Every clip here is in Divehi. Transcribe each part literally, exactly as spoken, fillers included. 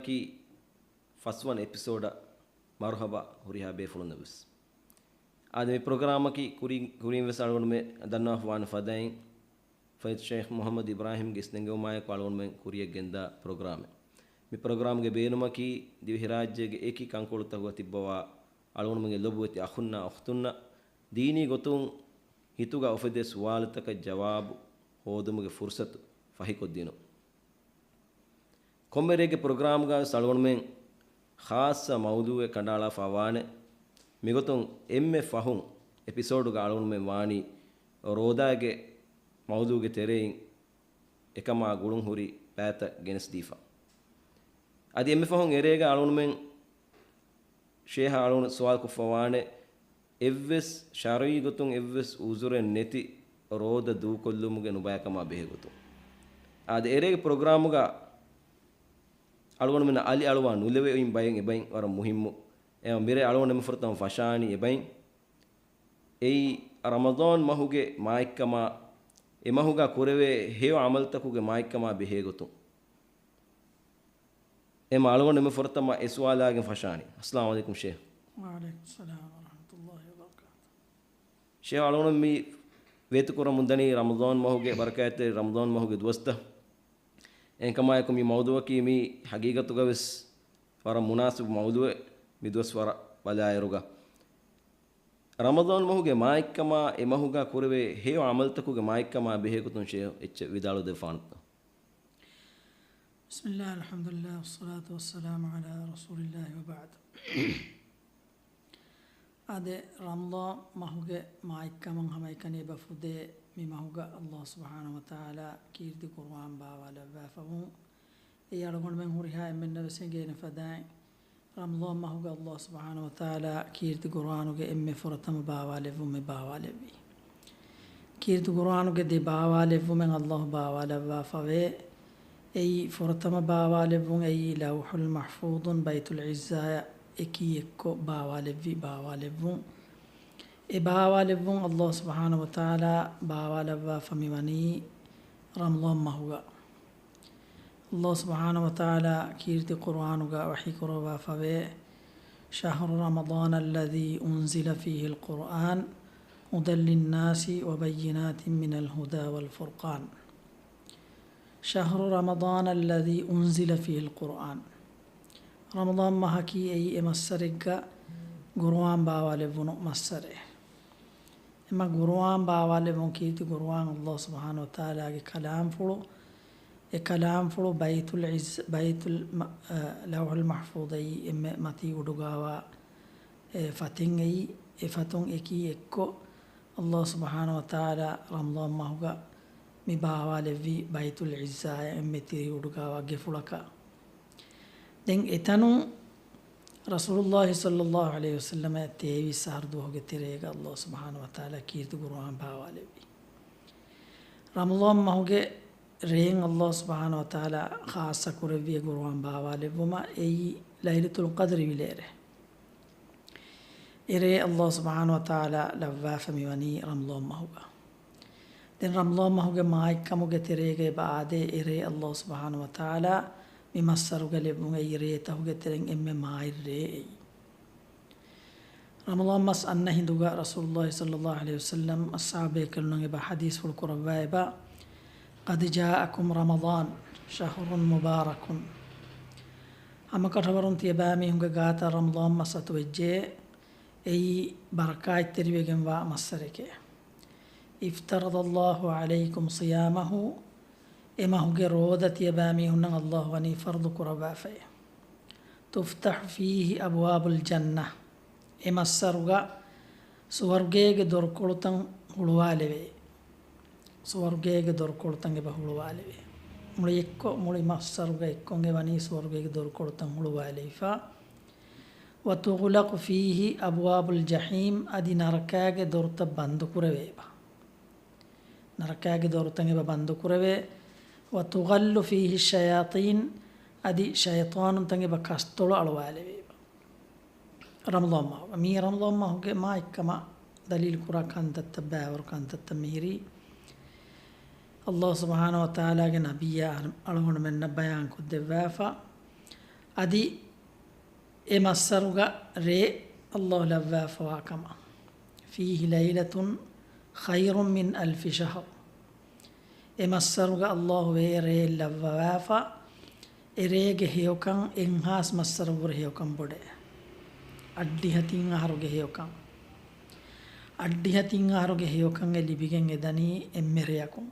ކީ ފަސްވަނަ އެޕިސޯޑަށް މަރުހަބާ ހުރިހާ ބޭފުޅުންނަށް ވެސް. އާދެ، މި ޕްރޮގްރާމަކީ ކުރިން، ކުރިން ވެސް އަޅުގަނޑުމެ ދަންނަވާފަ ވާނެ ފަދައިން، ފަޟީލަތު ޝޭޚް މުޙައްމަދު އިބްރާހީމްގެ އިސްނެންގެވުމާއެކު އަޅުގަނޑުމެން ކުރިޔަށް ގެންދާ ޕްރޮގްރާމެއް. މި ޕްރޮގްރާމްގެ ބޭނުމަކީ ދިވެހިރާއްޖޭގެ އެކި ކަންކޮޅުތަކުގަ ތިއްބަވާ އަޅުގަނޑުމެންގެ ލޮބުވެތި އަޚުންނާ އުޚްތުންނަށް ދީނީ ގޮތުން ހިތުގަ އުފެދޭ ސުވާލުތަކަށް ޖަވާބު ހޯދުމުގެ ފުރުޞަތު ފަހިކޮށްދިނުން. ކޮންމެ ރެއެއްގެ ޕްރޮގްރާމްގަ ވެސް އަޅުގަނޑުމެން ޚާއްޞަ މައުޟޫއެއް ކަނޑައަޅާފަ ވާނެ. މިގޮތުން އެންމެ ފަހުން އެޕިސޯޑުގަ އަޅުގަނޑުމެން ވާނީ ރޯދާގެ މައުޟޫގެ ތެރެއިން އެކަމާ ގުޅުން ހުރި ބައިތައް ގެނެސްދީފަ. އަދި އެންމެ ފަހުން އެރޭގަ އަޅުގަނޑުމެން ޝޭޚާ އަޅުގަނޑު ސުވާލުކޮށްފަ ވާނެ، އެއްވެސް ޝަރުޢީ ގޮތުން އެއްވެސް އުޒުރެއް ނެތި ރޯދަ ދޫކޮށްލުމުގެ ނުބައިކަމާ ބެހޭ ގޮތުން. އާދެ، އެރޭގެ ޕްރޮގްރާމުގަ އަޅުގަނޑުމެންނަށް އަލިއަޅުވާ ނުލެވެ އޮތް ބައެއް އެބައިން ވަރަށް މުހިއްމު. އެ މިރޭ އަޅުގަނޑު އެންމެ ފުރަތަމަ ފަށާނީ އެބައިން. އެއީ ރަމަޟާން މަހުގެ މާތްކަމާ، އެ މަހުގަ ކުރެވޭ ހެޔޮ ޢަމަލުތަކުގެ މާތްކަމާ ބެހޭ ގޮތުން. އެމަ އަޅުގަނޑު އެންމެ ފުރަތަމަ އެ ސުވާލާގެން ފަށާނީ. އައްސަލާމު ޢަލައިކުމް ޝޭޚް. ވަޢަލައިކުމް އައްސަލާމް ވަރަޙްމަތުﷲި ވަބަރަކާތުހު. ޝޭޚް، އަޅުގަނޑު މި ވޭތުކުރަމުން ދަނީ ރަމަޟާން މަހުގެ ބަރަކާތްތެރި ރަމަޟާން މަހުގެ ދުވަސްތައް. އެހެންކަމާއެކު މި މައުޟޫއަކީ މީ ޙަޤީޤަތުގަ ވެސް ވަރަށް މުނާސިބު މައުޟޫއެއް މި ދުވަސް ވަރަށް ބަލާއިރުގަ. ރަމަޟާން މަހުގެ މާތްކަމާ، އެ މަހުގަ ކުރެވޭ ހެޔޮ ޢަމަލުތަކުގެ މާތްކަމާ ބެހޭގޮތުން ޝޭޚް އެއްޗެއް ވިދާޅުވެދެއްވާނަތަ؟ بسم الله، الحمد لله، والصلاة والسلام على رسول الله، وبعد. އާދެ، ރަމަޟާން މަހުގެ މާތްކަމަށް ހަމައެކަނި އެބަ ފުދޭ މި މަހުގަ ﷲ ސުބްޙާނަހޫ ވަތަޢާލާ ކީރިތި ޤުރުއާން ބާވާލައްވާފަވުން. އެއީ އަޅުގަނޑުމެން ހުރިހާ އެންމެންނަށް ވެސް އެނގޭނެ ފަދައިން، ރަމަޟާން މަހުގަ ﷲ ސުބްޙާނަހޫ ވަތަޢާލާ ކީރިތި ޤުރުއާނުގެ އެންމެ ފުރަތަމަ ބާވާލެއްވުމެއް ބާވާލެއްވީ. ކީރިތި ޤުރުއާނުގެ ދެ ބާވާލެއްވުމެއް ﷲ ބާވާލައްވާފަވޭ. އެއީ ފުރަތަމަ ބާވާލެއްވުން އެއީ ލައުޙުލް މަޙްފޫޡުން ބައިތުލް ޢިއްޒާއަށް އެކީ އެއްކޮށް ބާވާލެއްވި ބާވާލެއްވުން. އެ ބާވާލެއްވުން ﷲ ސުބްޙާނަހޫ ވަތަޢާލާ ބާވާލައްވާފަ މިވަނީ ރަމަޟާން މަހުގަ. ﷲ ސުބްޙާނަހޫ ވަތަޢާލާ ކީރިތި ޤުރުއާނުގަ ވަޙީ ކުރައްވާފަވޭ، شهر رمضان الذي أنزل فيه القرآن هدى للناس وبينات من الهدى والفرقان. شهر رمضان الذي أنزل فيه القرآن. ރަމަޟާން މަހަކީ އެއީ އެ މައްސަރެއްގަ ޤުރުއާން ބާވާލެއްވުނު މައްސަރެއް. އެމަ ޤުރުއާން ބާވާލެއްވުން ކީރިތި ޤުރުއާން ﷲ ސުބްޙާނަހޫ ވަތަޢާލާގެ ކަލާމްފުޅު، އެ ކަލާމްފުޅު ބައިތުލް ޢިއްޒް، ބައިތުލް މަ-، އަ، ލައުޙުލް މަޙްފޫޡައީ އެންމެ މަތީ އުޑުގާވާ އެ ފަތެއް އެއީ، އެ ފަތުން އެކީ އެއްކޮށް، ﷲ ސުބްޙާނަހޫ ވަތަޢާލާ ރަމަޟާން މަހުގަ މި ބާވާލެއްވި ބައިތުލް ޢިއްޒާއަށް އެންމެ ތިރި އުޑުގާވާ ގެފުޅަކަށް. ދެން އެތަނުން ރަސޫލުﷲ ޞައްލައްލާހު ޢަލައިހި ވަސައްލަމަ ތޭވީސް އަހަރު ދުވަހުގެ ތެރޭގަ ﷲ ސުބްޙާނަހޫ ވަތަޢާލާ ކީރިތި ޤުރުއާން ބާވާލެއްވި. ރަމަޟާން މަހުގެ ރޭން ﷲ ސުބްޙާނަހޫ ވަތަޢާލާ ޚާއްޞަ ކުރެއްވި ޤުރުއާން ބާވާލެއްވުމަށް އެއީ ލައިލަތުލް ޤަދްރި ވިލޭރޭ. އެރޭ ﷲ ސުބްޙާނަހޫ ވަތަޢާލާ ލައްވާފަ މިވަނީ ރަމަޟާން މަހުގަ. ދެން ރަމަޟާން މަހުގެ މާތްކަމުގެ ތެރޭގަ އެބަ އާދޭ، އެރޭ ﷲ ސުބްޙާނަހޫ ވަތަޢާލާ މި މައްސަރުގަ ލެއްވުން އެއީ ރޭތަހުގެ ތެރެއިން އެންމެ މާތް ރޭ އެއީ. ރަމަޟާން މަސް އަންނަ ހިނދުގަ ރަސޫލުﷲ ޞައްލައްލާހު ޢަލައިހި ވަސައްލަމް އަޞްޙާބު ބޭކަލުންނަށް އެބަ ޙަދީޘްފުޅު ކުރައްވާ އެބަ، قد جاءكم رمضان شهر مبارك. ހަމަކަށަވަރުން ތިޔަބައިމީހުންގެ ގާތަށް ރަމަޟާން މަސް އަތުވެއްޖެ، އެއީ ބަރަކާތްތެރިވެގެންވާ މައްސަރެކޭ. افترض الله عليكم صيامه، އެ މަހުގެ ރޯދަ ތިޔަބައިމީހުންނަށް ﷲ ވަނީ ފަރުޟު ކުރައްވާފައޭ. تفتح فيه أبواب الجنة، އެ މައްސަރުގަ ސުވަރުގޭގެ ދޮރުކޮޅުތައް ހުޅުވާލެވޭ. ސުވަރުގޭގެ ދޮރުކޮޅުތައް އެބަ ހުޅުވާލެވޭ. މުޅި އެއްކޮށް، މުޅި މައްސަރުގަ އެއްކޮށް އެ ވަނީ ސުވަރުގޭގެ ދޮރުކޮޅުތައް ހުޅުވާލެވިފަ. وتغلق فيه أبواب الجحيم، އަދި ނަރަކާގެ ދޮރުތައް ބަންދުކުރެވޭ އެބަ. ނަރަކާގެ ދޮރުތައް އެބަ ބަންދުކުރެވޭ. وتغل فيه الشياطين، އަދި ޝައިޠާނުންތައް އެބަ ކަސްތޮޅަށް އަޅުވާލެވޭ އެބަ. ރަމަޟާން މަހުގަ، މީ ރަމަޟާން މަހުގެ މާތްކަމަށް ދަލީލު ކުރާ ކަންތައްތައް، ބައިވަރު ކަންތައްތައް މިހިރީ. ﷲ ސުބްޙާނަހޫ ވަތަޢާލާގެ ނަބިއްޔާ އަޅުގަނޑުމެންނަށް ބަޔާން ކޮށްދެއްވާފަ، އަދި އެ މައްސަރުގަ ރޭ ﷲ ލައްވާފަވާ ކަމަށް. فيه ليلة خير من ألف شهر. އެ މައްސަރުގަ ﷲ ވޭ ރޭ ލައްވަވާފަ، އެ ރޭގެ ހެޔޮކަން އެއްހާސް މައްސަރަށްވުރެ ހެޔޮކަން ބޮޑޭ. އަށްޑިހަ ތިން އަހަރުގެ ހެޔޮކަން. އަށްޑިހަ ތިން އަހަރުގެ ހެޔޮކަން އެ ލިބިގެން އެދަނީ އެންމެ ރެޔަކުން.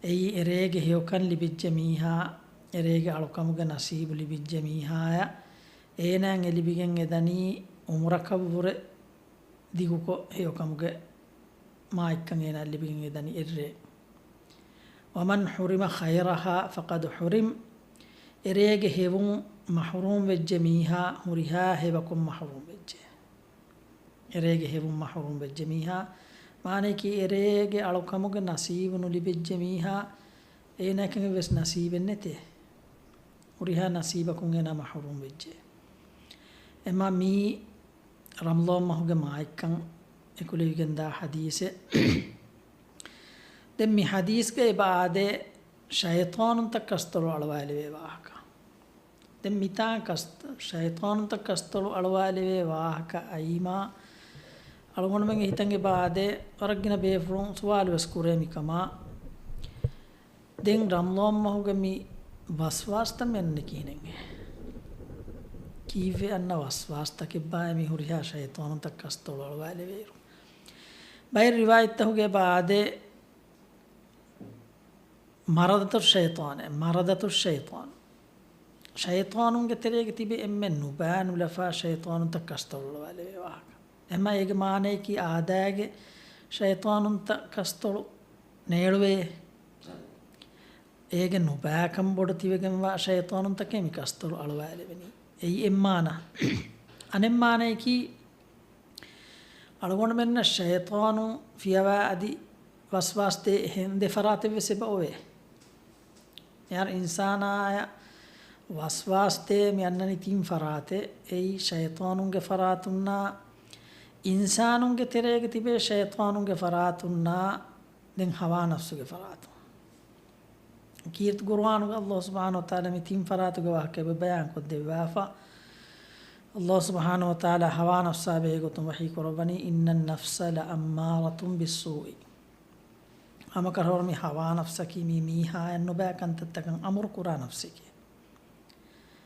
އެއީ އެރޭގެ ހެޔޮކަން ލިބިއްޖެ މީހާ، އެރޭގެ އަޅުކަމުގެ ނަސީބު ލިބިއްޖެ މީހާޔަށް، އޭނާއަށް އެ ލިބިގެން އެދަނީ އުމުރަކަށްވުރެ ދިގުކޮށް ހެޔޮކަމުގެ މާތްކަން އޭނާއަށް ލިބިގެން އެދަނީ އެއްރޭ. ومن حرم خيرها فقد حرم. އެރޭގެ ހެޔޮވުން މަޙުރޫމް ވެއްޖެ މީހާ ހުރިހާ ހެޔޮކޮށް މަޙުރޫމް ވެއްޖެ. އެރޭގެ ހެޔޮވުން މަޙުރޫމް ވެއްޖެ މީހާ، މާނައަކީ އެރޭގެ އަޅުކަމުގެ ނަސީބު ނުލިބިއްޖެ މީހާ، އޭނާއަކަށް އެއްވެސް ނަސީބެއް ނެތޭ. ހުރިހާ ނަސީބަކުން އޭނާ މަޙުރޫމް ވެއްޖެ. އެމާ މީ ރަމަޟާން މަހުގެ މާތްކަން އެކުލެވިގެންދާ ޙަދީޘެއް. ދެން މި ޙަދީޘްގައި އެބަ އާދޭ ޝައިޠާނުންތައް ކަސްތޮޅު އަޅުވާލެވޭ ވާހަކަ. ދެން މިތާން ކަސް-، ޝައިޠާނުންތައް ކަސްތޮޅު އަޅުވާލެވޭ ވާހަކަ އައީމާ، އަޅުގަނޑުމެންގެ ހިތަށް އެބަ އާދޭ، ވަރަށް ގިނަ ބޭފުޅުން ސުވާލު ވެސް ކުރޭ މިކަމާ. ދެން ރަމަޟާން މަހުގެ މި ވަސްވާސްތައް މި އަންނަނީ ކިހިނެއްހޭ؟ ކީއްވެ އަންނަ ވަސްވާސްތަކެއްބާ މި ހުރިހާ ޝައިޠާނުންތައް ކަސްތޮޅު އަޅުވާލެވޭއިރު؟ ބައެއް ރިވާޔަތްތަކުގައި އެބަ އާދޭ، މަރަދަތު ޝައިޠާނެ، މަރަދަތު ޝައިޠާން. ޝައިޠާނުންގެ ތެރޭގަ ތިބެ އެންމެ ނުބާ ނުލަފާ ޝައިޠާނުންތައް ކަސްތޮޅު އަޅުވާލެވޭ ވާހަކަ. އެމަ އޭގެ މާނަޔަކީ އާދައިގެ ޝައިޠާނުންތައް ކަސްތޮޅު ނޭޅުވޭ. އޭގެ ނުބާކަން ބޮޑު ތިބެގެންވާ ޝައިޠާނުންތަކެއް މި ކަސްތޮޅު އަޅުވާލެވެނީ. އެއީ އެއްމާނަ. އަނެއްމާނަޔަކީ، އަޅުގަނޑުމެންނަށް ޝައިޠާނު ފިޔަވާ އަދި ވަސްވާސްދޭ އެހެން ދެ ފަރާތެއް ވެސް އެބަ އޮވޭ. އެހާރު އިންސާނާޔަށް ވަސްވާސްދޭ މި އަންނަނީ ތިން ފަރާތެއް. އެއީ ޝައިޠާނުންގެ ފަރާތުންނާ، އިންސާނުންގެ ތެރޭގަ ތިބޭ ޝައިޠާނުންގެ ފަރާތުންނާ، ދެން ހަވާ ނަފްސުގެ ފަރާތުން. ކީރިތި ޤުރުއާނުގަ ﷲ ސުބްޙާނަހޫ ވަތަޢާލާ މި ތިން ފަރާތުގެ ވާހަކަ އެބަ ބަޔާންކޮށްދެއްވާފަ. ﷲ ސުބްޙާނަހޫ ވަތަޢާލާ ހަވާ ނަފްސާ ބެހޭގޮތުން ވަޙީ ކުރައްވަނީ، إن النفس لأمارة بالسوء. ހަމަކަށަވަރު މި ހަވާ ނަފްސަކީ މީ މީހާޔަށް ނުބައި ކަންތައްތަކަށް އަމުރު ކުރާ ނަފްސެކޭ.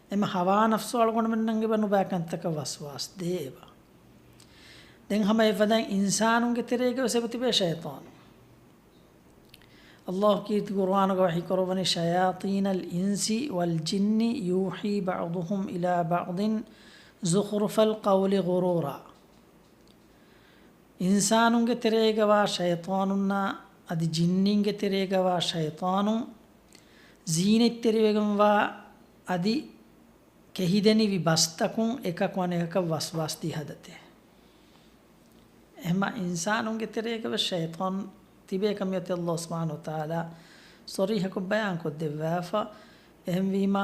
އެމަ ހަވާ ނަފްސު އަޅުގަނޑުމެންނަށް އެބަ ނުބައި ކަންތަކަށް ވަސްވާސް ދޭ އެބަ. ދެން ހަމަ އެފަދައިން އިންސާނުންގެ ތެރޭގަ ވެސް އެބަ ތިބޭ ޝައިޠާނު. ﷲ ކީރިތި ޤުރުއާނުގަ ވަޙީ ކުރައްވަނީ، شياطين الإنس والجن يوحي بعضهم إلى بعض زخرف القول غرورا. އިންސާނުންގެ ތެރޭގަވާ ޝައިޠާނުންނާ އަދި ޖިންނީންގެ ތެރޭގަވާ ޝައިޠާނުން ޒީނަތްތެރިވެގެންވާ އަދި ކެހިދެނިވި ބަސްތަކުން އެކަކު އަނެކަކަށް ވަސްވާސް ދީ ހަދަތޭ. އެހެމަ އިންސާނުންގެ ތެރޭގަވެސް ޝައިޠާން ތިބޭ ކަމެއް އޮތީ ﷲ ސުބްޙާނަހޫ ވަތަޢާލާ ޞަރީޙަކޮށް ބަޔާންކޮށްދެއްވާފަ. އެހެންވީމާ،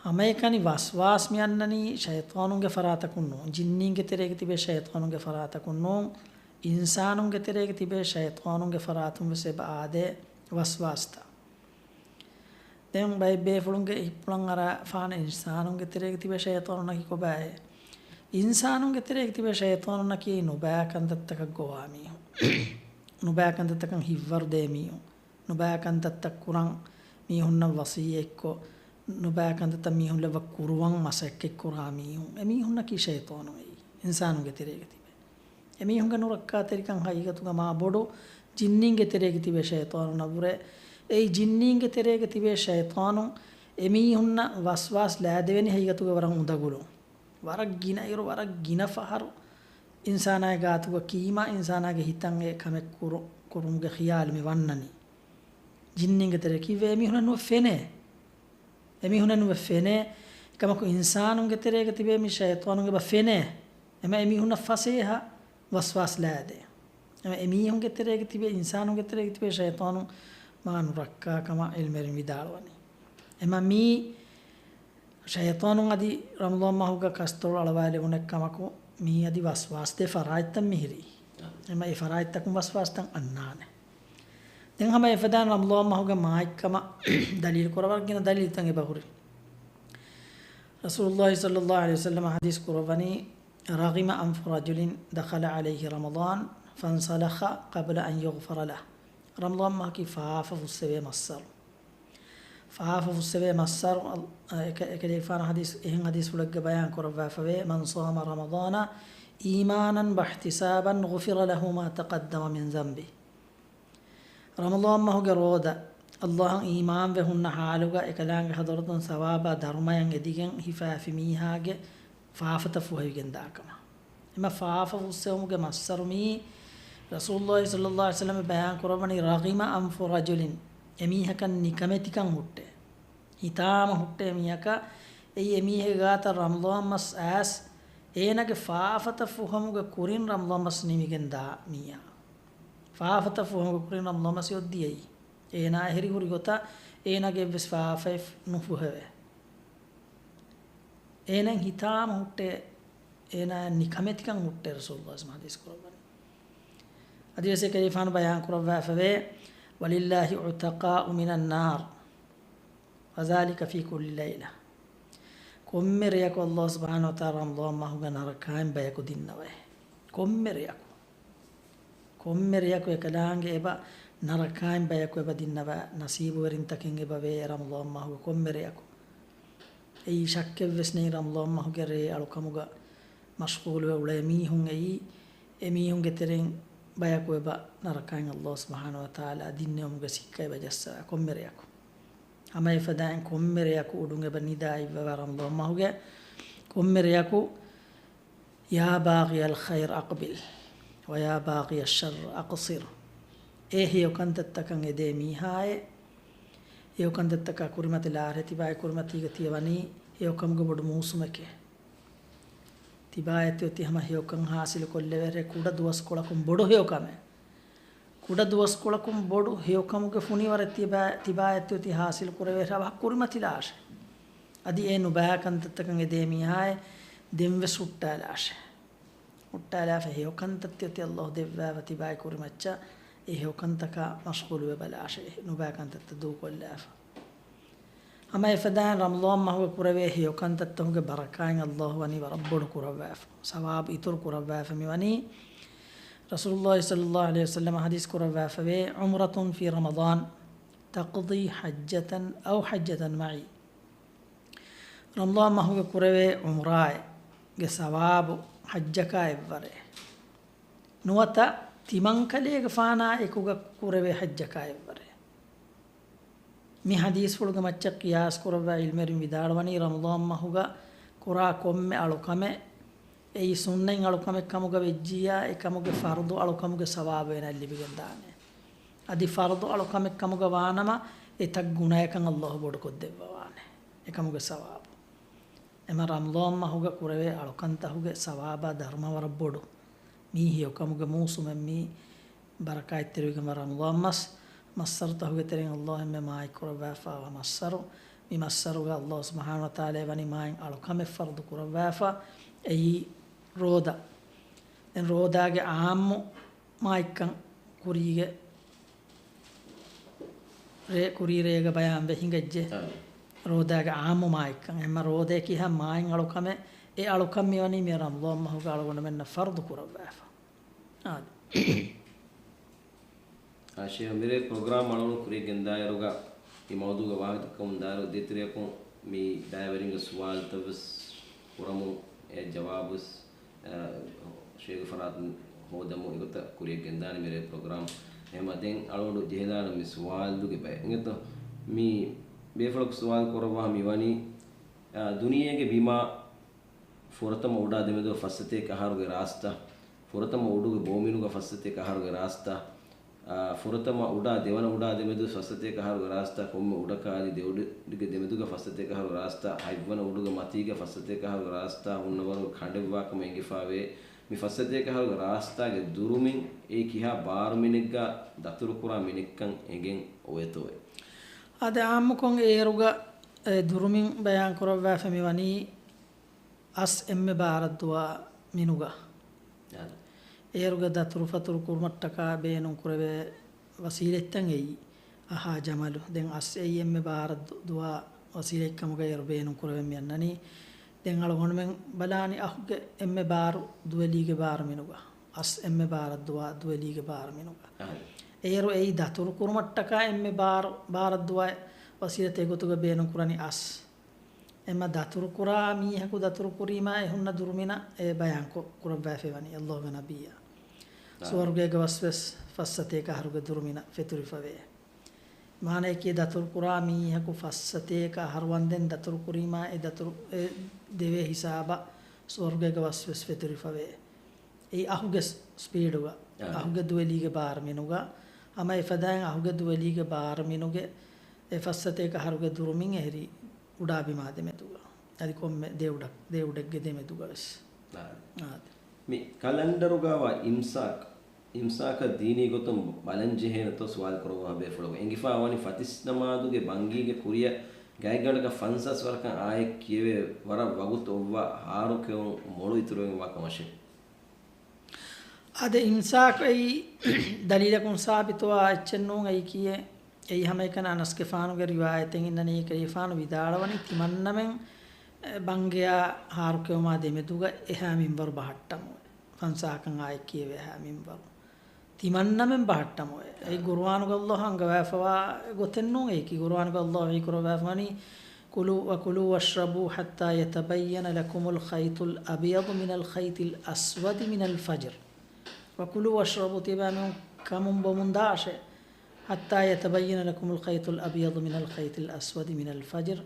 ހަމައެކަނި ވަސްވާސް މި އަންނަނީ ޝައިޠާނުންގެ ފަރާތަކުން ނޫން، ޖިންނީންގެ ތެރޭގަ ތިބޭ ޝައިޠާނުންގެ ފަރާތަކުން ނޫން، އިންސާނުންގެ ތެރޭގަ ތިބޭ ޝައިޠާނުންގެ ފަރާތުން ވެސް އެބަ އާދޭ ވަސްވާސްތައް. ދެން ބައެއް ބޭފުޅުންގެ ހިތްޕުޅަށް އަރާފާނެ އިންސާނުންގެ ތެރޭގަ ތިބޭ ޝައިޠާނުންނަކީ ކޮބާހޭ؟ އިންސާނުންގެ ތެރޭގަ ތިބޭ ޝައިޠާނުންނަކީ ނުބައި ކަންތައްތަކަށް ގޮވާ މީހުން. ނުބައި ކަންތައްތަކަށް ހިތްވަރުދޭ މީހުން. ނުބައި ކަންތައްތައް ކުރަން މީހުންނަށް ވަޞިއްޔަތްކޮށް، ނުބައި ކަންތައްތައް މީހުން ލައްވަ ކުރުވަން މަސައްކަތްކުރާ މީހުން. އެމީހުންނަކީ ޝައިޠާނު އެއީ. އިންސާނުންގެ ތެރޭގަ ތިބޭ. އެމީހުންގެ ނުރައްކާތެރިކަން ހަގީގަތުގަ މާ ބޮޑު ޖިންނީންގެ ތެރޭގަ ތިބޭ ޝައިޠާނުންނަށްވުރެ. އެއީ ޖިންނީންގެ ތެރޭގަ ތިބޭ ޝައިޠާނުން އެމީހުންނަށް ވަސްވާސް ލާދެވެނީ ހަގީގަތުގަ ވަރަށް އުނދަގުލުން. ވަރަށް ގިނައިރު، ވަރަށް ގިނަ ފަހަރު އިންސާނާގެ ގާތުގަ ކީމާ އިންސާނާގެ ހިތަށް އެ ކަމެއް ކުރު-، ކުރުމުގެ ޚިޔާލު މި ވަންނަނީ. ޖިންނީންގެ ތެރޭ ކީއްވެ އެމީހުނަށް ނުވެ ފެނޭ. އެމީހުނަށް ނުވެ ފެނޭ. އެކަމަކު އިންސާނުންގެ ތެރޭގަ ތިބޭ މި ޝައިޠާނުން އެބަ ފެނޭ. އެމަ އެމީހުނަށް ފަސޭހަ ވަސްވާސް ލާދޭ. އެމަ އެމީހުންގެ ތެރޭގަ ތިބޭ، އިންސާނުންގެ ތެރޭގަ ތިބޭ ޝައިޠާނު މާ ނުރައްކާ ކަމަށް ޢިލްމުވެރިން ވިދާޅުވަނީ. އެމަ މީ ޝައިޠާނުން އަދި ރަމަޟާން މަހުގަ ކަސްތޮޅު އަޅަވާލެވުނެއް ކަމަކު، މީ އަދި ވަސްވާސް ދޭ ފަރާތްތައް މިހިރީ. އެމަ އެ ފަރާތްތަކުން ވަސްވާސްތައް އަންނާނެ. ދެން ހަމަ އެފަދައިން ރަމަޟާން މަހުގެ މާތްކަމަށް ދަލީލު ކުރައްވާ ވަރަށް ގިނަ ދަލީލުތައް އެބަހުރި. ރަސޫލުﷲ ޞައްލަﷲ ޢަލައިހި ވަސައްލަމަ ޙަދީޘް ކުރައްވަނީ، "رغم أنف رجل دخل عليه رمضان فانسلخ قبل أن يغفر له." ރަމަޟާން މަހަކީ ފާފަ ފުއްސެވޭ މައްސަރު. ފާފަ ފުއްސެވޭ މައްސަރު، އަލް-، އެކަ-، އެކަލޭގެފާނު ޙަދީޘް، އެހެން ޙަދީޘްފުޅެއްގަ ބަޔާން ކުރައްވާފަވޭ، "من صام رمضان إيمانا واحتسابا غفر له ما تقدم من ذنبه." ރަމަޟާން މަހުގެ ރޯދަ، ﷲ އަށް އީމާންވެ ހުންނަ ޙާލުގަ އެކަލާނގެ ޙަޟްރަތުން ޘަވާބާ ދަރުމަޔަށް އެދިގެން ހިފާފި މީހާގެ ފާފަތައް ފުހެވިގެން ދާކަމަށް. އެމަ ފާފަ ފުއްސެވުމުގެ މައްސަރު މީ، ރަސޫލުﷲ ޞައްލަﷲ ޢަލައިހި ވަސައްލަމަ ބަޔާން ކުރައްވަނީ، "رغم أنف رجل." އެމީހަކަށް ނިކަމެތިކަން ހުއްޓޭ. ހިތާމަ ހުއްޓޭ މީހަކަށް، އެއީ އެމީހެއްގެ ގާތަށް ރަމަޟާން މަސް އައިސް، އޭނާގެ ފާފަތައް ފުހުމުގެ ކުރިން ރަމަޟާން މަސް ނިމިގެން ދާ މީހާ. ފާފަތައް ފުހުމުގެ ކުރިން ރަމަޟާން މަސް އޮތް ދިޔައީ. އޭނާ އެހެރި ހުރި ގޮތަށް އޭނާގެ އެއްވެސް ފާފައެއް ނުފުހެވޭ. އޭނާ ހިތާމަ ހުއްޓޭ، އޭނާ ނިކަމެތިކަން ހުއްޓޭ ރަސޫލުﷲ ޙަދީޘް ކުރައްވަނީ. އަދިވެސް އެކަލޭގެފާނު ބަޔާން ކުރައްވާފަވޭ، "ولله عتقاء من النار وذلك في كل ليلة." ކޮންމެ ރެޔަކު ﷲ ސުބްޙާނަހޫ ވަތަޢާލާ ރަމަޟާން މަހުގެ ނަރަކައިން ބަޔަކު ދިންނަވައޭ. ކޮންމެ ރެޔަކު. ކޮންމެ ރެޔަކު އެކަލާނގެ އެބަ ނަރަކައިން ބަޔަކު އެބަ ދިންނަވާ ނަސީބުވެރިންތަކެއް އެބަވޭ ރަމަޟާން މަހުގެ ކޮންމެ ރެޔަކު. އެއީ ޝައްކެއްވެސް ނެތް ރަމަޟާން މަހުގެ ރޭ އަޅުކަމުގަ މަޝްޣޫލުވެ އުޅޭ މީހުން އެއީ، އެ މީހުންގެ ތެރެއިން ބަޔަކު އެބަ ނަރަކައިން ﷲ ސުބްޙާނަހޫ ވަތަޢާލާ ދިންނެވުމުގެ ސިއްކަ އެބަ ޖައްސަވާ ކޮންމެ ރެޔަކު. ހަމަ އެފަދައިން ކޮންމެ ރެޔަކު އުޑުން އެބަ ނިދާ އިއްވަވާ ރަމަޟާން މަހުގެ ކޮންމެ ރެޔަކު، "يا باغي الخير أقبل ويا باغي الشر أقصر." އޭ ހެޔޮކަންތައްތަކަށް އެދޭ މީހާއޭ، ހެޔޮކަންތައްތަކާ ކުރިމަތިލާށޭ، ތިބާއި ކުރިމަތީގަ ތިޔަވަނީ ހެޔޮކަމުގެ ބޮޑު މޫސުމެކޭ. ތިބާއަށް އެއޮތީ ހަމަ ހެޔޮކަން ޙާޞިލު ކޮށްލެވޭށޭ، ކުޑަ ދުވަސްކޮޅަކުން ބޮޑު ހެޔޮކަމެއް. ކުޑަ ދުވަސްކޮޅަކުން ބޮޑު ހެޔޮކަމުގެ ފުނިވަރެއް ތިބާ، ތިބާއަށް އެއޮތީ ޙާޞިލު ކުރެވޭށޭ، އަވަހަށް ކުރިމަތިލާށޭ. އަދި އެ ނުބައި ކަންތައްތަކަށް އެދޭ މީހާއޭ، ދެންވެސް ހުއްޓާލާށޭ. ހުއްޓާލާފަ ހެޔޮކަންތައް ތިއޮތީ ﷲ ދެއްވާފަ ތިބާއި ކުރިމައްޗަށް އެ ހެޔޮކަންތަކާ މަޝްޣޫލުވެ ބަލާށޭ، ނުބައި ކަންތައްތައް ދޫކޮށްލާފަ. ހަމަ އެފަދައިން ރަމަޟާން މަހުގެ ކުރެވޭ ހެޔޮކަންތައްތަކުގެ ބަރަކާތް ﷲ ވަނީ ވަރަށް ބޮޑު ކުރައްވާފަ، ސަވާބު އިތުރު ކުރައްވާފަ. މިވަނީ ރަސޫލުﷲ ޞައްލަﷲ ޢަލައިހި ވަސައްލަމަ ޙަދީޘް ކުރައްވާފަވޭ، "عمرة في رمضان تقضي حجة أو حجة معي." ރަމަޟާން މަހުގެ ކުރެވޭ ޢުމްރާއެއްގެ ސަވާބު ޙައްޖަކާ އެއްވަރޭ. ނުވަތަ ތިމަންކަލޭގެފާނާ އެކުގަ ކުރެވޭ ޙައްޖަކާ އެއްވަރޭ. މި ޙަދީޘްފުޅުގެ މައްޗަށް ޤިޔާސް ކުރައްވާ ޢިލްމުވެރިން ވިދާޅުވަނީ، ރަމަޟާން މަހުގަ ކުރާ ކޮންމެ އަޅުކަމެއް، އެއީ ސުންނަތް އަޅުކަމެއް ކަމުގަ ވެއްޖިއްޔާ، އެކަމުގެ ފަރުޟު އަޅުކަމުގެ ސަވާބު އޭނާއަށް ލިބިގެންދާނެ. އަދި ފަރުޟު އަޅުކަމެއް ކަމުގަ ވާނަމަ، އެތައް ގުނަޔަކަށް ﷲ ބޮޑުކޮށްދެއްވަވާނެ އެކަމުގެ ސަވާބު. އެމަ ރަމަޟާން މަހުގަ ކުރެވޭ އަޅުކަންތަކުގެ ސަވާބާ ދަރުމަ ވަރަށް ބޮޑު. މީ ހެޔޮކަމުގެ މޫސުމެއް، މީ ބަރަކާތްތެރިވެގެންވާ ރަމަޟާން މަސް، މައްސަރުތަކުގެ ތެރެއިން ﷲ އެންމެ މާތްކުރައްވާފައިވާ މައްސަރު. މި މައްސަރުގަ ﷲ ސުބްޙާނަހޫ ވަތަޢާލާ ވަނީ މާތް އަޅުކަމެއް ފަރުޟު ކުރައްވާފަ، އެއީ ރޯދަ. ދެން ރޯދާގެ ޢާއްމު މާތްކަން ކުރީގެ ރޭ، ކުރީ ރޭގަ ބަޔާންވެ ހިނގައްޖެ. އާ. ރޯދާގެ ޢާއްމު މާތްކަން. އެހެންމަ ރޯދައަކީ ހަމަ މާތް އަޅުކަމެއް، އެ އަޅުކަން މިވަނީ މި ރަމަޟާން މަހުގަ އަޅުގަނޑުމެންނަށް ފަރުޟު ކުރައްވާފަ. އާދެ. އާ، ޝޭޚް، މިރޭ ޕްރޮގްރާމް އަޅުގަނޑު ކުރިއަށް ގެންދާއިރުގަ މި މައުޟޫގަ ވާހަކަދައްކަމުން ދާއިރު ދޭތެރެއަކުން މި ބައިވެރިންގެ ސުވާލުތައްވެސް ކުރަމުން އެ ޖަވާބުވެސް، އާ، ޝޭޚްގެ ފަރާތުން ހޯދަމުން އެގޮތަށް ކުރިއަށް ގެންދާނެ މިރޭ ޕްރޮގްރާމް. އެހެންމަ ދެން އަޅުގަނޑު ޖެހިލާނަން މި ސުވާލުގެ ބައެއް. އިނގޭތޯ؟ މި ބޭފުޅަކު ސުވާލު ކުރައްވާ މި ވަނީ، އާ، ދުނިޔޭގެ ބިމާ ފުރަތަމަ އުޑާ ދެމެދު ފައްސަތޭކަ އަހަރުގެ ރާސްތާ، ފުރަތަމަ އުޑުގެ ބޯމިނުގަ ފައްސަތޭކަ އަހަރުގެ ރާސްތާ، އާ، ފުރަތަމަ އުޑާ ދެވަނަ އުޑާ ދެމެދު ފައްސަތޭކަ އަހަރުގެ ރާސްތާ، ކޮންމެ އުޑަކާ އަދި ދެ އުޑުގެ ދެމެދުގަ ފައްސަތޭކަ އަހަރުގެ ރާސްތާ، ހަތްވަނަ އުޑުގެ މަތީގަ ފައްސަތޭކަ އަހަރުގެ ރާސްތާ ހުންނަވަރު ކަނޑެއްވާ ކަމަށް އެނގިފާވޭ. މި ފައްސަތޭކަ އަހަރުގެ ރާސްތާގެ ދުރުމިން އެއީ ކިހާ ބާރުމިނެއްގަ ދަތުރުކުރާ މިނެއްކަން އެނގެން އޮވޭތޯއޭ؟ އާދެ، އާއްމުކޮށް އޭރުގަ އެ ދުރުމިން ބަޔާން ކުރައްވާފަ މިވަނީ، އަސް އެންމެ ބާރަށްދުވާ މިނުގަ. އާ. އޭރުގަ ދަތުރުފަތުރު ކުރުމަށްޓަކާ ބޭނުންކުރެވޭ ވަސީލަތްތައް އެއީ އަހާ ޖަމަލު. ދެން އަސް އެއީ އެންމެ ބާރަށް ދު-، ދުވާ ވަސީލަތްކަމުގަ އޭރު ބޭނުންކުރެވެން މިއަންނަނީ. ދެން އަޅުގަނޑުމެން ބަލާނީ އަހުގެ އެންމެ ބާރު ދުވެލީގެ ބާރު މިނުގަ. އަސް އެންމެ ބާރަށް ދުވާ ދުވެލީގެ ބާރު މިނުގަ. އަހަރެ. އޭރު އެއީ ދަތުރު ކުރުމަށްޓަކާ އެންމެ ބާރު، ބާރަށް ދުވާ ވަސީލަތެއް ގޮތުގަ ބޭނުން ކުރަނީ އަސް. އެމަ ދަތުރު ކުރާ މީހަކު ދަތުރު ކުރީމާ އެ ހުންނަ ދުރުމިނަށް އެ ބަޔާން ކޮ-، ކުރައްވާފައި ވަނީ އައްލާހުގެ ނަބިއްޔާ. އާ. ސުވަރުގޭގަ ވަސްވެސް ފައްސަތޭކަ އަހަރުގެ ދުރުމިނަށް ފެތުރިފަވޭ. މާނައަކީ ދަތުރު ކުރާ މީހަކު ފައްސަތޭކަ އަހަރު ވަންދެން ދަތުރު ކުރީމާ އެ ދަތުރު އެ ދެވޭ ހިސާބަށް ސުވަރުގޭގަ ވަސްވެސް ފެތުރިފަވޭ. އެއީ އަހުގެ ސް-، ސްޕީޑުގަ، އާ. އަހުގެ ދުވެލީގެ ބާރު މިނުގަ. ހަމަ އެފަދައިން އަހުގެ ދުވެލީގެ ބާރު މިނުގެ އެ ފައްސަތޭކަ އަހަރުގެ ދުރުމިން އެހެރީ އުޑާބިމާ ދެމެދުގަ. އަދި ކޮންމެ ދެއުޑަ-، ދެއުޑެއްގެ ދެމެދުގަ ވެސް. އާ. އާދެ. މި ކަލަންޑަރުގަވާ އިމްސާކް، އިމްސާކަށް ދީނީ ގޮތުން ބަލަންޖެހޭނެތޯ ސުވާލު ކުރައްވާ ބޭފުޅަކު އެނގިފާ ވަނީ ފަތިސް ނަމާދުގެ ބަންގީގެ ކުރިއަށް ގާތްގަނޑަކަށް ފަންސާސް ވަރަކަށް އާޔަތް ކިޔެވޭ ވަރަށް ވަގުތު އޮއްވާ ހާރު ކެއުން މޮޅު އިތުރުވެގެންވާ ކަމަށެވެ. އާދެ، އިމްސާކު އެއީ ދަލީލަކުން ސާބިތުވާ އެއްޗެއް ނޫން އެއީކީއެއް. އެއީ ހަމައެކަނި އަނަސްގެފާނުގެ ރިވާޔަތެއް އިންނަނީ ކަލޭގެފާނު ވިދާޅުވަނީ ތިމަންނަމެން، އެ، ބަންގެއާ ހާރުކެއުމާ ދެމެދުގަ އެހާ މިންވަރު ބަހައްޓަމުވެ. ފަންސާހަކަށް އާޔަތް ކިޔެވޭ ހާ މިންވަރު. ތިމަންނަމެން ބަހައްޓަމުވެ. އެއީ އާ. ގުރުއާނުގަ އައްލާހު އަންގަވާފަވާ ގޮތެއް ނޫން އެއީކީ. ގުރުއާނުގަ އައްލާހު ވަޙީކުރައްވާފަވަނީ، كُلُوا، وَكُلُوا وَاشْرَبُوا حَتَّى يَتَبَيَّنَ لَكُمُ الْخَيْطُ الْأَبْيَضُ مِنَ الْخَيْطِ الْأَسْوَدِ مِنَ الْفَجْرِ. وَكُلُوا وَاشْرَبُوا، ތިޔަބައިމީހުން ކަމުން ބޮމުން ދާށޭ. حَتَّى يَتَبَيَّنَ لَكُمُ الْخَيْطُ الْأَبْيَضُ مِنَ الْخَيْطِ الْأَسْوَدِ مِنَ الْفَجْرِ.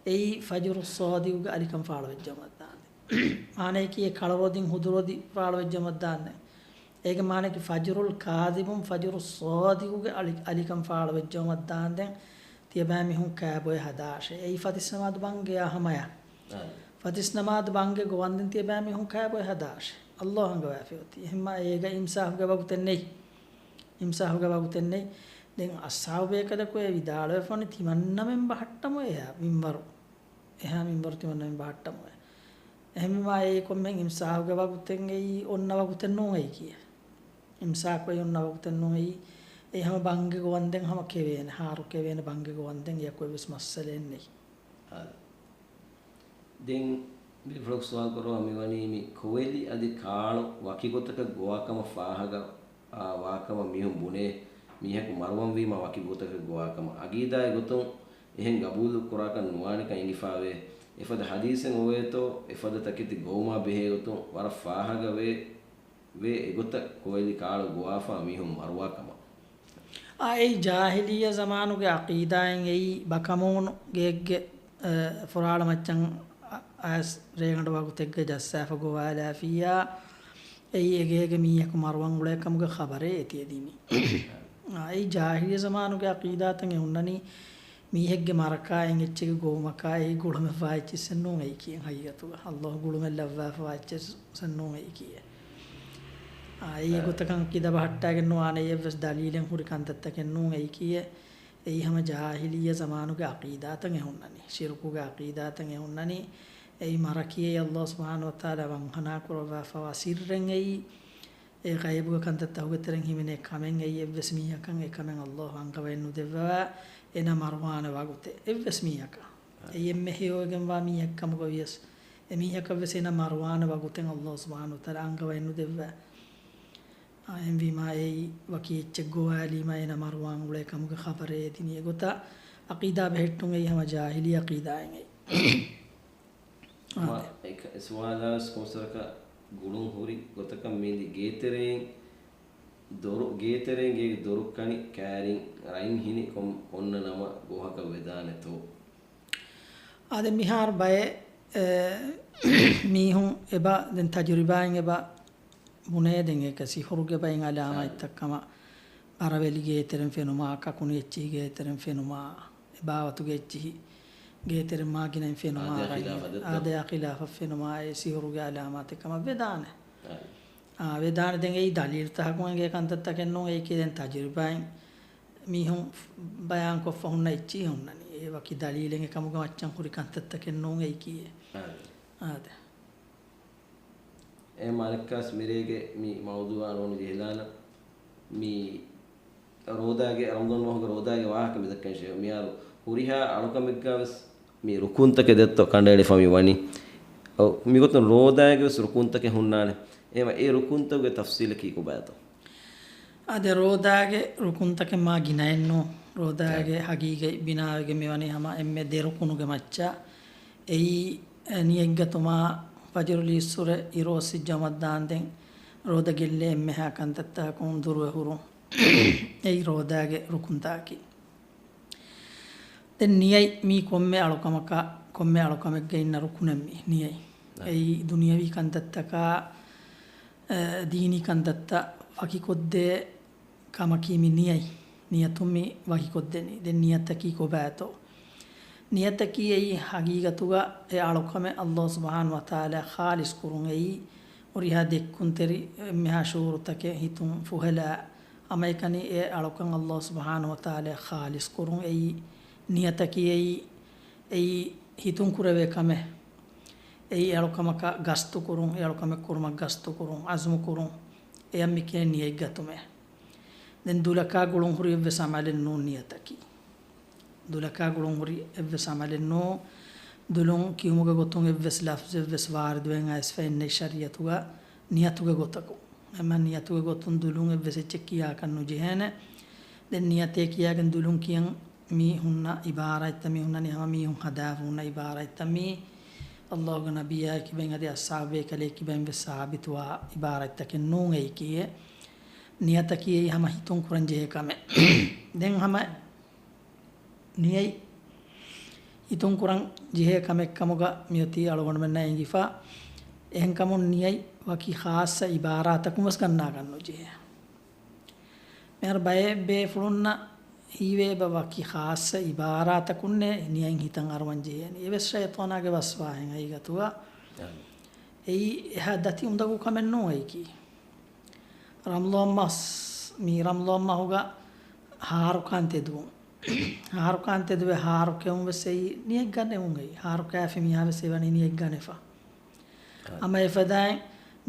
އެއީ ފަޖުރު ޞާދިޤުގެ އަލިކަން ފާޅުވެއްޖައުމަށްދާންދެން. މާނައަކީ އެ ކަޅަރޮދިން ހުދުރޮދި ފާޅުވެއްޖައުމަށްދާންދެން. އޭގެ މާނައަކީ ފަޖުރުލް ކާޛިބުން ފަޖުރު ޞާދިޤުގެ އަލި-، އަލިކަން ފާޅުވެއްޖައުމަށްދާންދެން ތިޔަބައިމީހުން ކާބޮއެ ހަދާށޭ. އެއީ ފަތިސް ނަމާދު ބަންގެއާ ހަމަޔަށް. އާ. ފަތިސް ނަމާދު ބަންގެ ގޮވަންދެން ތިޔަބައިމީހުން ކާބޮއެ ހަދާށޭ. އައްލާހު އަންގަވާފައި އޮތީ. އެހެންމާ އޭގަ އިމްސާކުގެ ވަގުތެއް ނެތް. އިމްސާކުގެ ވަގުތެއް ނެތް. ދެން އަޞްޙާބު ބޭކަލަކު އެ ވިދާޅުވެފަވަނީ ތިމަންނަމެން ބަހައްޓަމު އެހާ މިންވަރު. އެހާ މިންވަރު ތިމަންނަމެން ބަހައްޓަމުވެ. އެހެންވީމާ އެއީ ކޮންމެހެން އިމްސާކުގެ ވަގުތެއް އެއީ އޮންނަ ވަގުތެއް ނޫން އެއީކީއެއް. އިމްސާކު އެއީ އޮންނަ ވަގުތެއް ނޫން އެއީ. އެއީ ހަމަ ބަންގެ ގޮވަންދެން ހަމަ ކެވޭނެ، ހާރު ކެވޭނެ ބަންގެ ގޮވަންދެން އެއަކު އެއްވެސް މައްސަލައެއް ނެތް. އާ. ދެން ބޭފުޅަކު ސުވާލު ކުރައްވާ މިވަނީ މި ކޮވެލި އަދި ކާޅު ވަކި ގޮތަކަށް ގޮވާކަމަށް ފާހަގަ، އާ، ވާކަމަށް މީހުން ބުނޭ މީހަކު މަރުވަންވީމާ ވަކި ގޮތަކަށް ގޮވާކަމަށް. އަގީދާއެއް ގޮތުން އެހެން ގަބޫލު ކުރާކަށް ނުވާނެކަން އެނގިފާވޭ. އެފަދަ ހަދީސެއް އޮވޭތޯ، އެފަދަ ތަކެތި ގޮވުމާ ބެހޭ ގޮތުން ވަރަށް ފާހަގަވޭ، ވޭ އެގޮތަށް ކޮވެލި ކާޅު ގޮވާފާ މީހުން މަރުވާ ކަމަށް. އާ، އެއީ ޖާހިލިއްޔަ ޒަމާނުގެ އަޤީދާއިން އެއީ ބަކަމޫނު ގެއެއްގެ، އަ، ފުރާޅަ މައްޗަށް އަ، އައިސް ރޭގަނޑު ވަގުތެއްގަ ޖައްސާފަ ގޮވާލާފިއްޔާ، އެއީ އެގޭގެ މީހަކު މަރުވަން އުޅޭ ކަމުގެ ޚަބަރޭ އެތި އެދިނީ. އާ، އެއީ ޖާހިލިއްޔަ ޒަމާނުގެ އަޤީދާތައް އެ ހުންނަނީ މީހެއްގެ މަރަކާ އެއްޗެއްގެ ގޮވުމަކާ އެއީ ގުޅުމެއްވާ އެއްޗެއްސެއް ނޫން އެއީކީ ހަގީގަތުގަ. އައްލާހު ގުޅުމެއް ލައްވާފަވާ އެއްޗެއްސެއް ނޫން އެއީކީ. އާ، އެއީ އެގޮތަކަށް އަޤީދާ ބަހައްޓާގެން ނުވާނެ އެއްވެސް ދަލީލެއް ހުރި ކަންތައްތަކެއް ނޫން އެއީކީ. އެއީ ހަމަ ޖާހިލިއްޔަ ޒަމާނުގެ އަޤީދާތައް އެ ހުންނަނީ. ޝިރުކުގެ އަޤީދާތައް އެ ހުންނަނީ. އެއީ މަރަކީ އެއީ އައްލާހު ސުބްޙާނަހު ވަތަޢާލާ ވަންހަނާ ކުރައްވާފަވާ ސިއްރެއް އެއީ. އެ ޣައިބުގެ ކަންތައްތަކުގެ ތެރެއިން ހިމެނޭ ކަމެއް އެއީ އެއްވެސް މީހަކަށް އެ ކަމެއް އައްލާހު އަންގަވައެއް ނުދެއްވަވާ އޭނާ މަރުވާނެ ވަގުތެއް އެއްވެސް މީހަކަށް. އެއީ އެންމެ ހެޔޮވެގެންވާ މީހެއް ކަމުގަ ވިޔަސް އެ މީހަކަށްވެސް އޭނާ މަރުވާނެ ވަގުތެއް އައްލާހު ސުބްޙާނަހު ވަތަޢާލާ އަންގަވައެއް ނުދެއްވާ. އާ، އެހެންވީމާ އެއީ ވަކި އެއްޗެއް ގޮވާލީމާ އޭނާ މަރުވާން އުޅޭ ކަމުގެ ޚަބަރެއް އެދިނީ. އެގޮތަށް އަޤީދާ ބެހެއްޓުން އެއީ ހަމަ ޖާހިލީ އަޤީދާއެއް އެއީ. މާ އާދެ. އެކަ-، އެ ސުވާލާވެސް ކޮންސަރަކަށް ގުޅުން ހުރި ގޮތަކަށް މީދި ގޭތެރެއިން ދޮރު، ގޭތެރެއިން ގޭގެ ދޮރު ކަނި ކައިރިން ރަތް ހިނި ކޮން-، ކޮންނަ ނަމަ ގޯހަކަށް ވެދާނެތޯ؟ އާދެ، މިހާރު ބައެއް، އެ، މީހުން އެބަ ދެން ތަޖުރިބާއިން އެބަ ބުނޭ ދެން އެކަ ސިހުރުގެ ބައިން އަލާމާތްތައް ކަމަށް ބަރަވެލި ގޭތެރެން ފެނުމާ، ކަކުނު އެއްޗިހި ގޭތެރެން ފެނުމާ، އެބާވަތުގެ އެއްޗިހި ގޭތެރެން މާގިނައިން ފެނުމާ، އާދެއާ ޚިލާފަށް ދެއްތޯ؟ އާދެއާ ޚިލާފަށް ފެނުމާ، އެ ސިހުރުގެ އަލާމާތެއް ކަމަށް ވެދާނެ. އާދެ. އާ، ވެދާނެ ދެން އެއީ ދަލީލުތަކަކުން އެނގޭ ކަންތައްތަކެއް ނޫން، އެއީކީ ދެން ތަޖުރިބާއިން މީހުން ބަޔާންކޮށްފަ ހުންނަ އެއްޗިހި ހުންނަނީ. އެ ވަކި ދަލީލެއް އެކަމުގެ މައްޗަށް ހުރި ކަންތައްތަކެއް ނޫން އެއީކީ. އާދެ. އާދެ. އެ މާނައްކާސް މިރޭގެ މި މައުޟޫޢާ ނޫނީ ޖެހިލާނަން. މި ރޯދާގެ، ރަމަޟާން މަހުގެ ރޯދާގެ ވާހަކަ މި ދައްކަން ޝޭ. މިހާރު ހުރިހާ އަޅުކަމެއްގަ ވެސް މި ރުކުންތަކެއް ދެއްތޯ ކަނޑައެޅިފަ މި ވަނީ. އޮ، މިގޮތުން ރޯދާގެ ވެސް ރުކުންތަކެއް ހުންނާނެ. އެ، އެ ރުކުންތަކުގެ ތަފްސީލަކީ ކޮބާތޯ؟ އަދި ރޯދާގެ ރުކުންތަކެއް މާ ގިނައެއްނު. ރޯދާގެ ހަގީގަތް ބިނާވެގެން މިވަނީ ހަމަ އެންމެ ދެ ރުކުނުގެ މައްޗަށް. އެއީ، އެ، ނިޔަތްގަތުމާ، ފަޖުރު ލީއްސުރެ އިރު އޮއްސި ޖަމަށްދާންދެން ރޯދަ ގެއްލޭ އެންމެހާ ކަންތައްތަކުން ދުރުވެ ހުރުން. އެއީ ރޯދާގެ ރުކުންތަކަކީ. ދެން ނިޔަތް މީ ކޮންމެ އަޅުކަމަކަށް، ކޮންމެ އަޅުކަމެއްގަ އިންނަ ރުކުނެއް މީ ނިޔަތް. އަ. އެއީ ދުނިޔަވީ ކަންތައްތަކާ، އަ، ދީނީ ކަންތައްތައް ވަކިކޮށްދޭ ކަމަކީ މި ނިޔަތް. ނިޔަތުން މި ވަކިކޮށްދެނީ. ދެން ނިޔަތަކީ ކޮބާތޯ؟ ނިޔަތަކީ އެއީ ހަގީގަތުގަ އެ އަޅުކަމެއް އައްލާހު ސުބްޙާނަހު ވަތަޢާލާ ޚާލިޞް ކުރުން. އެއީ ހުރިހާ ދެއްކުންތެރި އެންމެހާ ޝުޢޫރުތަކެއް ހިތުން ފުހެލާ، ހަމައެކަނި އެ އަޅުކަން އައްލާހު ސުބްޙާނަހު ވަތަޢާލާ ޚާލިޞް ކުރުން. އެއީ ނިޔަތަކީ އެއީ، އެއީ ހިތުން ކުރެވޭ ކަމެއް. އެއީ އެ އަޅުކަމަކަށް ގަސްތު ކުރުން، އެ އަޅުކަމެއް ކުރުމަށް ގަސްތު ކުރުން، ޢަޒުމު ކުރުން. އެޔަށް މި ކިޔަނީ ނިޔަތް ގަތުމޭ. ދެން ދުލަކާ ގުޅުން ހުރި އެއްވެސް ޢަމަލެއް ނޫން ނިޔަތަކީ. ދުލަކާ ގުޅުން ހުރި އެއްވެސް ޢަމަލެއް ނޫން. ދުލުން ކިޔުމުގެ ގޮތުން އެއްވެސް ލަފްޒެއްވެސް ވާރިދުވެގެން އައިސްފައެއް ނެތް ޝަރީޢަތުގަ ނިޔަތުގެ ގޮތަކުން. އެމަ ނިޔަތުގެ ގޮތުން ދުލުން އެއްވެސް އެއްޗެއް ކިޔާކަށް ނުޖެހޭނެ. ދެން ނިޔަތޭ ކިޔާގެން ދުލުން ކިޔަން މި ހުންނަ އިބާރާތްތައް، މި ހުންނަނީ ހަމަ މީހުން ހަދާފަ ހުންނަ އިބާރާތްތައް. މީ އައްލާހުގެ ނަބިއްޔާ ކިބައިން އަދި އަޞްޙާބު ބޭކަލޭ ކިބައިން ވެސް ސާބިތުވާ އިބާރާތްތަކެއް ނޫން އެއީކީ. ނިޔަތަކީ އެއީ ހަމަ ހިތުން ކުރަން ޖެހޭ ކަމެއް. ދެން ހަމަ ނިޔަތް ހިތުން ކުރަން ޖެހޭ ކަމެއް ކަމުގަ މިއޮތީ އަޅުގަނޑުމެންނަށް އެނގިފަ. އެހެންކަމުން ނިޔަތް ވަކި ޚާއްޞަ އިބާރާތަކުން ވެސް ގަންނާކަށް ނުޖެހޭ. މިހާރު ބައެއް ބޭފުޅުންނަށް ހީވޭ އެބަ ވަކި ޚާއްޞަ އިބާރާތަކުންނޭ ނިޔަތް ހިތަށް އަރުވަން ޖެހޭނީ. އެވެސް ޝައިޠާނާގެ ވަސްވާހެން ހަގީގަތުގަ. އެއީ އެހާ ދަތި އުނދަގޫ ކަމެއް ނޫން އެއީކީ. ރަމަޟާން މަސް، މީ ރަމަޟާން މަހުގަ ހާރުކާން ތެދުވުން. ހާރުކާން ތެދުވެ ހާރު ކެއުން ވެސް އެއީ ނިޔަތް ގަނެވުން އެއީ. ހާރު ކާފި މީހާ ވެސް އެވަނީ ނިޔަތް ގަނެފަ. އަ. ހަމަ އެފަދައިން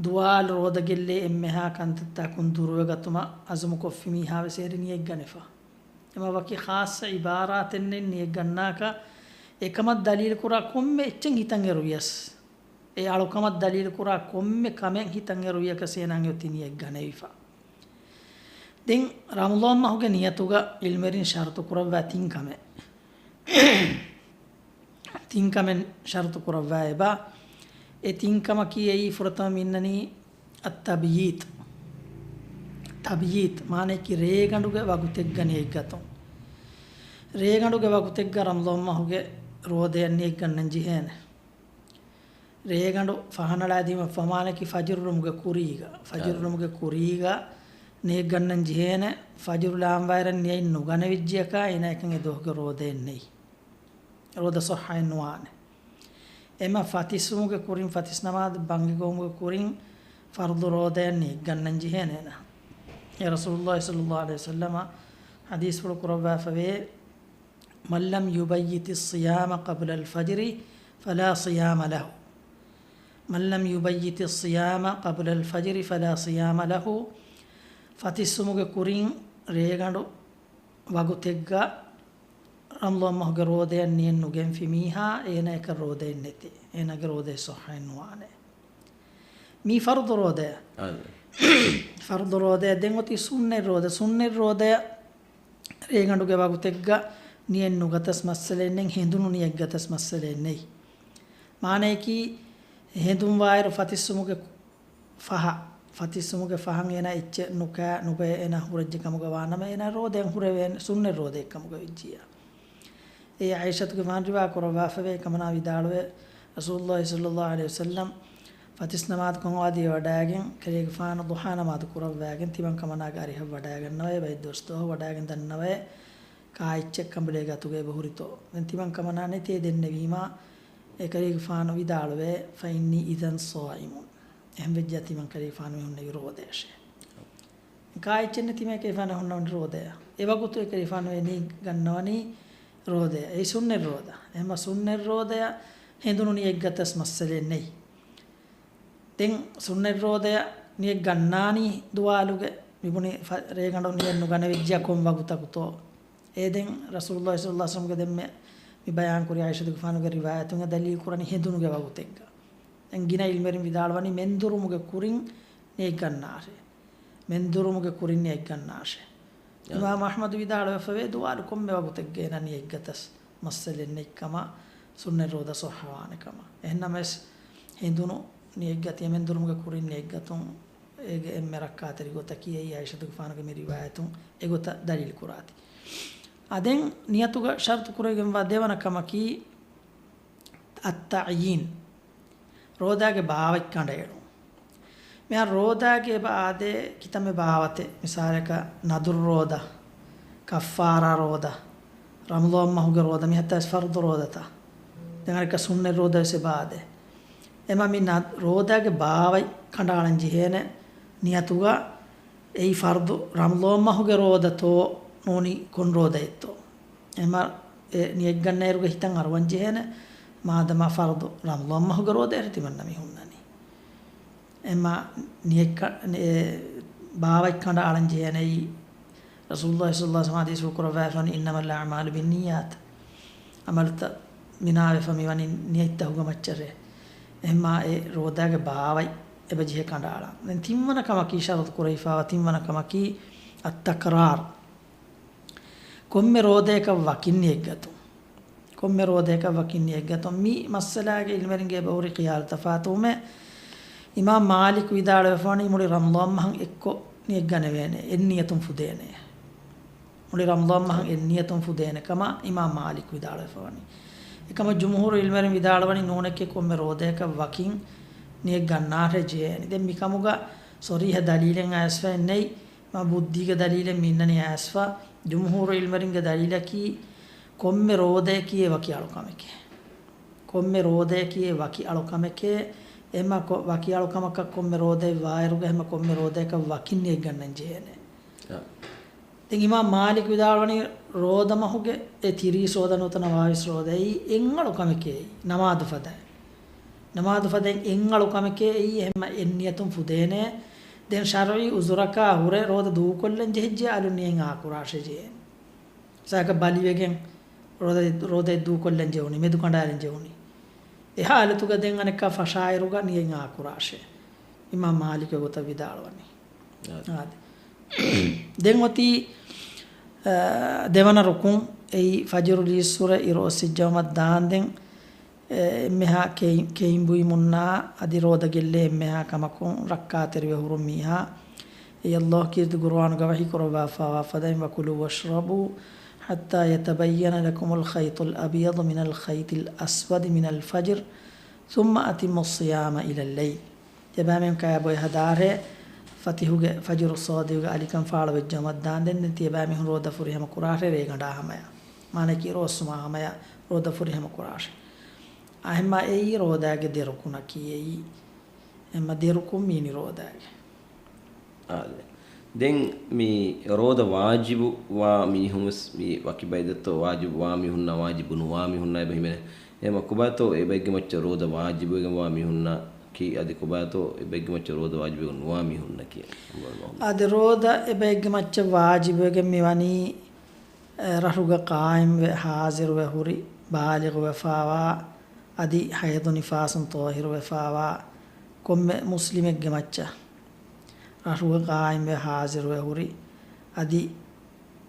ދުވާލު ރޯދަ ގެއްލޭ އެންމެހާ ކަންތައްތަކުން ދުރުވެގަތުމަށް އަޒުމު ކޮށްފި މީހާ ވެސް އެރި ނިޔަތް ގަނެފަ. އެމަ ވަކި ޚާއްޞަ އިބާރާތެއް ނެތް ނިޔަތް ގަންނާކަށް. އެކަމަށް ދަލީލު ކުރާ ކޮންމެ އެއްޗެއް ހިތަށް އެރުވިޔަސް، އެ އަޅުކަމަށް ދަލީލު ކުރާ ކޮންމެ ކަމެއް ހިތަށް އެރުވިޔަކަސް އޭނާގެ އޮތީ ނިޔަތް ގަނެވިފަ. ދެން ރަމަޟާން މަހުގެ ނިޔަތުގަ ޢިލްމުވެރިން ޝަރުތު ކުރައްވާ ތިން ކަމެއް. ތިން ކަމެއް ޝަރުތު ކުރައްވާ އެބަ. އެ ތިން ކަމަކީ އެއީ ފުރަތަމަ މިންނަނީ އައްތަބްޔީތު. ތަބްޔީތު މާނައަކީ ރޭގަނޑުގެ ވަގުތެއްގަ ނިޔަތް ގަތުން. ރޭގަނޑުގެ ވަގުތެއްގަ ރަމަޟާން މަހުގެ ރޯދަޔަށް ނިޔަތް ގަންނަން ޖެހޭނެ. ރޭގަނޑު ފަހަނަޅާދީމަ ފަމާނަކީ ފަޖުރު ނަމުގެ ކުރީގަ، ފަޖުރު ނަމުގެ ކުރީގަ ނިޔަތް ގަންނަން ޖެހޭނެ. ފަޖުރު ލާންވާއިރަށް ނިޔަތް ނުގަނެވިއްޖިއަކާ އޭނާ އެކަން އެ ދުވަހުގެ ރޯދައެއް ނެތް. ރޯދަ ޞައްޙައެއް ނުވާނެ. އެމަ ފަތިސްވުމުގެ ކުރިން، ފަތިސް ނަމާދު ބަންގި ގޮވުމުގެ ކުރިން ފަރުޟު ރޯދަޔަށް ނިޔަތް ގަންނަން ޖެހޭނެ އޭނާ. އެ ރަސޫލުﷲ ޞައްލަﷲ ޢަލައިހި ވަސައްލަމަ ޙަދީޘްފުޅު ކުރައްވާފަވޭ، من لم يبيت الصيام قبل الفجر فلا صيام له. من لم يبيت الصيام قبل الفجر فلا صيام له. ފަތިސްވުމުގެ ކުރިން ރޭގަނޑު ވަގުތެއްގަ ރަމަޟާން މަހުގެ ރޯދަޔަށް ނިޔަތް ނުގެންފި މީހާ އޭނާއަކަށް ރޯދައެއް ނެތޭ. އޭނާގެ ރޯދައެއް ޞައްޙައެއް ނުވާނެ. މީ ފަރުޟު ރޯދަޔަށް. އާ. ފަރުޟު ރޯދަޔަށް. ދެން އޮތީ ސުންނަތް ރޯދަ. ސުންނަތް ރޯދަޔަށް ރޭގަނޑުގެ ވަގުތެއްގަ ނިޔަތް ނުގަތަސް މައްސަލައެއް ނެތް، ހެނދުނު ނިޔަތް ގަތަސް މައްސަލައެއް ނެތް. މާނައަކީ، ހެނދުން ވާއިރު ފަތިސްވުމުގެ ފަހަށް، ފަތިސްވުމުގެ ފަހަށް އޭނާ އެއްޗެއް ނުކާ، ނުބައި އޭނާ ހުރެއްޖެ ކަމުގަ ވާނަމަ، އޭނާ ރޯދައެއް ހުރެވޭނެ، ސުންނަތް ރޯދައެއް ކަމުގަ ވެއްޖިއްޔާ. އެ ޢާއިޝަތުގެފާނު ރިވާ ކުރައްވާފަވޭ، އެކަމަނާ ވިދާޅުވޭ، ރަސޫލުﷲ ޞައްލަﷲ ޢަލައިހި ވަސައްލަމް ފަތިސް ނަމާދު ކަން އާދި ވަޑައިގެން، ކަލޭގެފާނު ޟުޙާ ނަމާދު ކުރައްވައިގެން، ތިމަން ކަމަނާގެ އަރިހަށް ވަޑައިގަންނަވައި، ބައެއް ދުވަސް ދުވަހު ވަޑައިގެން ދަންނަވައި، ކާ އެއްޗެއް ކަނބުލޭގެ އަތުގައި އެބަ ހުރިތޯ؟ ދެން ތިމަން ކަމަނާ ނެތޭ ދެންނެވީމާ، އެކަލޭގެފާނު ވިދާޅުވޭ، فإني إذا صائم. އެހެން ވެއްޖެއްޔާ ތިމަން ކަލޭގެފާނު މި ހުންނެވީ ރޯދަޔަށޭ. ކާ އެއްޗެއް ނެތިމަ އެކަލޭގެފާނު ހުންނަވަނީ ރޯދަޔަށް. އެ ވަގުތު އެކަލޭގެފާނު ނިޔަތް ގަންނަވަނީ ރޯދަޔަށް. އެއީ ސުންނަތް ރޯދަ. އެހެންމަ ސުންނަތް ރޯދަޔަށް ހެނދުނު ނިޔަތް ގަތަސް މައްސަލައެއް ނެތް. ދެން ސުންނަތް ރޯދަޔަށް ނިޔަތް ގަންނާނީ ދުވާލުގެ، މިބުނި ފަ-، ރޭގަނޑު ނިޔަތް ނުގަނެވިއްޖެއްޔާ ކޮން ވަގުތަކުތޯ؟ އެ ދެން ރަސޫލުﷲ ޞައްލަﷲ ޢަލައިހި ވަސައްލަމްގެ ދެންމެ މި ބަޔާންކުރި ޢާއިޝަތުގެފާނުގެ ރިވާޔަތުން އެ ދަލީލު ކުރަނީ ހެނދުނުގެ ވަގުތެއްގަ. ދެން ގިނަ އިލްމެރިން ވިދާޅުވަނީ މެންދުރުމުގެ ކުރިން ނިޔަތްގަންނާށޭ. މެންދުރުމުގެ ކުރިން ނިޔަތްގަންނާށޭ. އާ. އިމާމް އަޙްމަދު ވިދާޅުވެފަވޭ ދުވާލު ކޮންމެ ވަގުތެއްގަ އޭނާ ނިޔަތްގަތަސް މައްސަލައެއް ނެތްކަމަށް، ސުންނަތް ރޯދަ ޞައްޙަވާނެ ކަމަށް. އެހެންނަމަވެސް ހިނދުނު ނިޔަތްގަތި މެންދުރުމުގެ ކުރިން ނިޔަތްގަތުން އޭގެ އެންމެ ރައްކާތެރި ގޮތަކީ އެއީ ޢާއިޝަތުގެފާނުގެ މި ރިވާޔަތުން އެގޮތަށް ދަލީލު ކުރާތީ. އާ، ދެން ނިޔަތުގަ ޝަރުޠު ކުރެވިގެންވާ ދެވަނަ ކަމަކީ އައްތަޢްޔީން. ރޯދާގެ ބާވަތް ކަނޑައެޅުން. މިހާރު ރޯދާގެ އެބަ އާދޭ ކިތަންމެ ބާވަތެއް، މިސާލަކަށް ނަދުރު ރޯދަ، ކައްފާރާ ރޯދަ، ރަމަޟާން މަހުގެ ރޯދަ، މި ހަތާސް ފަރުޟު ރޯދަތައް. ދެން އަނެއްކާ ސުންނަތް ރޯދަވެސް އެބަ އާދޭ. އެމަ މި ނަ-، ރޯދާގެ ބާވަތް ކަނޑައަޅަން ޖެހޭނެ ނިޔަތުގަ އެއީ ފަރުޟު ރަމަޟާން މަހުގެ ރޯދަތޯ ނޫނީ ކޮން ރޯދައެއްތޯ؟ އެމަ އެ ނިޔަތްގަންނައިރުގަ ހިތަށް އަރުވަން ޖެހޭނެ، މާދަމާ ފަރުޟު ރަމަޟާން މަހުގެ ރޯދައެއް ތިމަންނަ މި ހުންނަނީ. އެމަ ނިޔަތް ކަ-، އެ ބާވަތް ކަނޑައަޅަން ޖެހޭނެ އެއީ ރަސޫލުﷲ ޞައްލަﷲ ޢަލައިހި ވަސައްލަމަ ޙަދީޘްފުޅު ކުރައްވާފަވަނީ، إنما الأعمال بالنيات. ޢަމަލުތައް ބިނާވެފަ މިވަނީ ނިޔަތްތަކުގެ މައްޗަށޭ. އެހެންމާ އެ ރޯދާގެ ބާވަތް އެބަޖެހޭ ކަނޑައަޅަން. ދެން ތިންވަނަ ކަމަކީ، ޝަރުޠު ކުރެވިފާވާ ތިންވަނަ ކަމަކީ، އައްތަކްރާރު. ކޮންމެ ރޯދައަކަށް ވަކިން ނިޔަތްގަތުން. ކޮންމެ ރޯދައަކަށް ވަކިން ނިޔަތްގަތުން. މި މައްސަލާގެ އިލްމެރިންގެ އެބަހުރި ޚިޔާލު ތަފާތުވުމެއް. އިމާމް މާލިކު ވިދާޅުވެފަވަނީ މުޅި ރަމަޟާން މަހަށް އެއްކޮށް ނިޔަތްގަނެވޭނެ، އެއްނިޔަތުން ފުދޭނެ. މުޅި ރަމަޟާން މަހަށް އެއްނިޔަތުން ފުދޭނެ ކަމަށް އިމާމް މާލިކު ވިދާޅުވެފަވަނީ. އެކަމަށް ޖުމްހޫރު އިލްމެރިން ވިދާޅުވަނީ ނޫނެކޭ، ކޮންމެ ރޯދައަކަށް ވަކިން ނިޔަތް ގަންނާށޭ ޖެހޭނީ. ދެން މިކަމުގަ ޞަރީޙަ ދަލީލެއް އައިސްފައެއް ނެތް. މާ ބުއްދީގެ ދަލީލެއް މި އިންނަނީ އައިސްފަ. ޖުމްހޫރު އިލްމެރިންގެ ދަލީލަކީ ކޮންމެ ރޯދައަކީ އެ ވަކި އަޅުކަމެކޭ. ކޮންމެ ރޯދައަކީ އެ ވަކި އަޅުކަމެކޭ. އެހެންމާ ކޮ-، ވަކި އަޅުކަމަކަށް ކޮންމެ ރޯދައެއް ވާއިރުގަ އެހެންމާ ކޮންމެ ރޯދައަކަށް ވަކިން ނިޔަތް ގަންނަން ޖެހޭނެ. އާ. ދެން އިމާމް މާލިކް ވިދާޅުވަނީ ރޯދަ މަހުގެ އެ ތިރީސް ރޯދަ ނުވަތަ ނަވާވީސް ރޯދައީ އެއްއަޅު ކަމެކޭ ނަމާދު ފަދައިން. ނަމާދު ފަދައިން އެއްއަޅު ކަމެކޭ އެއީ އެހެންމަ އެއްނިޔަތުން ފުދޭނެ. ދެން ޝަރުޢީ އުޒުރަކާ ހުރެ ރޯދަ ދޫކޮށްލަން ޖެހިއްޖެ އަލުން ނިޔަތް އާކުރާށޭ ޖެހޭނެ. ސާކަ ބަލިވެގެން ރޯދަ، ރޯދައެއް ދޫކޮށްލަން ޖެހުނީ، މެދު ކަނޑާލަން ޖެހުނީ. އެ ހާލަތުގަ ދެން އަނެއްކާ ފަށާއިރުގަ ނިޔަތް އާކުރާށޭ. އިމާމް މާލިކް އެގޮތަށް ވިދާޅުވަނީ. އާދެ. އާދެ. ދެން އޮތީ، އަ، ދެވަނަ ރުކުން، އެއީ ފަޖުރު ލީއްސުރެ އިރު އޮއްސިއްޖައުމަށް ދާންދެން، އެ، އެންމެހާ ކެއި-، ކެއިން ބުއިމުންނާ އަދި ރޯދަ ގެއްލޭ އެންމެހާ ކަމަކުން ރައްކާތެރިވެ ހުރުން މީހާ، އެއީ ﷲ ކީރިތި ޤުރުއާނުގަ ވަޙީ ކުރައްވާފާވާ ފަދައިން، وكلوا واشربوا حتى يتبين لكم الخيط الأبيض من الخيط الأسود من الفجر ثم أتموا الصيام إلى الليل. ތިޔަބައިމީހުން ކައިބޮއެ ހަދާށޭ، ފަތިހުގެ ފަޖުރު ޞާދިޤުގެ އަލިކަން ފާޅުވެއްޖައުމަށް ދާންދެން. ދެން ތިޔަބައިމީހުން ރޯދަ ފުރިހަމަ ކުރާށޭ ރޭގަނޑާ ހަމަޔަށް. މާނައަކީ އިރު އޮއްސުމާ ހަމަޔަށް ރޯދަ ފުރިހަމަ ކުރާށޭ. އާ، އެހެންމާ އެއީ ރޯދާގެ ދެ ރުކުނަކީ އެއީ. އެހެންމާ ދެ ރުކުން މީނީ ރޯދާގެ. އާދެ. ދެން މި ރޯދަ ވާޖިބު ވާ މީހުން ވެސް މި ވަކި ބައި ދެއްތޯ، ވާޖިބު ވާ މީހުންނާ ވާޖިބު ނުވާ މީހުންނާ އެބަ ހިމެނޭ. އެހެންމަ ކޮބާތޯ އެ ބައެއްގެ މައްޗަށް ރޯދަ ވާޖިބުވެގެންވާ މީހުންނަކީ، އަދި ކޮބާތޯ އެ ބައެއްގެ މައްޗަށް ރޯދަ ވާޖިބުވެގެން ނުވާ މީހުންނަކީ؟ އަދި ރޯދަ އެ ބައެއްގެ މައްޗަށް ވާޖިބުވެގެން މިވަނީ، އެ، ރަށުގަ ޤާއިމްވެ ޙާޟިރުވެ ހުރި ބާލިޣުވެފާވާ، އަދި ޙައިޟު ނިފާސުން ޠާހިރުވެފާވާ ކޮންމެ މުސްލިމެއްގެ މައްޗަށް، ރަށުގަ ޤާއިމްވެ ޙާޟިރުވެ ހުރި، އަދި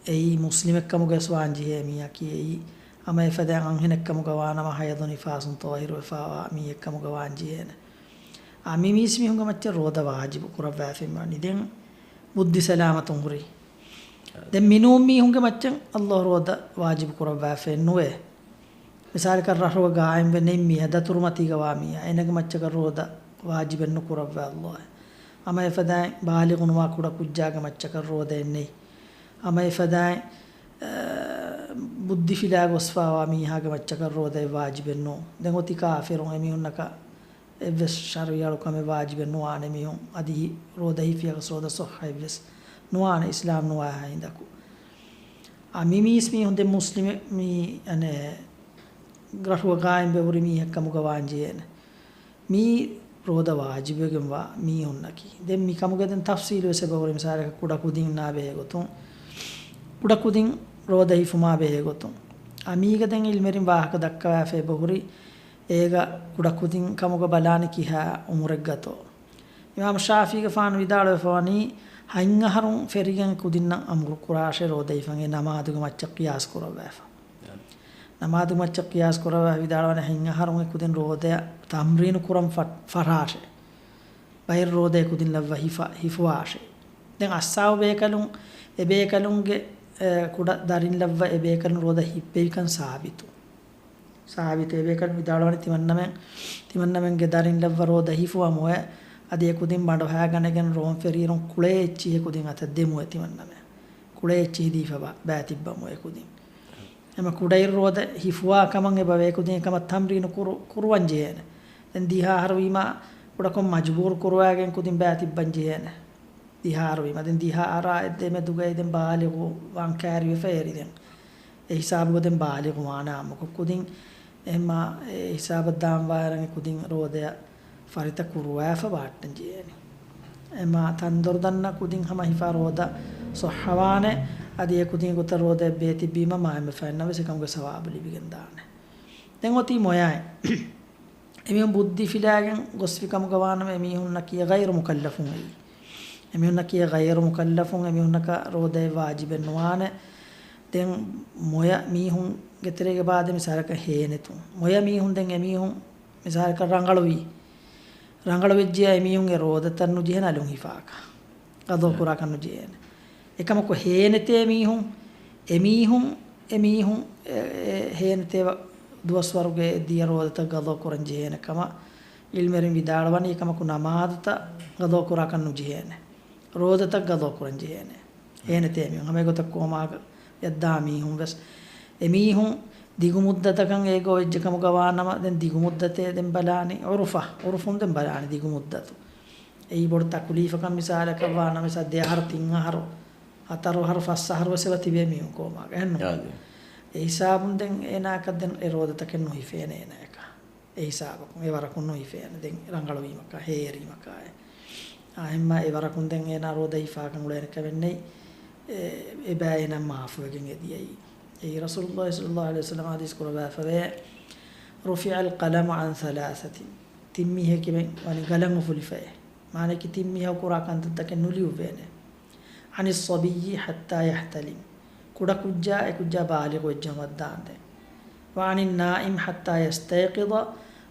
އެއީ މުސްލިމެއްކަމުގަވެސް ވާންޖެހޭ މީހަކީ އެއީ، ހަމައެފަދައިން އަންހެނެއްކަމުގަ ވާނަމަ ޙައިޟު ނިފާސުން ޠާހިރުވެފާވާ މީހެއްކަމުގަ ވާންޖެހޭނެ. އާ، މި މީސްމީހުންގެ މައްޗަށް ރޯދަ ވާޖިބު ކުރައްވާފައި މިވަނީ. ދެން ބުއްދި ސަލާމަތުން ހުރި. ދެން މިނޫން މީހުންގެ މައްޗަށް ﷲ ރޯދަ ވާޖިބު ކުރައްވާފައެއް ނުވޭ. މިސާލަކަށް ރަށުގަ ގާއިމްވެ ނެތް މީހާ، ދަތުރުމަތީގަ ވާ މީހާ، އޭނަގެ މައްޗަކަށް ރޯދަ ވާޖިބެއް ނުކުރައްވާ ﷲ. ހަމައެފަދައިން ބާލިޣު ނުވާ ކުޑަ ކުއްޖާގެ މައްޗަކަށް ރޯދައެއް ނެތް. ހަމައެފަދައިން، އަ، ބުއްދި ފިލާގޮސްފާވާ މީހާގެ މައްޗަކަށް ރޯދައެއް ވާޖިބެއް ނޫން. ދެން އޮތީ ކާފިރުން، އެމީހުންނަކަށް އެއްވެސް ޝަރުޢީ އަޅުކަމެއް ވާޖިބެއް ނުވާނެ މީހުން. އަދި ރޯދަ ހިފިޔަސް ރޯދަ ޞައްޙައެއްވެސް ނުވާނެ އިސްލާމް ނުވާހާ ހިނދަކު. އާ، މި މީސްމީހުން ދެން މުސްލިމެއް މީ، އަނެއް، ރަށުގަ ގާއިމްވެ ހުރި މީހެއްކަމުގަ ވާންޖެހޭނެ. މީ ރޯދަ ވާޖިބުވެގެންވާ މީހުންނަކީ. ދެން މިކަމުގަ ދެން ތަފްޞީލުވެސް އެބަހުރި، މިސާލަކަށް ކުޑަކުދިންނާ ބެހޭގޮތުން، ކުޑަކުދިން ރޯދަ ހިފުމާ ބެހޭގޮތުން. އާ، މީގަ ދެން އިލްމެރިން ވާހަކަ ދައްކަވާފަ އެބަހުރި، އޭގަ ކުޑަކުދިން ކަމުގަ ބަލާނީ ކިހާ އުމުރެއްގަތޯ؟ އިމާމު ޝާފީގެފާނު ވިދާޅުވެފަވަނީ، ހަތް އަހަރުން ފެރިގެން ކުދިންނަށް އަމުރު ކުރާށޭ ރޯދަ ހިފަން އެ ނަމާދުގެ މައްޗަށް ޤިޔާސް ކުރައްވާފަ. ނަމާދުގެ މައްޗަށް ޤިޔާސް ކުރައްވާ ވިދާޅުވަނީ، ހަތް އަހަރުން އެ ކުދިން ރޯދަޔަށް ތަމްރީނު ކުރަން ފަ-، ފަށާށޭ. ބައެއް ރޯދަ އެ ކުދިން ލައްވަ ހިފަ-، ހިފުވާށޭ. ދެން އައްސާބު ބޭކަލުން، އެ ބޭކަލުންގެ، އެ، ކުޑަ ދަރިން ލައްވަ އެ ބޭކަލުން ރޯދަ ހިއްޕެވިކަން ސާބިތު. ސާބިތު އެ ބޭކަލުން ވިދާޅުވަނީ ތިމަންނަމެން، ތިމަންނަމެންގެ ދަރިން ލައްވަ ރޯދަ ހިފުވަމުއޭ، އަދި އެ ކުދިން ބަނޑުހައިގަނެގެން ރޯން ފެރިއިރުން ކުޅޭ އެއްޗިހި ކުދިން އަތަށް ދެމުއޭ ތިމަންނަމެން. ކުޅޭ އެއްޗިހި ދީފަ ބާ-، ބައިތިއްބަމު އެ ކުދިން. އެމަ ކުޑައިރު ރޯދަ ހިފުވާ ކަމަށް އެބަ އެ ކުދިން އެކަމަށް ތަމްރީނު ކުރު-، ކުރުވަން ޖެހޭނެ. ދެން ދިހަ އަހަރު ވީމަ ކުޑަކޮށް މަޖުބޫރު ކުރުވާގެން ކުދިން ބައިތިއްބަން ޖެހޭނެ. ދިހަ އަހަރު ވީމަ. ދެން ދިހަ އަހަރާ އެއްދެމެދުގައި ދެން ބާލިޣު ވާން ކައިރިވެފަ އެރި ދެން. އެ ހިސާބުގަ ދެން ބާލިޣު ވާނެ އާއްމުކޮށް ކުދިން. އެހެންމާ އެ ހިސާބަށް ދާންވާއިރަށް ކުދިން ރޯދަޔަށް ފަރިތަ ކުރުވާފަ ބާއްޓަން ޖެހޭނެ. އެމާ ތަންދޮރު ދަންނަ ކުދިން ހަމަ ހިފާ ރޯދަ ސޮއްހަވާނެ. އަދި އެ ކުދިން ގޮތަށް ރޯދަ ބޭތިއްބީމަ މާ އެންމެ ފައިންނަށް ވެސް އެކަމުގެ ސަވާބު ލިބިގެން ދާނެ. ދެން އޮތީ މޮޔައިން. އެމީހުން ބުއްދި ފިލާގެން ގޮސްފި ކަމުގަ ވާނަމަ އެމީހުންނަކީ ޣައިރު މުކައްލަފުން އެއީ. އެމީހުންނަކީ ޣައިރު މުކައްލަފުން، އެމީހުންނަކަށް ރޯދައެއް ވާޖިބެއް ނުވާނެ. ދެން މޮޔަ މީހުންގެ ތެރޭގެ ބާދެ މިސާލަކަށް ހޭނެތުން. މޮޔަ މީހުން ދެން އެމީހުން މިސާލަކަށް ރަނގަޅުވީ. ރަނގަޅުވެއްޖިޔާ އެމީހުން އެ ރޯދަތައް ނުޖެހޭނެ އަލުން ހިފާކަށް. ގަޟާ ކުރާކަށް ނުޖެހޭނެ. އެކަމަކު ހޭނެތޭ މީހުން، އެމީހުން، އެމީހުން، އެ، އެ، ހޭނެތޭ ދުވަސްވަރުގެ ދިޔަ ރޯދަތައް ގަޟާ ކުރަން ޖެހޭނެ ކަމަށް ޢިލްމުވެރިން ވިދާޅުވަނީ، އެކަމަކު ނަމާދުތައް ގަޟާ ކުރާކަށް ނުޖެހޭނެ. ރޯދަތައް ގަޟާ ކުރަން ޖެހޭނެ. ހޭނެތޭ މީހުން ހަމަ އެގޮތަށް ކޯމާގަ ޔައްދާ މީހުން ވެސް. އެމީހުން ދިގު މުއްދަތަކަށް އޭގޯ ވެއްޖެ ކަމުގަ ވާނަމަ، ދެން ދިގު މުއްދަތޭ ދެން ބަލާނީ ޢުރުފަށް، ޢުރުފުން ދެން ބަލާނީ ދިގު މުއްދަތު. އެއީ ބޮޑު ތަކުލީފަކަށް މިސާލަކަށް ވާނަމަ، މިސާ ދެ އަހަރު، ތިން އަހަރު، ހަތަރު އަހަރު، ފަސް އަހަރު ވެސް އެބަ ތިބޭ މީހުން ކޯމާގަ. އެހެންނު؟ އާދެ. އެ ހިސާބުން ދެން އޭނާއަކަށް ދެން އެ ރޯދަތަކެއް ނުހިފޭނެ އޭނާއަކަށް. އެ ހިސާބަކުން އެ ވަރަކުން ނުހިފޭނެ. ދެން ރަނގަޅުވީމަކާ، ހޭރީމަކާއެ. އާ، އެހެންމާ އެ ވަރަކުން ދެން އޭނާ ރޯދަ ހިފާކަން އުޅޭނެ ކަމެއް ނެތް. އެ، އެބައި އޭނާ މާފުވެގެން އެދިޔައީ. އެއީ ރަސޫލުﷲ ޞައްލަﷲ ޢަލައިހި ވަސައްލަމަ ޙަދީޘް ކުރައްވާފަވޭ، "رفع القلم عن ثلاثة." ތިން މީހެކި ވަނީ ގަލަން އުފުލިފައޭ. މާނައަކީ ތިން މީހަކު ކުރާ ކަންތައްތަކެއް ނުލިޔުއްވޭނެ. "عن الصبي حتى يحتلم." ކުޑަކުއްޖާ އެކުއްޖާ ބާލިޣު ވެއްޖައުމަށްދާންދެން. "وعن النائم حتى يستيقظ."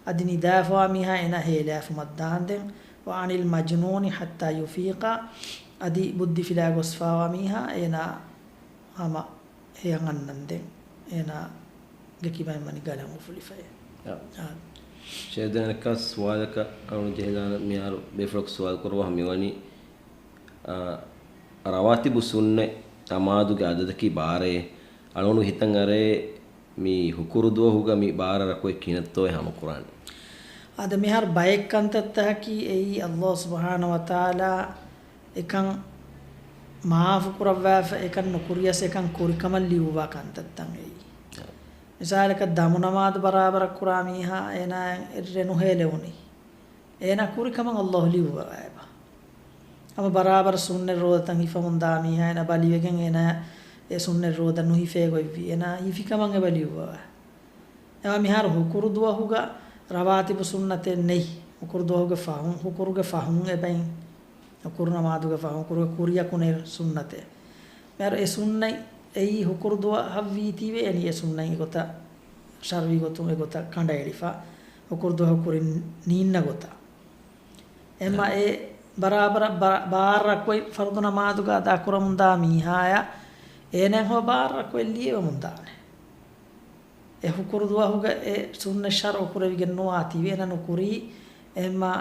އަދި ނިދާފަވާ މީހާ އޭނާ ހޭލާފުމަށްދާންދެން. "وعن المجنون حتى يفيق." އަދި ބުއްދި ފިލާ ގޮސްފަވާ މީހާ އޭނާ ހަމަ ހެޔަށް އަންނަންދެން. އޭނާގެ ކިބައިން ވަނީ ގަލަން އުފުލިފައޭ. އާ. އާ. ޝޭޚް ދެން އަނެއްކާ ސުވާލަކަށް އަޅުން ޖެހިލާނަން މިހާރު ބޭފުޅަކު ސުވާލު ކުރައްވާ މިވަނީ، އާ، ރަވާތިބު ސުންނަތް ނަމާދުގެ އަދަދަކީ ބާރައޭ. އަޅުގަނޑު ހިތަށް އަރައޭ މި ހުކުރު ދުވަހުގަ މި ބާރަ ރަކުޢަތް ކިހިނެއްތޯއޭ ހަމަކުރާނީ. އާދެ، މިހާރު ބައެއް ކަންތައްތަކަކީ އެއީ ﷲ ސުބްޙާނަހޫ ވަތަޢާލާ އެކަން މާފު ކުރައްވާފަ، އެކަން ނުކުރިޔަސް އެކަން ކުރިކަމަށް ލިޔުއްވާ ކަންތައްތައް އެއީ. މިސާލަކަށް ދަމު ނަމާދު ބަރާބަރަށް ކުރާ މީހާ އޭނާ އެއްރޭ ނުހޭލެވުނީ. އޭނާ ކުރިކަމަށް ﷲ ލިޔުއްވަވާ އެބަ. ހަމަ ބަރާބަރަށް ސުންނަތް ރޯދަތައް ހިފަމުންދާ މީހާ އޭނާ ބަލިވެގެން އޭނާ އެ ސުންނަތް ރޯދަ ނުހިފޭ ގޮތްވީ. އޭނާ ހިފިކަމަށް އެބަ ލިޔުއްވަވާ. އެމާ މިހާރު ހުކުރު ދުވަހުގަ ރަވާތިބު ސުންނަތެއް ނެތް. ހުކުރު ދުވަހުގެ ފަހުން، ހުކުރުގެ ފަހުން އެބައިން. ހުކުރު ނަމާދުގެ ފަހުން ހުކުރުގެ ކުރިއަކު ނެތް ސުންނަތެއް. މިހާރު އެ ސުންނަތް އެއީ ހުކުރު ދުވަހަށްވީތީވެ އެނީ އެ ސުންނަތް އެގޮތަށް ޝަރުޢީ ގޮތުން އެގޮތަށް ކަނޑައެޅިފަ. ހުކުރު ދުވަހު ކުރިން ނީންނަ ގޮތަށް. އެމަ އެ ބަރާބަރަށް ބާ-، ބާރަ ރަކުޢަތް ފަރުޟު ނަމާދުގަ އަދާކުރަމުންދާ މީހާޔަށް އޭނައަށް ހަމަ ބާރަ ރަކުޢަތް ލިޔެވެމުންދާނެ. އެ ހުކުރު ދުވަހުގަ އެ ސުންނަތް ޝަރުޢު ކުރެވިގެން ނުވާތީވެ އޭނަ ނުކުރީ، އެހެންމަ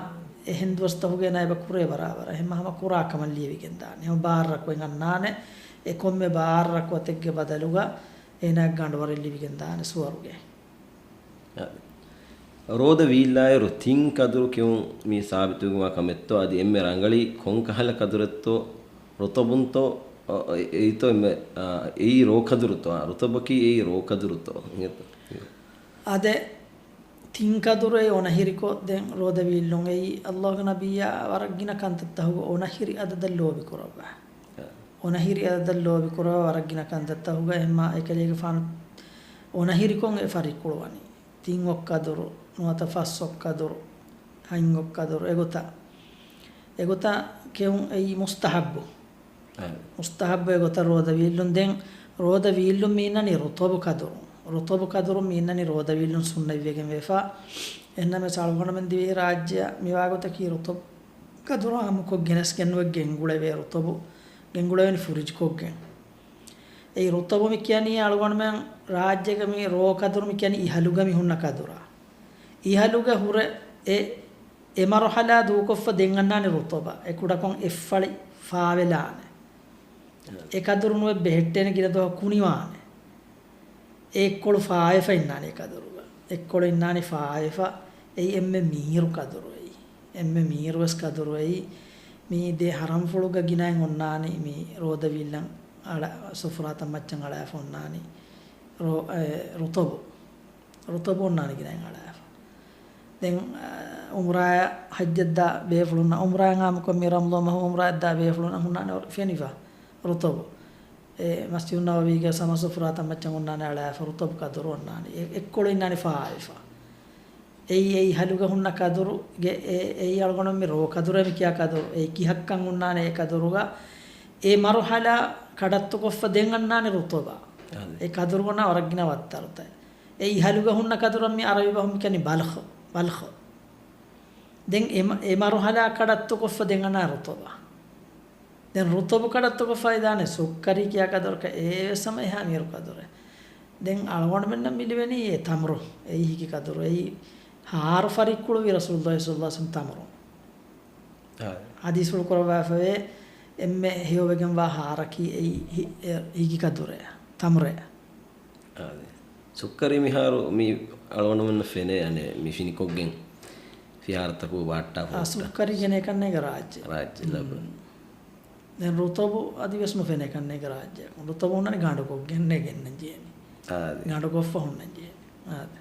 އެހެން ދުވަސްތަކުގަ އޭނަ އެބަ ކުރޭ ބަރާބަރަށް. އެހެންމަ ހަމަ ކުރާ ކަމަށް ލިޔެވިގެން ދާނެ. ހަމަ ބާރަ ރަކުޢަތް އަންނާނެ. އެ ކޮންމެ ބާރަ ރަކުޢަތެއްގެ ބަދަލުގަ އޭނައަށް ގަނޑުވަރެއް ލިބިގެން ދާނެ ސުވަރުގެ. ރޯދަ ވީއްލާއިރު ތިން ކަދުރު ކެއުން މީ ސާބިތުވެގެންވާ ކަމެއްތޯ؟ އަދި އެންމެ ރަނގަޅީ ކޮން ކަހަލަ ކަދުރެއްތޯ؟ ރުޠަބުންތޯ؟ އަ، އެ-، އެއީތޯ އެންމެ، އަ، އެއީ ރޯ ކަދުރުތޯ؟ އާ، ރުޠަބަކީ އެއީ ރޯ ކަދުރުތޯ؟ އާދެ، ތިން ކަދުރު އެއީ އޮނަހިރިކޮށް ދެން ރޯދަ ވީއްލުން އެއީ ﷲގެ ނަބިއްޔާ ވަރަށް ގިނަ ކަންތައްތަކުގަ އޮނަހިރި އަދަދަށް ލޯބި ކުރައްވާ. އޮނަހިރި އަދަދަށް ލޯބި ކުރައްވާ ވަރަށް ގިނަ ކަންތައްތަކުގަ އެހެންމާ އެކަލޭގެފާނު އޮނަހިރިކޮށް އެ ފަރިއްކުޅުވަނީ. ތިން އޮއްކަދުރު، ނުވަތަ ފަސް އޮއްކަދުރު، ހަތް އޮއްކަދުރު، އެގޮތަށް، އެގޮތަށް ކެއުން އެއީ މުސްތަހައްބު. އަ. މުސްތަހައްބު އެގޮތަށް ރޯދަ ވީއްލުން. ދެން ރޯދަ ވީއްލުން މި އިންނަނީ ރުޠަބު ކަދުރު. ރުޠަބު ކަދުރު މި އިންނަނީ ރޯދަ ވީއްލުން ސުންނަތްވެގެން ވެފަ. އެހެންނަމަވެސް އަޅުގަނޑުމެން ދިވެހި ރާއްޖެއަށް މިވާގޮތަކީ ރުޠަބު ކަދުރު އާއްމުކޮށް ގެނެސްގެން ނުވެ ގެންގުޅެވޭ ރުޠަބު، ގެންގުޅެވެނީ ފުރިޖްކޮށްގެން. އެއީ ރުޠަބު މި ކިޔަނީ އަޅުގަނޑުމެން ރާއްޖޭގަ މި ރޯ ކަދުރު މި ކިޔަނީ އިހަލުގަ މި ހުންނަ ކަދުރާ. އިހަލުގަ ހުރެ އެ، އެ މަރުޙަލާ ދޫކޮށްފަ ދެން އަންނާނެ ރުޠަބަށް. އެ ކުޑަކޮށް އެއްފަޅި ފާވެލާނެ. އެ ކަދުރު ނުވެ ބެހެއްޓޭނެ ގިނަ ދުވަހަކު ކުނިވާނެ. އެ އެއްކޮޅު ފާވެފަ އިންނާނެ އެ ކަދުރުގަ. އެއްކޮޅު އިންނާނެ ފާވެފަ. އެއީ އެންމެ މީރު ކަދުރު އެއީ. އެންމެ މީރުވެސް ކަދުރު އެއީ. މީ ދެ ޙަރަމްފުޅުގަ ގިނައިން އޮންނާނީ މީ ރޯދަ ވީއްލަން އަޅާ، ސުފުރާތައް މައްޗަށް އަޅާފަ އޮންނާނީ. ރު-، އެ، ރުޠަބު. ރުޠަބު އޮންނާނެ ގިނައިން އަޅާފަ. ދެން، އަ، އުމްރާއަށް ޙައްޖަށް ދާ ބޭފުޅުންނަށް، އުމްރާއަށް އާއްމުކޮށް މި ރަމަޟާން މަހު އުމްރާއަށް ދާ ބޭފުޅުންނަށް ހުންނާނެ ފެނިފަ ރުޠަބު. އެ މަސްޖިދު ނަބަވީގަ ސަމަ ސުފުރާތައް މައްޗަށް އޮންނާނެ އަޅާފަ ރުޠަބު ކަދުރު އޮންނާނެ. އެ-، އެއްކޮޅު އިންނާނެ ފާވެފަ. އެއީ، އެއީ އިހަލުގަ ހުންނަ ކަދުރުގެ، އެ-، އެއީ އަޅުގަނޑު މި ރޯ ކަދުރޭ މި ކިޔާ ކަދުރު. އެއީ ކިހައްކަން ހުންނާނެ އެ ކަދުރުގަ. އެ މަރުޙަލާ ކަޑައްތުކޮށްފަ ދެން އަންނާނެ ރުޠަބަށް. އަދެ. އެ ކަދުރު އޮންނަ ވަރަށް ގިނަ ވައްތަރުތައް. އެ އިހަލުގަ ހުންނަ ކަދުރަށް މި އަރަބި ބަހުން މިކަނީ ބަލްޚު، ބަލްޚު. ދެން އެ މަ-، އެ މަރުޙަލާ ކަޑައްތުކޮށްފަ ދެން އަންނާ ރުޠަބަށް. ދެން ރުޠަބު ކަޑައްތުކޮށްފަ އިދާނެ ސުއްކަރީ ކިޔާ ކަދުރަކަށް އެއީވެސް ހަމަ އެހާ މީރު ކަދުރެއް. ދެން އަޅުގަނޑުމެންނަށް މި ލިބެނީ އެ ތަމްރު. އެއީ ހިކި ކަދުރު. އެއީ ހާރު ފަރިއްކުޅުވި ރަސޫލުﷲ ޞައްލަﷲ ޢަލައިހި ވަސައްލަމަ ތަމްރު. އާ. ޙަދީޘްފުޅު ކުރައްވާފަވޭ، އެންމެ ހެޔޮވެގެންވާ ހާރަކީ އެއީ ހި-، އެ ހިކި ކަދުރެއް، ތަމްރެއް. އާދެ. ސުއްކަރީ މިހާރު މި އަޅުގަނޑުމެންނަށް ފެނޭ އަނެއް މި ފިނިކޮށްގެން ފިހާރަތަކު ބަހައްޓާ އާ، ފޯއްޓާ. ސުއްކަރީ ގެނޭ ކަންނޭގެ ރާއްޖެ. ރާއްޖެ ލަބު. ދެން ރުޠަބު އަދިވެސް ނުފެނޭ ކަންނޭގެ ރާއްޖެ. ރުޠަބު ހުންނަނީ ގަނޑުކޮށްގެންނޭ ގެންނަން ޖެހެނީ. އާދެ. ގަނޑުކޮށްފަ ހުންނަން ޖެހެނީ. އާދެ.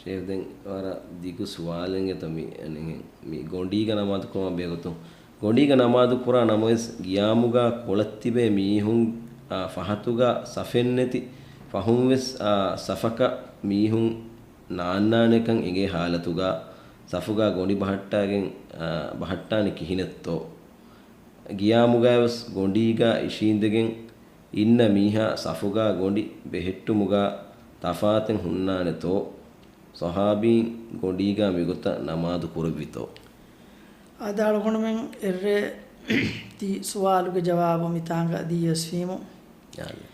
ޝޭޚް، ދެން ވަރަށް ދިގު ސުވާލެއް އެތަ މި، އަނެއް، މި ގޮނޑީގަ ނަމާދު ކުރުމާ ބެހޭގޮތުން، ގޮނޑީގަ ނަމާދު ކުރާ ނަމަވެސް، ގިޔާމުގަ ކޮޅަށް ތިބޭ މީހުން، އާ، ފަހަތުގަ ސަފެއްނެތި، ފަހުންވެސް، އާ، ސަފަކަށް މީހުން ނާންނާނެކަން އެނގޭ ހާލަތުގަ، ސަފުގަ ގޮނޑި ބަހައްޓާގެން، އާ، ބަހައްޓާނީ ކިހިނެއްތޯ؟ ގިޔާމުގައިވެސް ގޮނޑީގަ އިށީނދެގެން އިންނަ މީހާ ސަފުގަ ގޮނޑި ބެހެއްޓުމުގަ ތަފާތެއް ހުންނާނެތޯ؟ ޞަޙާބީން ގޮނޑީގަ މިގޮތަށް ނަމާދު ކުރެއްވިތޯ؟ އަދި އަޅުގަނޑުމެން އެއްރޭ ތި ސުވާލުގެ ޖަވާބު މިތާނގަ ދީވެސް ފީމު. އާދެ.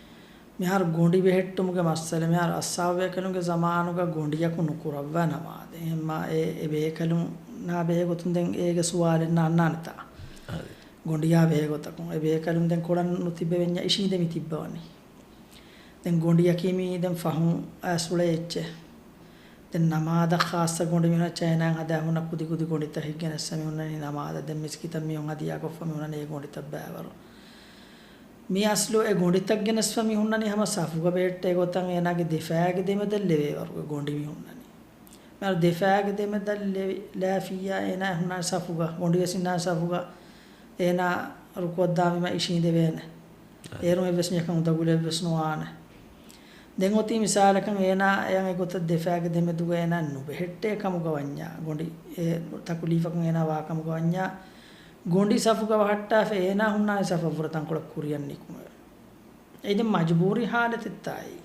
މިހާރު ގޮނޑި ބެހެއްޓުމުގެ މައްސަލަ، މިހާރު އައްޞަޙާބީ ބޭކަލުންގެ ޒަމާނުގަ ގޮނޑިޔަކު ނުކުރައްވާ ނަމާދެއް. އެހެންމާ އެ، އެ ބޭކަލުންނާ ބެހޭގޮތުން ދެން އޭގެ ސުވާލެއް ނާންނާނެތާ؟ އާދެ. ގޮނޑިޔާ ބެހޭގޮތަކުން އެ ބޭކަލުން ދެން ކޮޅަށް ނުތިއްބެވެންޏާ އިށީނދެ މި ތިއްބަވަނީ. ދެން ގޮނޑިޔަކީ މީ ދެން ފަހުން އައިސް އުޅޭ އެއްޗެއް. ދެން ނަމާދަށް ޚާއްޞަ ގޮނޑި މިހުންނަ ޗައިނާއިން ހަދާ ހުންނަ ކުދި ކުދި ގޮނޑިތަކެއް ގެނެއްސަ މި ހުންނަނީ ނަމާދަށް. ދެން މިސްކިތަށް މީހުން ހަދިޔާކޮށްފަ މި ހުންނަނީ އެ ގޮނޑިތައް ބައިވަރު. މި އަސްލު އެ ގޮނޑިތައް ގެނެސްފަ މި ހުންނަނީ ހަމަ ސަފުގަ ބެހެއްޓޭ ގޮތަށް އޭނާގެ ދެފާގެ ދެމެދަށް ލެވޭވަރުގެ ގޮނޑި މި ހުންނަނީ. މިހާރު ދެފާގެ ދެމެދަށް ލެވި-، ލާފިއްޔާ އޭނާ ހުންނާނެ ސަފުގަ، ގޮނޑިވެސް އިންނާނެ ސަފުގަ، އޭނާ ރުކުޢަށް ދާންވީމަ އިށީނދެވޭނެ. އަދި. އޭރުން އެއްވެސް މީހަކަށް އުނދަގުލެއްވެސް ނުވާނެ. ދެން އޮތީ މިސާލަކަށް އޭނާ އެޔަށް އެގޮތަށް ދެފާގެ ދެމެދުގަ އޭނާ ނުބެހެއްޓޭ ކަމުގަ ވަންޏާ، ގޮނޑި އެ ތަކުލީފަކުން އޭނާ ވާ ކަމުގަ ވަންޏާ، ގޮނޑި ސަފުގަ ބަހައްޓާފަ އޭނާ ހުންނާނެ ސަފަށްވުރެ ތަންކޮޅެއް ކުރިއަށް ނިކުމެވެ. އެއީ ދެން މަޖުބޫރީ ހާލަތެއްތާއީ.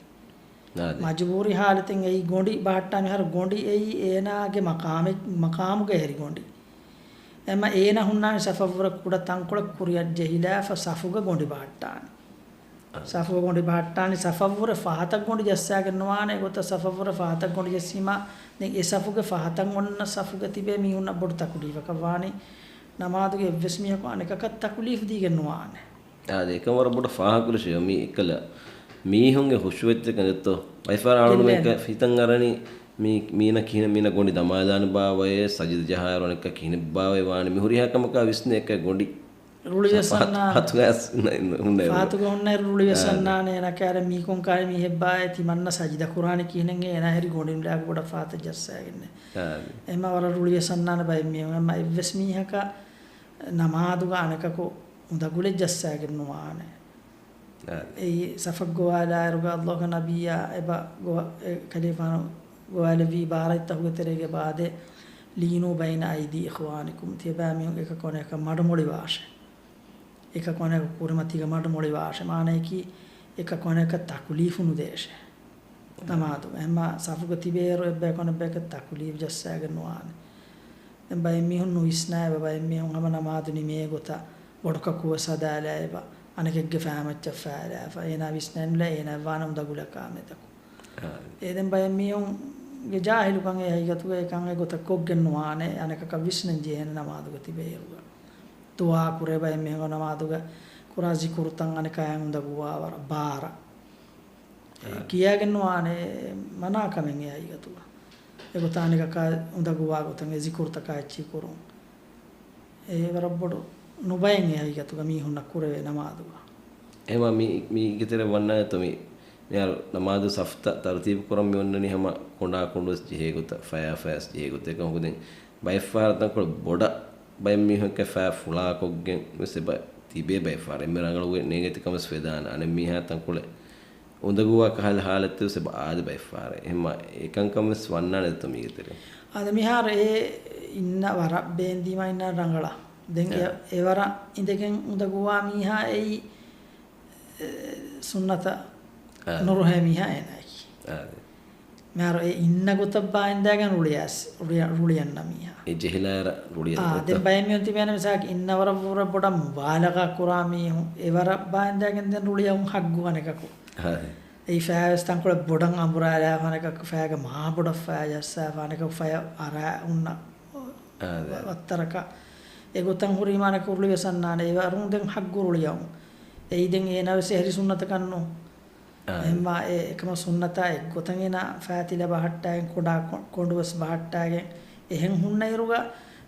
އާދެ. މަޖުބޫރީ ހާލަތެއް އެއީ ގޮނޑި ބަހައްޓާ މިހާރު ގޮނޑި އެއީ އޭނާގެ މަޤާމެއް، މަޤާމުގަ އެހެރި ގޮނޑި. އެމަ އޭނާ ހުންނާނެ ސަފަށްވުރެ ކުޑަ ތަންކޮޅެއް ކުރިއަށް ޖެހިލާފަ ސަފުގަ ގޮނޑި ބަހައްޓާނެ. އާދެ. ސަފުގަ ގޮނޑި ބަހައްޓާނީ ސަފަށްވުރެ ފަހަތަށް ގޮނޑި ޖައްސާގެން ނުވާނެ. އެގޮތަށް ސަފަށްވުރެ ފަހަތަށް ގޮނޑި ޖެއްސީމާ، ދެން އެ ސަފުގެ ފަހަތަށް އޮންނަ ސަފުގަ ތިބޭ މީހުންނަށް ބޮޑު ތަކުލީފަކަށް ވާނީ. ނަމާދުގަ އެއްވެސް މީހަކު އަނެކަކަށް ތަކުލީފް ދީގެން ނުވާނެ. އާދެ، އެކަން ވަރަށް ބޮޑަށް ފާހަގަކުރެވޭ މީ އެއްކަލަ މީހުންގެ ހުށުވެއްޖެކަން ދެއްތޯ. ވައިފާރަ އަޅުގަނޑުމެން އެއްކަ ހިތަށް އަރަނީ މީ، މީނަ ކިހިނެއް މީނަ ގޮނޑި ދަމާލާނެ ބާވައޭ، ސަޖިދަ ޖަހާއިރު އަނެއްކާ ކިހިނެއް ބާވައޭ ވާނެ. މި ހުރިހާ ކަމަކާ ވިސްނޭ އެއްކަ ގޮނޑި ރުޅިވެސް ފަ-، އަންނާނެ. ފަހަތުގަ އަސް ހުންނަ، ހުންނަ އެއް ފަހަތުގަ ހުންނައިރު ރުޅިވެސް އާދެ. އަންނާނެ. އޭނަ ކާރެ މީކޮން ކާރެ މީހެއް ބާއޭ ތިމަންނަ ސަޖިދަ ކުރާނެ ކިހިނެއް އޭނާ ހެރި ގޮނޑި މިލާގު ބޮޑަށް ފަހަތަށް ޖައްސާގެންނެ. އާދެ. އެމަ ވަރަށް ރުޅިވެސް އަންނާނެ ބައެއް މީހުން. އެމަ އެއްވެސް މީހަކަށް ނަމާދުގަ އަނެކަކު އުނދަގުލެއް ޖައްސާގެން ނުވާނެ. އާދެ. އެއީ ސަފަށް ގޮވާލާއިރުގަ އައްލާހުގެ ނަބިއްޔާ އެބަ ގޮވަ-، އެ ކަލޭފާނު ގޮވާލެއްވި އިބާރަތްތަކުގެ ތެރޭގެ ބާދެ، "ލީނޫ ބައިނަ އައިދީ އިޚްވާނިކުމް." ތިޔަބައިމީހުން އެކަކު އަނެކަކަށް މަޑުމޮޅިވާށޭ. އެކަކު އަނެކަކު ކުރިމަތީގަ މަޑުމޮޅިވާށޭ. މާނައަކީ އެކަކު އަނެކަކަށް ތަކުލީފު ނުދޭށޭ. ނަމާދުގަ އެހެންމާ ސަފުގަ ތިބޭއިރު އެއްބަޔަކު އަނެއްބަޔަކަށް ތަކުލީފް ޖައްސާގެން ނުވާނެ. ދެން ބައެއް މީހުން ނުވިސްނާ އެބަ، ބައެއް މީހުން ހަމަ ނަމާދު ނިމޭ ގޮތަށް ބޮޑުކަކު ވެސް ހަދާލާ އެބަ، އަނެކެއްގެ ފައިމައްޗަށް ފާލާފަ، އޭނާ ވިސްނޭނުލާ އޭނާ ވާނެ އުނދަގުލަކާ މެދަކު. އާ. އެ ދެން ބައެއް މީހުންގެ ޖާހިލުކަން އެ ހަގީގަތުގަ އެކަން އެ ގޮތަށް ކޮށްގެން ނުވާނެ، އަނެކަކަށް ވިސްނަން ޖެހޭނެ ނަމާދުގަ ތިބޭއިރުގަ. ދުޢާ ކުރޭ ބައެއް މީހުން ނަމާދުގަ ކުރާ ޒިކުރުތައް އަނެކާޔަށް އުނދަގޫވާ ވަރަށް ބާރަށް. އެ އާ. ކިޔާގެން ނުވާނެ މަނާ ކަމެއް އެ ހަގީގަތުގަ. އެގޮތަށް އަނެކަކާ އުނދަގޫވާ ގޮތަށް އެ ޒިކުރުތަކާ އެއްޗިހި ކުރުން. އެ ވަރަށް ބޮޑު ނުބައެއް އެ ހަގީގަތުގަ މީހުންނަށް ކުރެވޭ ނަމާދުގަ. އެހެންމާ މި-، މީގެ ތެރެއަށް ވަންނާނެތޯ މި-، މިހާރު ނަމާދު ސަފްތައް ތަރުތީބު ކުރަން މި އޮންނަނީ ހަމަ ކޮނޑާ ކޮނޑުވެސް ޖެހޭ ގޮތަށް، ފަޔާ ފަޔާސް ޖެހޭ ގޮތަށް. އެކަމަކު ދެން ބައެއްފަހަރު ތަންކޮޅެއް ބޮޑަށް ބައެއް މީހުން އެކަ ފަޔާ ފުޅާކޮށްގެން ވެސް އެބަ ތިބޭ ބައެއްފަހަރު. އެންމެ ރަނގަޅު ނޭނގޭތި ކަމަސް ވެދާނެ. އަނެއް މީހާ ތަންކޮޅެއް އުނދަގޫވާ ކަހަލަ ހާލަތެއް ވެސް އެބަ އާދެ ބައެއްފަހަރު. އެހެންމާ އެކަންކަން ވެސް ވަންނާނެ ދެތޯ މީގެ ތެރޭ. އާދެ މިހާރު އެ އިންނަ ވަރަށް ބޭންދީމާ އިންނަ ރަނގަޅަށް. ދެން އެ، އާ. އެވަރަށް އިނދެގެން އުނދަގޫވާ މީހާ އެއީ، އެ، ސުންނަތަށް އާ. ނުރުހޭ މީހާ އޭނާއަކީ. އާ. މިހާރު އެ އިންނަ ގޮތަށް ބާއިންދާގެން ރުޅިޔަސް، ރުޅި-، ރުޅިއަންނަ މީހާ. އެ ޖެހިލާއިރަށް ރުޅިއަން އާ، އެއްތަ؟ ދެން ބައެއް މީހުން ތިބޭނެ މިސާލަކަށް އިންނަ ވަރަށް ވުރެ ބޮޑަށް މުބާލަޣާ ކުރާ މީހުން، އެ ވަރަށް ބާއިންދާގެން ދެން ރުޅިއައުން ހައްގު އަނެކަކު. އާ. އެއީ ފަޔާވެސް ތަންކޮޅެއް ބޮޑަށް އަނބުރާލާފަ އަނެކަކު ފަޔާގެ މާ ބޮޑަށް ފަޔާ ޖައްސާފަ އަނެކަކު ފަޔަށް އަރާ އުންނަ އާ، ދެ. ވަ-، ވައްތަރަކަށް. އެގޮތަށް ހުރީމާ އަނެކަކު ރުޅިވެސް އަންނާނެ. އެ ވަރުން ދެން ހައްގު ރުޅިއައުން. އެއީ ދެން އޭނާ ވެސް އެހެރި ސުންނަތަކަށް ނޫން. އާ. އެހެންމާ އެ އެކަމަ ސުންނަތާ އެއްގޮތަށް އޭނާ ފައިތިލަ ބަހައްޓާގެން، ކޮނޑާ ކޮ-، ކޮނޑުވެސް ބަހައްޓާގެން އެހެން ހުންނައިރުގަ،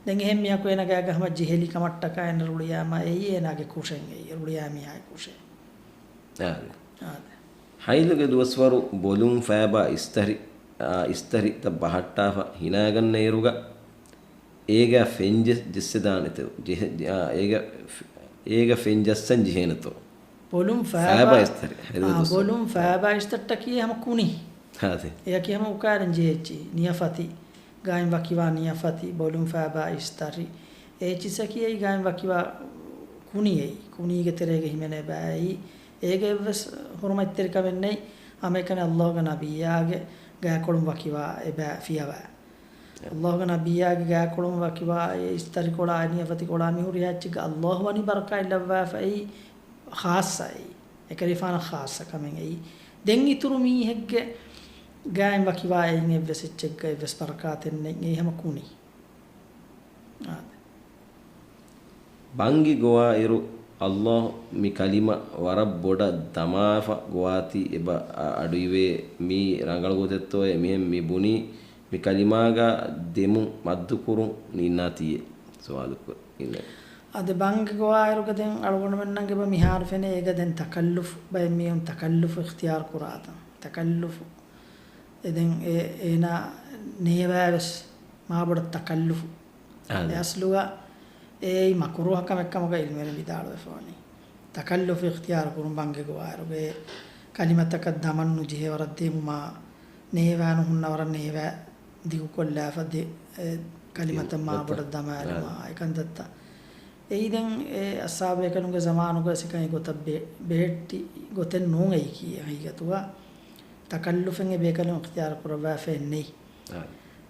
ދެން އެހެން މީހަކު އޭނާގެ އަގަ ހަމަ ޖެހިލި ކަމަށްޓަކާ އޭނަ ރުޅިޔާމާ އެއީ އޭނާގެ ކުށެއް އެއީ، ރުޅިޔާ މީހާގެ ކުށެއް. އާދެ. އާދެ. ހައިލުގެ ދުވަސްވަރު ބޮލުން ފައިބާ އިސްތަށި، އާ، އިސްތަށިތައް ބަހައްޓާފަ ހިނާގަންނައިރުގަ، އޭގަ ފެން ޖެ-، ޖެއްސެދާނެތޯ؟ ޖެހެ-، ޖެ-، އާ، އޭގަ ފެ-، އޭގަ ފެން ޖައްސަން ޖެހޭނެތޯ؟ ބޮލުން ފައިބާ، ފައިބާ އިސްތަށި، ހެދު އާ، ދުއްސު. ބޮލުން ފައިބާ އިސްތަށްޓަކީ ހަމަ ކުނި. ހާދެ. އެއަކީ ހަމަ އުކާލަން ޖެހޭ އެއްޗި. ނިޔަފަތި. ގާތް ވަކިވާ ނިޔަފަތި، ބޮލުން ފައިބާ އިސްތަށި. އެ އެއްޗިސަކީ އެއީ ގާތް ވަކިވާ ކުނި އެއީ. ކުނީގެ ތެރޭގަ ހިމެނޭ ބައި. އޭގެ އެއްވެސް ހުރުމަތްތެރިކަމެއް ނެތް. ހަމައެކަނި ﷲގެ ނަބިއްޔާގެ ގާކޮޅުން ވަކިވާ އެބަ ފިޔަވާ. ﷲގެ ނަބިއްޔާގެ ގާކޮޅުން ވަކިވާ އެ އިސްތަށިކޮޅާ ނިޔަފަތިކޮޅާ މިހުރި ހާއްޗެއްގަ ﷲ ވަނީ ބަރަކާތް ލައްވާފައި ޚާއްޞައެއް. އެކަލޭގެފާނަށް ޚާއްޞަ ކަމެއް އެއީ. ދެން އިތުރު މީހެއްގެ ގާތް ވަކިވާ އެއިން އެއްވެސް އެއްޗެއްގަ އެއްވެސް ބަރަކާތެއް ނެތް. އެއީ ހަމަ ކުނި. އާދެ. ބަންގި ގޮވާއިރު، ﷲ މި ކަލިމަ ވަރަށް ބޮޑަށް ދަމާފަ ގޮވާތީ އެބަ އަ-، އަޑުއިވޭ މީ ރަނގަޅު ގޮތެއްތޯއޭ؟ މިހެން މި ބުނީ މި ކަލިމާގަ ދެމުން މައްދުކުރުން ނިންނާތީއޭ؟ ސުވާލުކޮށް އިންނަ. އަދި ބަންގި ގޮވާއިރުގަ ދެން އަޅުގަނޑުމެންނަށް އެބަ މިހާރު ފެނޭ އޭގަ ދެން ތަކައްލުފު، ބައެއް މީހުން ތަކައްލުފު އިޚްތިޔާރު ކުރާތަން. ތަކައްލުފު. އެ ދެން އެ، އޭނާ ނޭވާވެސް މާބޮޑަށް ތަކައްލުފު. އާދެ. އެ އަސްލުގަ އެއީ މަކުރޫހަ ކަމެއް ކަމުގަ ޢިލްމުވެރިން ވިދާޅުވެފަވަނީ. ތަކައްލުފު އިޚްތިޔާރު ކުރުން ބަންގި ގޮވާއިރުގަ ކަލިމަތަކަށް ދަމަން ނުޖެހޭ ވަރަށް ދެމުމާ، ނޭވާ ނުހުންނަ ވަރަށް ނޭވާ ދިގުކޮށްލާފަ ދެ-، އެ ކަލިމަތައް ދިގު މާބޮޑަށް ދަމާލުމާ، އާ. އެކަންތައްތައް. އެއީ ދެން އެ އަޞްޙާބު ބޭކަލުންގެ ޒަމާނުގަ ވެސް އެކަން އެގޮތަށް ބެ-، ބެހެއްޓި ގޮތެއް ނޫން އެއީކީ ހަގީގަތުގަ. ތަކައްލުފެއް އެ ބޭކަލުން އިޚްތިޔާރުކުރައްވާފައެއް ނެތް. އާ.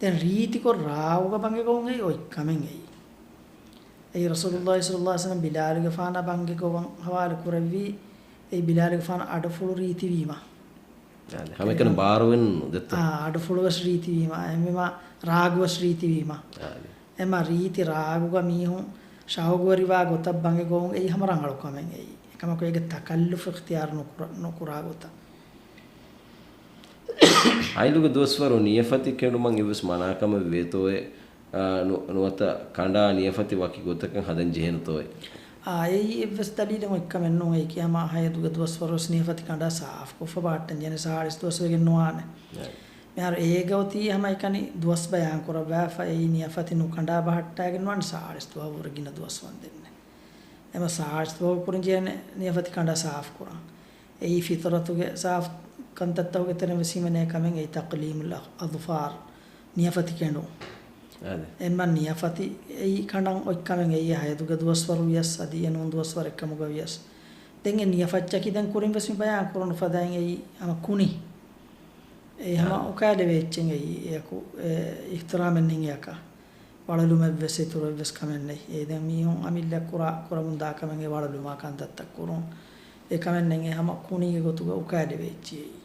ދެން ރީތިކޮށް ރާގުގަ ބަންގި ގޮވުން އެއީ އޮތް ކަމެއް އެއީ. އެއީ ރަސޫލުﷲ ޞައްލަﷲ ޢަލައިހި ވަސައްލަމަ ބިލާލުގެފާނާ ބަންގި ގޮވަން ހަވާލު ކުރެއްވީ، އެއީ ބިލާލުގެފާނު އަޑުފުޅު ރީތިވީމަ. އާދެ. ހަމައެކަނި އެހެން. ބާރުވެން ދެއްތޯ؟ އާ، އަޑުފުޅުވެސް ރީތިވީމަ، އެހެންވީމަ ރާގުވެސް ރީތިވީމަ. އާދެ. އެމަ ރީތި ރާގުގަ މީހުން ޝައުގުވެރިވާ ގޮތަށް ބަންގި ގޮވުން އެއީ ހަމަ ރަނގަޅު ކަމެއް އެއީ. އެކަމަކު އޭގެ ތަކައްލުފު އިޚްތިޔާރު ނުކުރާ، ނުކުރާ ގޮތަށް. ހައިލުގެ ދުވަސްވަރު ނިޔަފަތި ކެނޑުމަށް އެއްވެސް މަނާކަމެއް ވޭތޯއޭ؟ އާ، ނު-، ނުވަތަ ކަނޑާ ނިޔަފަތި ވަކި ގޮތަކަށް ހަދަން ޖެހޭނެތޯއޭ؟ އާ، އެއީ އެއްވެސް ދަލީލެއް އޮތްކަމެއް ނޫން. އެއީކީ ހަމަ ހައިދުގެ ދުވަސްވަރުވެސް ނިޔަފަތި ކަނޑާ ސާފުކޮށްފަ ބަހައްޓަން ޖެހޭނެ ސާޅީސް ދުވަސް ވެގެން ނުވާނެ. އާ. މިހާރު އޭގަ އޮތީ ހަމައެކަނި ދުވަސް ބަޔާން ކުރައްވާފަ އެއީ ނިޔަފަތި ނުކަނޑާ ބަހައްޓާގެން ނުވާނެ ސާޅީސް ދުވަހަށްވުރެ ގިނަ ދުވަސް ވަންދެންނެ. އެމަ ސާޅީސް ދުވަހު ކުރަން ޖެހޭނެ ނިޔަފަތި ކަނޑާ ސާފު ކުރަން. އެއީ ފިތުރަތުގެ ސާފު ކަންތައްތަކުގެ ތެރެއިން ވެސް ހިމެނޭ ކަމެއް އެއީ ތަޤްލީމުލް އަޟުފާރު، ނިޔަފަތި ކެނޑުން. އާދެ. އެންމެ ނިޔަފަތި އެއީ ކަނޑަން އޮތް ކަމެއް އެއީ ހައިޟުގެ ދުވަސްވަރު ވިޔަސް އަދި އެނޫން ދުވަސްވަރެއް ކަމުގަ ވިޔަސް. ދެން އެ ނިޔަފަތްޗަކީ ދެން ކުރިން ވެސް މި ބަޔާން ކުރުނު ފަދައިން އެއީ ހަމަ ކުނި. އެއީ ހަމަ އާ. އުކާލެވޭ އެއްޗެއް އެއީ އެއަކު، އެ، އިޙްތިރާމެއް ނެތް އެއަކަށް. ވަޅުލުމެއް ވެސް އިތުރެއް ވެސް ކަމެއް ނެތް. އެއީ ދެން މީހުން އަމިއްލަ ކުރާ، ކުރަމުން ދާ ކަމެއް އެ ވަޅުލުމާ ކަންތައްތައް ކުރުން. އެ ކަމެއް ނެތް. އެ ހަމަ ކުނީގެ ގޮތުގަ އުކާލެވޭ އެއްޗެއް އެއީ.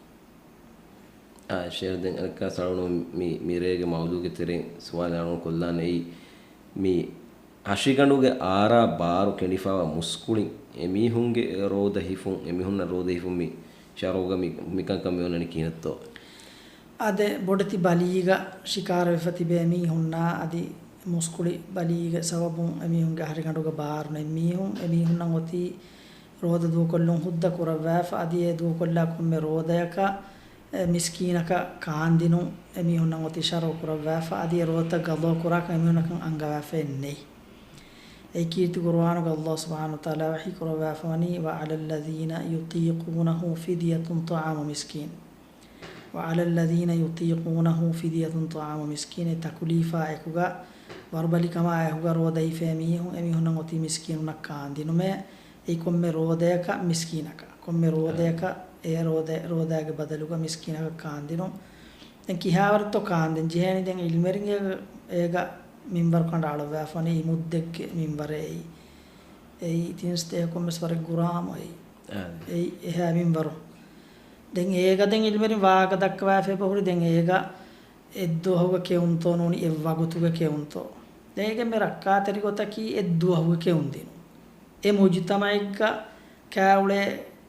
އާ، ޝޭޚް ދެން އަދި ސަޅުނު މި، މިރޭގެ މައުޟޫގެ ތެރެއިން ސުވާލެއް އަޅުން ކޮށްލާނެ އެއީ، މި ހަށިގަނޑުގެ އާރާ ބާރު ކެނޑިފައިވާ މުސްކުޅިން އެމީހުންގެ ރޯދަ ހިފުން، އެމީހުންނަށް ރޯދަ ހިފުން މި ޝަރުޢުގަ މި، މިކަންކަން މި އޮންނަނީ ކިހިނެއްތޯ؟ އާދެ، ބޮޑެތި ބަލީގަ ޝިކާރަވެފަ ތިބޭ މީހުންނާ އަދި މުސްކުޅި ބަލީގެ ސަބަބުން އެމީހުންގެ ހަށިގަނޑުގަ ބާރު ނެތް މީހުން، އެމީހުންނަށް އޮތީ ރޯދަ ދޫކޮށްލުން ހުއްދަ ކުރައްވާފަ، އަދި އެ ދޫކޮށްލާ ކޮންމެ ރޯދަޔަކަށް، އެ، މިސްކީނަކަށް ކާންދިނުން އެމީހުންނަށް އޮތީ ޝަރުޢު ކުރައްވާފަ، އަދި އެ ރޯދަތައް ޤަޟާ ކުރާކަށް އެމީހުންނަކަށް އަންގަވާފައެއް ނެތް. އެއީ ކީރިތި ޤުރުއާނުގަ ﷲ ސުބްޙާނަހޫ ވަތަޢާލާ ވަޙީ ކުރައްވާފަވަނީ، وعلى الذين يطيقونه فدية طعام مسكين. وعلى الذين يطيقونه فدية طعام مسكين. އެ ތަކުލީފާ އެކުގަ، ވަރުބަލިކަމާ އެކުގަ ރޯދަ ހިފޭ މީހުން، އެމީހުންނަށް އޮތީ މިސްކީނުންނަށް ކާންދިނުމޭ. އެއީ ކޮންމެ ރޯދަޔަކަށް މިސްކީނަކަށް، ކޮންމެ ރޯދަޔަކަށް އެ ރޯދަ، ރޯދައިގެ ބަދަލުގަ މިސްކީނަކަށް ކާންދިނުން. ދެން ކިހާވަރެއްތޯ ކާންދެން ޖެހޭނީ؟ ދެން ޢިލްމުވެރިން އޭގަ، އޭގަ މިންވަރު ކަނޑައަޅުއްވާފަވަނީ އެއީ މުއްދެއްގެ މިންވަރޭ. އެއީ ތިން ސަތޭކަ ކޮންމެސް ވަރެއް ގުރާމު އެއީ. އާ. އެއީ އެހާ މިންވަރު. ދެން އޭގަ ދެން ޢިލްމުވެރިން ވާހަކަ ދައްކަވާފަ އެބަހުރި. ދެން އޭގަ އެއްދުވަހުގެ ކެއުންތޯ ނޫނީ އެއްވަގުތުގެ ކެއުންތޯ؟ ދެން އޭގެ އެންމެ ރައްކާތެރި ގޮތަކީ އެއްދުވަހުގެ ކެއުން ދިނުން. އެ މުޖުތަމަޢެއްގަ ކާއުޅޭ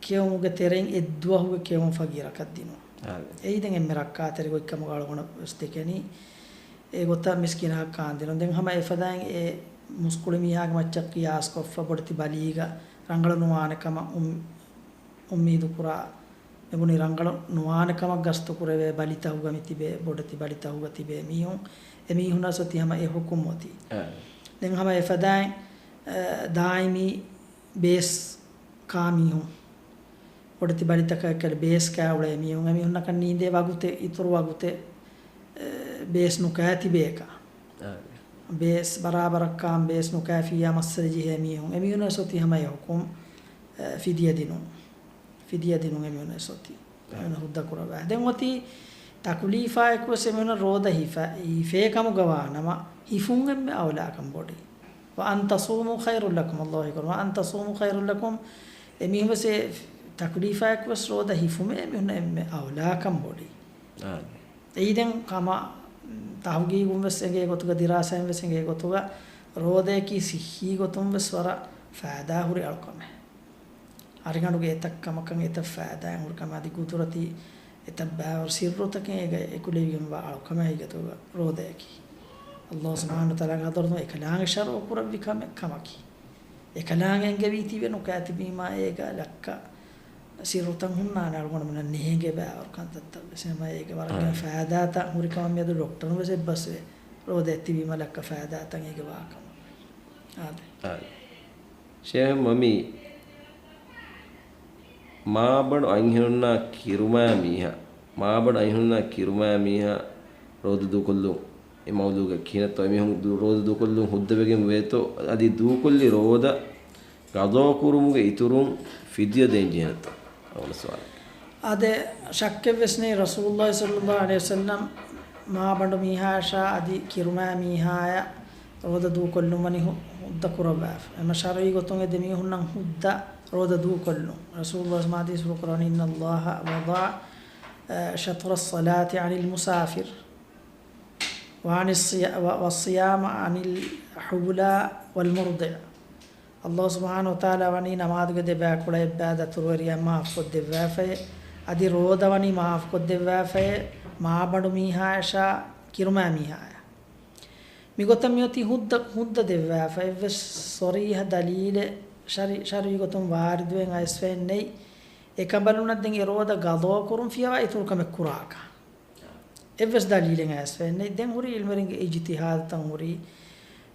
ކެއުމުގެ ތެރެއިން އެއްދުވަހުގެ ކެއުން ފަގީރަކަށް ދިނުން. އާ. އެއީ ދެން އެންމެ ރައްކާތެރި ގޮތްކަމުގަ އަޅުގަނޑަށް ވެސް ދެކެނީ. އެ ގޮތަށް މިސްކީނަކަށް ކާންދިނުން. ދެން ހަމަ އެފަދައިން އެ މުސްކުޅި މީހާގެ މައްޗަށް ޤިޔާސްކޮށްފަ ބޮޑެތި ބަލީގަ ރަނގަޅު ނުވާނެ ކަމަށް އުން-، އުއްމީދު ކުރާ، މިބުނީ ރަނގަޅު ނުވާނެ ކަމަށް ގަސްތު ކުރެވޭ ބަލިތަކުގަ މި ތިބޭ، ބޮޑެތި ބަލިތަކުގަ ތިބޭ މީހުން، އެމީހުންނަށް އޮތީ ހަމަ އެ ޙުކުމް އޮތީ. އެ. ދެން ހަމަ އެފަދައިން، އެ، ދާއިމީ ބޭސް ކާ މީހުން، ބޮޑެތި ބަލިތަކަށް އެކަލަ ބޭސް ކާ އުޅޭ މީހުން، އެމީހުންނަކަށް ނީނދޭ ވަގުތެއް، އިތުރު ވަގުތެއް، އެ، ބޭސް ނުކާ ތިބޭކަށް. އާ. ބޭސް ބަރާބަރަށް ކާން ބޭސް ނުކާފިއްޔާ މައްސަލަ ޖެހޭ މީހުން، އެމީހުންނަށް އޮތީ ހަމަ އެ ޙުކުމް، އެ، ފިދިޔަ ދިނުން. ފިދިޔަ ދިނުން އެމީހުންނަށް އޮތީ. އެމީހުން ހުއްދަ ކުރައްވާ. ދެން އޮތީ ތަކުލީފާއެކު ވެސް އެމީހުންނަށް ރޯދަ ހިފަ، ހިފޭ ކަމުގަ ވާ ނަމަ، ހިފުން އެންމެ އައުލާކަން ބޮޑީ. وأن تصوموا خير لكم، ﷲ ކުރު، وأن تصوموا خير لكم، އެމީހުން ވެސް އެ ތަކުލީފާއެކު ވެސް ރޯދަ ހިފުމޭ އެމީހުންނަށް އެންމެ އައުލާކަން ބޮޑީ. އާ. އެއީ ދެން ހަމަ ތަޙުގީގުން ވެސް އެނގޭ ގޮތުގަ، ދިރާސާއިން ވެސް އެނގޭ ގޮތުގަ، ރޯދަޔަކީ ޞިއްޙީ ގޮތުން ވެސް ވަރަށް ފައިދާ ހުރި އަޅުކަމެއް. ހަށިގަނޑުގެ އެތައް ކަމަކަށް އެތައް ފައިދާއިން ހުރި ކަމެއް އަދި ގުދުރަތީ އެތައް ބައިވަރު ސިއްރުތަކެއް އޭގަ އެކުލެވިގެންވާ އަޅުކަމެއް ހަގީގަތުގަ ރޯދަޔަކީ. ﷲ ސުބްޙާނަހޫ ވަތަޢާލާގެ ޙަޟްރަތުން އެކަލާނގެ ޝަރުޢު ކުރެއްވި ކަމެއް ކަމަކީ. އެކަލާނގެ އެންގެވީތީވެ ނުކާތިބީމާ އޭގަ ލައްކަ ސިއްރުތައް ހުންނާނެ އަޅުގަނޑުމެންނަށް ނޭނގޭ ބައިވަރު ކަންތައްތައް ވެސް. އެހެންވީމާ އޭގެ ވަރަށް ގިނަ އާ. ފައިދާތައް ހުރި ކަމަށް މިއަދު ޑޮކްޓަރުން ވެސް އެއްބަސްވޭ. ރޯދައަށް ތިބީމަ ލައްކަ ފައިދާތައް އޭގެ ވާކަމަށް. އާދެ. އާދެ. ޝޭހް މަމީ، މާބަނޑު އަންހެނުންނާ ކިރުމާ މީހާ، މާބަނޑު އަންހެނުންނާ ކިރުމާ މީހާ ރޯދަ ދޫކޮށްލުން އެ މައުޟޫގަ ކިހިނެއްތޯ؟ އެމީހުން ދޫ-، ރޯދަ ދޫކޮށްލުން ހުއްދަވެގެން ވޭތޯ؟ އަދި ދޫކޮށްލި ރޯދަ ޤަޟާ ކުރުމުގެ އިތުރުން ފިދިޔަ ދޭން ޖެހޭނެތޯ؟ އަވަނަ ސުވާލެއް. އާދެ، ޝައްކެއް ވެސް ނެތް، ރަސޫލުﷲ ޞައްލަﷲ ޢަލައިހި ވަސައްލަމް މާބަނޑު މީހާއަށާ އަދި ކިރުމާ މީހާއަށް ރޯދަ ދޫކޮށްލުން ވަނީ ހު-، ހުއްދަ ކުރައްވާފަ. އެމަ ޝަރުޢީ ގޮތުން އެ ދެމީހުންނަށް ހުއްދަ ރޯދަ ދޫކޮށްލުން. ރަސޫލުﷲ މާ ޙަދީޘްފުޅު ކުރަވަނީ، إن الله وضع، އަ، شطر الصلاة عن المسافر، وعن الصيا-، و-، والصيام عن الحبلى والمرضع. ﷲ ސުބްޙާނަހޫ ވަތަޢާލާ ވަނީ ނަމާދުގެ ދެބައިކުޅަ އެއްބައި ދަތުރުވެރިޔާ މާފުކޮށްދެއްވާފައޭ، އަދި ރޯދަ ވަނީ މާފުކޮށްދެއްވާފައޭ، މާބަނޑު މީހާއަށާ ކިރުމާ މީހާއަށް. މިގޮތަށް މިއޮތީ ހުއްދަ، ހުއްދަ ދެއްވާފަ. އެއްވެސް ޞަރީޙަ ދަލީލެއް ޝަރި-، ޝަރުޢީ ގޮތުން ވާރިދުވެގެން އައިސްފައެއް ނެތް. އެކަނބަލުންނަށް ދެން އެ ރޯދަ ޤަޟާ ކުރުން ފިޔަވާ އިތުރު ކަމެއް ކުރާކަށް. އެއްވެސް ދަލީލެއް އައިސްފައެއް ނެތް. ދެން ހުރީ ޢިލްމުވެރިންގެ އިޖްތިހާދުތައް ހުރީ.